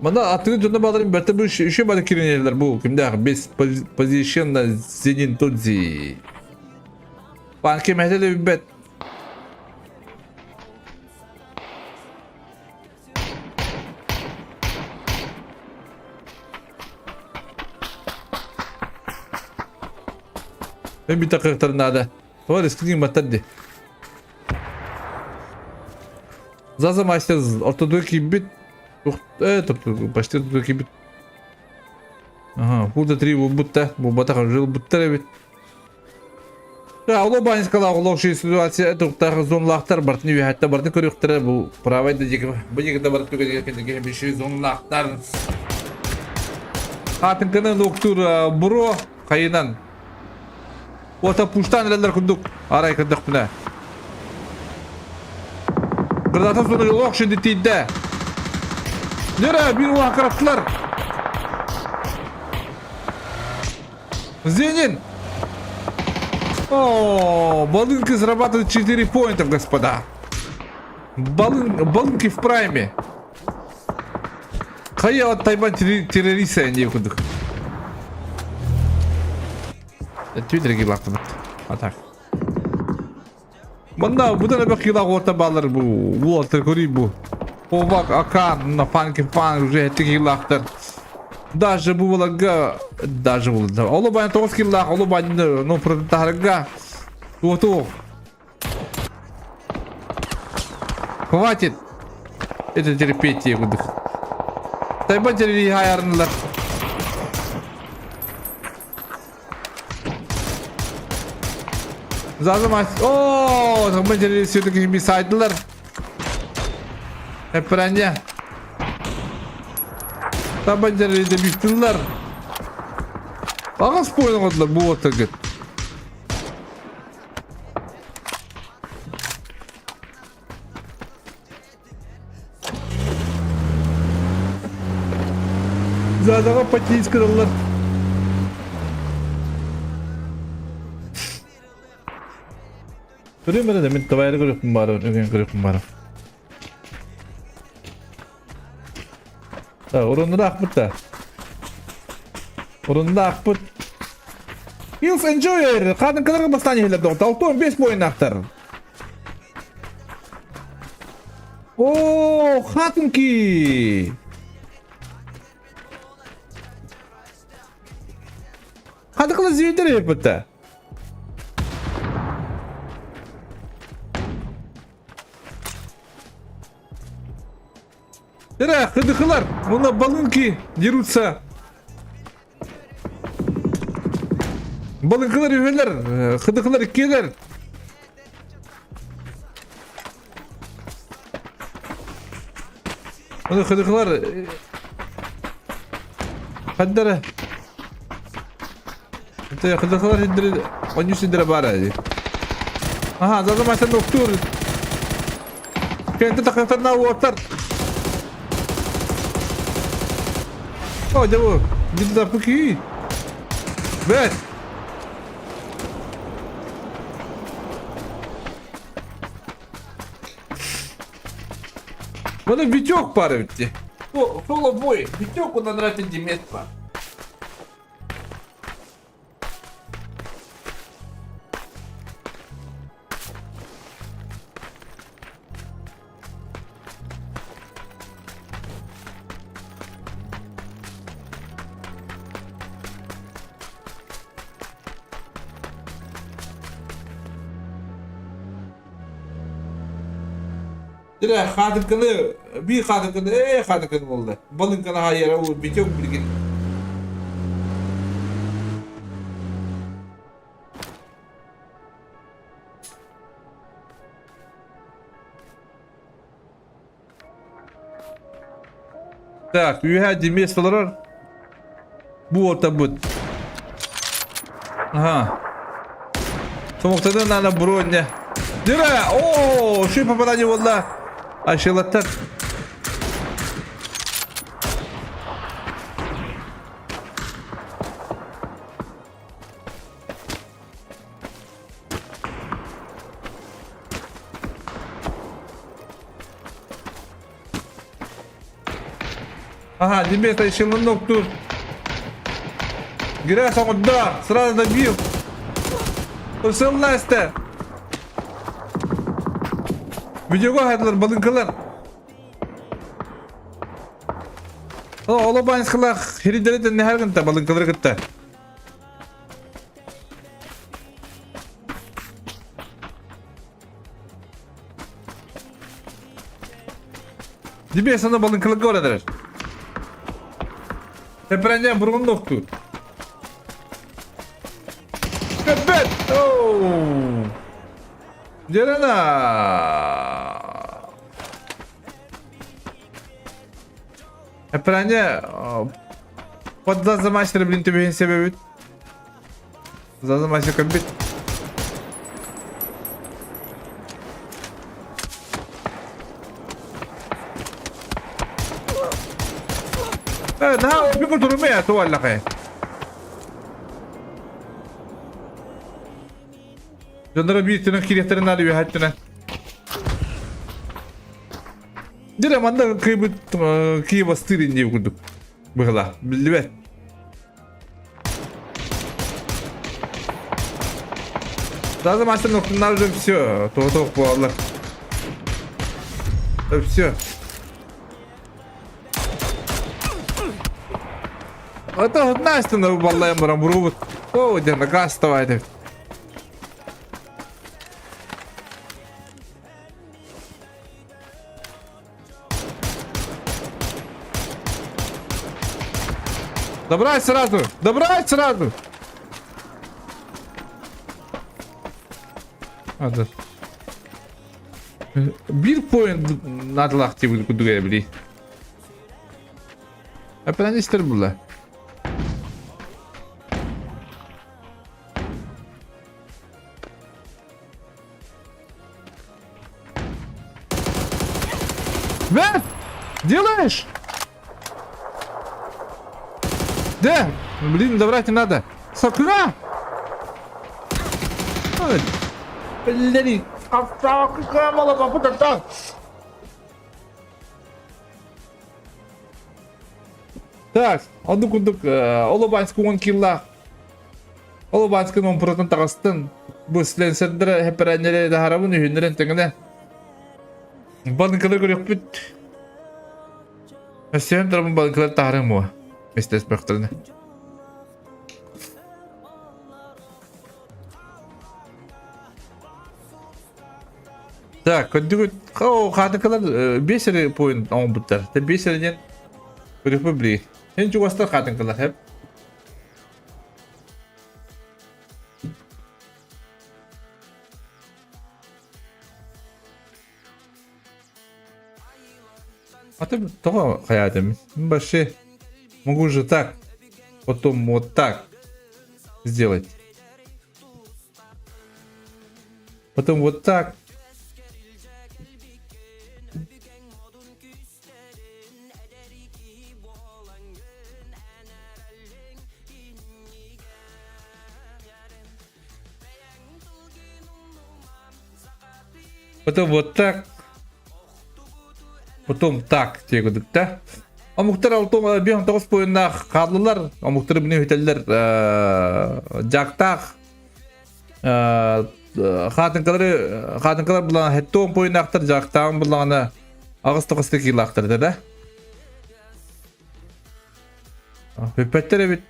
Мана аттыгы дьоно бааларын бэртэ бу еще бары киринеллер бу кимдээх без позиционно зенин тудзи. Панки мэһэлэ билбэт. Мен бүйтэ кыахтарын наада. Тоҕо рискни маттар ди. Заза мастер ортодуга киирбит. Почти ортодуга киирбит. Ага, худо три булбут да, булбатах жыл буттар эбит. Оло банискалаах олох ситуация туктаах зонлаахтар бартын үһәттэ бартын көрүөхтэрэ бу правай да диэки бу диэки да барыт түгэн биши зонлаахтар Хатыҥканы нуктуур буруо хайынан. Уота пуштаан эрэллэр курдук арай көрдөхпүнэ. Граната суну олох şimdi тиийдэ. Нера bir уаха караттылар. Зенин! О, Балынки зарабатывает 4 поинтов, господа. Балын, балынки в прайме. Хайа Тайвань террориста не кудук. Твиттерге килаахтыбыт. А так. Манна будан эбэх килаах уорта баалар бу уолаттар көрүй бу. Овак Акан на фанки фан уже эти килаахтар. Даже бу баларга даже бу. Олу бан тоғыз килаах, олу бан ну протарга. Туоту. Хватит. Это терпеть я буду. Тайбан территория Зазымас. О, мы все-таки мисайдылар. Эпранья. Табанжары биттылар. Ағас бойын бу отыргыт. Задаға патиис кыраллар. Көрүм эрэ мин табайры көрүөхпүн баар, өгөн көрүөхпүн баар. Так, уруннара ахпыт да. Урунна ахпыт. Hills Enjoyer! Қадын кылырғы бастан ехелер доғыт. 6-15 бойын ақтар. О, хатынки! Хатыкылы зүйдер епітті. Ира, хыдыкылар, мына балынки дерутся. Балыҥкалар үһүлэр, хыдыкылар иккиэлэр. Оны хыдыкылар хаддара хыдыкылар сиддери онньу сиддere баар эди. Аха, зазамайсан доктор. Кэнтэ тахтарна уоттар. О, дьэ бу, диппи Бэт! Маны Витек пара битти. Соло бой, Витек онан ратын димет бар. Дирэ хаатыкканы биир хаатыкканы ээ хаатыкканы буолла. Балыҥканы хаайара уу Витек билигин. Так, үөһээ Демес олорор. Бу ортобут. Ага. Сомоктадан ана броня. Дыра! О, ши попадание буолла. Ашылаттар. Ага, Демес Айшиланок тут. Грязь он, да, сразу добил. Ысылласты. Видеоға хайдылар, балынкалар. Оло банскалар хиридерите нехар гынта балынкалар кытта. Дибе сана балынкаларга баран эрэр. Тэпэрэнньээн бургун доктуур. Көппөт! Оу! Дьэрэнэ! Эпэрэнньэ подда замастер блин түбэһин себебит. Зазамастер көрбүт. Наһаа опику турумуя туаллахай. Дьонноро биир түнэн кириэхтэрин наада үөһэттинэ. Дьэ манна кыйбыт кии бастыыр иннии курдук быһыла биллибэт. Даже мастер нохтуннар уже все, то-то буоллар. Все. Это Настя баллайан баран бурубут. О, дьэ, газ давай. Добрать сразу! Добрать сразу! А, да. Биир поинт наадалаах диэбит курдук эбили. Эппэнэн истэр булла. Бэт! Делаешь? Да! Блин, добрать не надо. Сокра! Блин, Так, оннук курдук Олобанскы 10 киллаах Олобанскын он пуратын таҕыстын. Бу сленсердere хэппэрээннэри таһарабын үһүннэрин тэҥинэ. Банкалар көрүөхпүт. Өссөһөн турабын банкалар таһарым уо. Мистэспэхтэринэ. Так, көрдүгүт. О, хаатыкалар биэс эрэ поинт оҥорбуттар. Те биэс эрэ диэн көрүөхпүт билигин. Эн чугастар хаатыҥкалар хэп. А ты тоҕо хайаатым? Вообще могу же так, потом вот так сделать. Потом вот так. Потом вот так. Потом так диэкудук да. Омуктар алтон бион тоҕус буйуннаах хааллылар. Омуктары бини үтэллэр дьаактаах хаатыҥкалары хаатыҥкалар булаҕана хеттуон буйуннаахтар дьаактааҕын буллаҕына аҕыс тоҕус килаахтар да. Бүппэттэр эбит.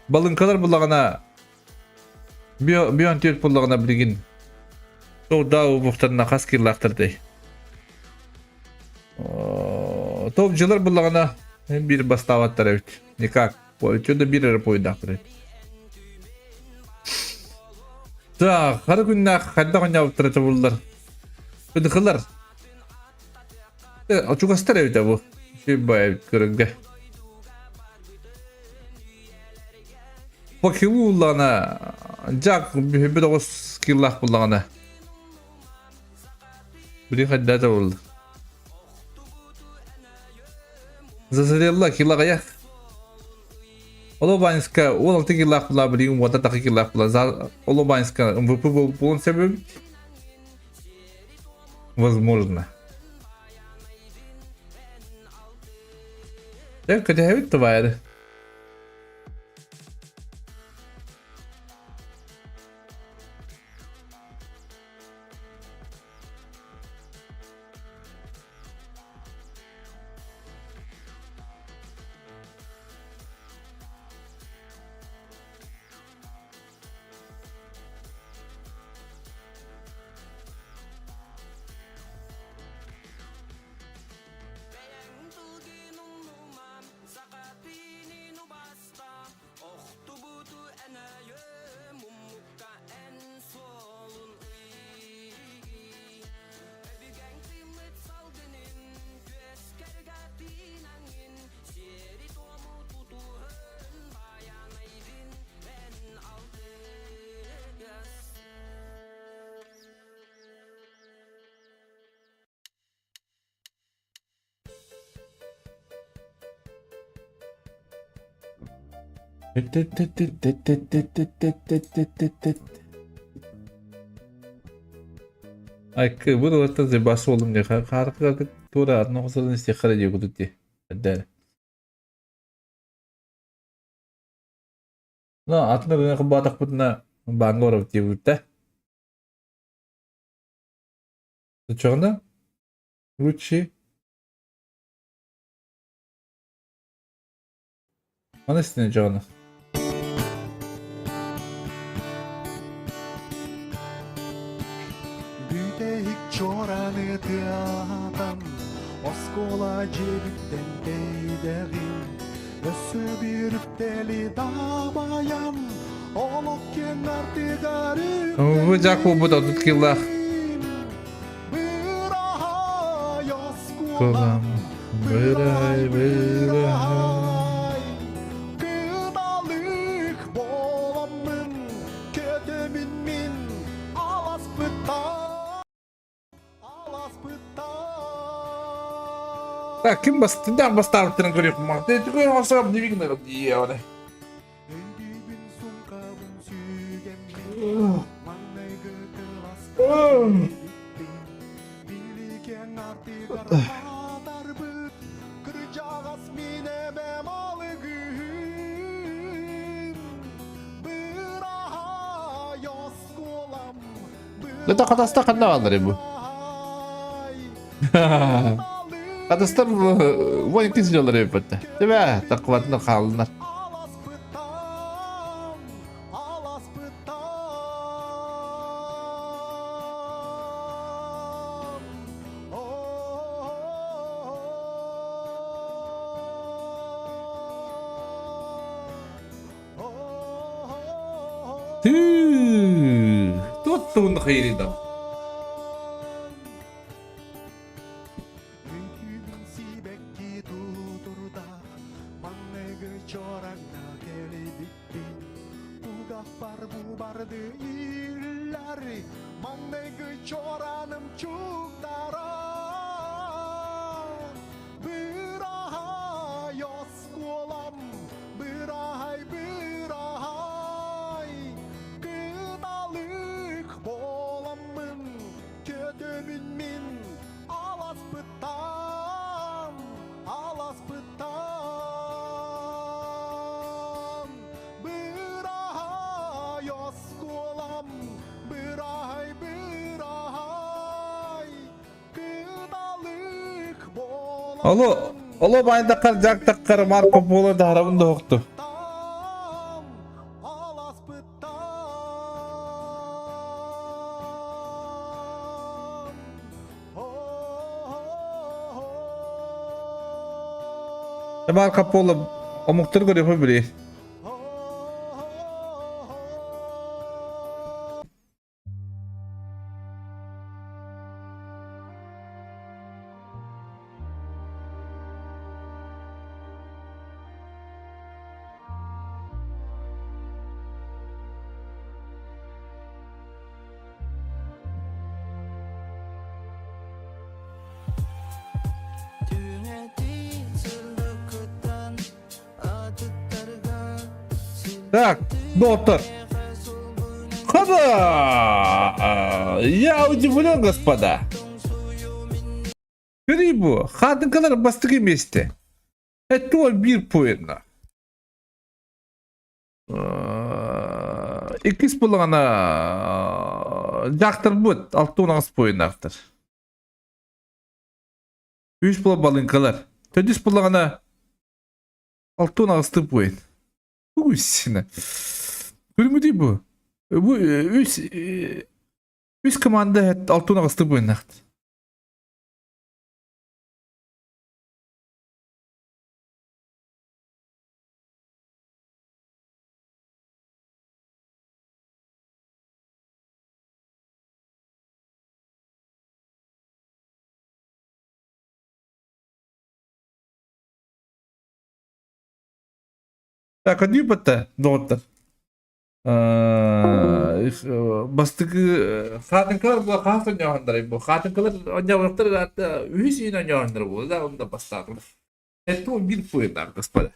Балыҥкалар буллаҕына бион түөрт буллаҕына билигин Тоудаа убухтарына хас киллаахтар дэй. Топ дьылар буллаҕына биир бастаабаттар эбит. Никак. Чудо биир эрэ пуойдаахтар эбит. Так, хара күннээх хайдах оонньообуттара чобуллар. Ыдыхылар. Чугастар эбит бу. Сүбэ эбит көрөнгө. По килу уллаҕына, Жак бүһүбүт оҕус киллаах буллаҕына. Били хайдата булла. Зазарелла килаҕайах. Олобанска 16 киллаах була билигин уота тахы киллаах була. Олобанска МВП буолуон сөбүм. Возможно. Дьэ, көтөһөбүт тубайары. Айкы, бу дылаттан зыбас буоллум дии. Хаарыкы туора атын оҕусарын истиэххэ дии кутут дии. Эрдэ. Ну, атын ырыҥа кылбаатахпытына бааҥҥа барабыт диэбиттэ. Оччоҕуна лучше Маны истинэ дьоҕуна. Бүтэһик чораны тыатан, оскуола дьиэбиттэн тэйдэҕим. Өссө биир үктэли дабайан, олох киэҥ артыгар Бу дьаак буолбут 30 киллаах. Быраһай оскуолам, Кулам, бырай, бырай. Кыдалык боламмын, көтөмүн мин аласпыттан. Так, ким бастыҥнаах бастаабыттарын көрүөхпүн баҕар. Түгэн оҥорсоҕум дивигнэ диэҕэ. Это хатаста ханна бааллар бу? Хатастар 12 сылдьаллар эбиппэттэ. Тебе такватына хааллынар. Тыы, туох тугун хайырыйда. Оскуолам быраһай быраһай кыталык буоламмын көтөбүн мин аласпыттан аласпыттан быраһай оскуолам быраһай быраһай кыталык Алло, алло байдаккар жактаккар Марко Поло дарабын да хокту. Марко Поло омуктар көрөпө биле. Так, доктор. Хоба! Я удивлен, господа. Көрүй хатынкалар бастыкы месте. Это бир поедна. Иккис буллаҕына дьахтарбыт 68 поиннаахтар. Үс була балыҥкалар. Төрдүс буллаҕына 68 поин. Үс Көрүҥүтүй бу? Бу үс үс команда 68 поиннаахтар. Так, одни доҕоттор. Бастакы хаатыҥкалар була хаас оонньооһуннарай бу хаатыҥкалар оонньообуттар үһүс иин оонньооһуннара буолла да онно бастаатылар. Это бир поинтар, господа.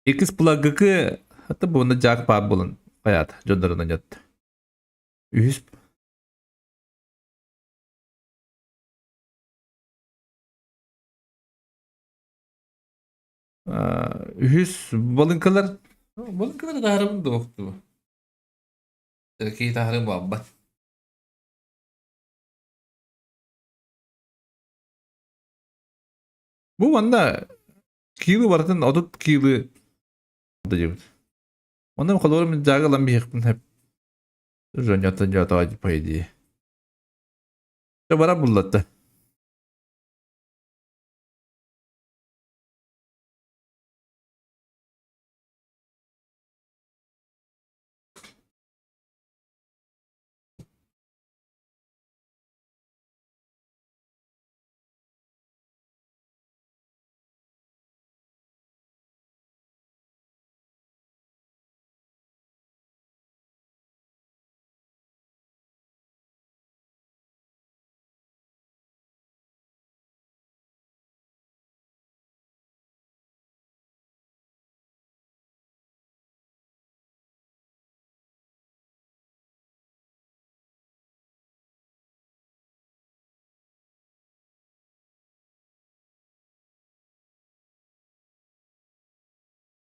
Иккис плагыкы ата буна жаак баар булан хаyaат дьоннорунан ятты. Үһүс үһүс балыҥкалар балыҥкалар таһарабын да охту. Киһи таһарым буолбат. Бу манна киилы барытын 30 киилы диэбит. Онон холобур мин дьаага ылан биһиэхпин хэп. Жоньоттон дьоотоо по идее. Бара буллатта.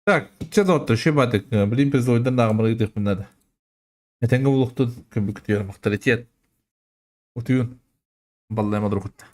Так, чэ доҕоттор, шебатык, блин, призовойдан ааҕымары ыытыахпын наада. Этэҥҥэ булуохтун, көмүктүөр махталитет. Утуйун. Баллайма дурукутта.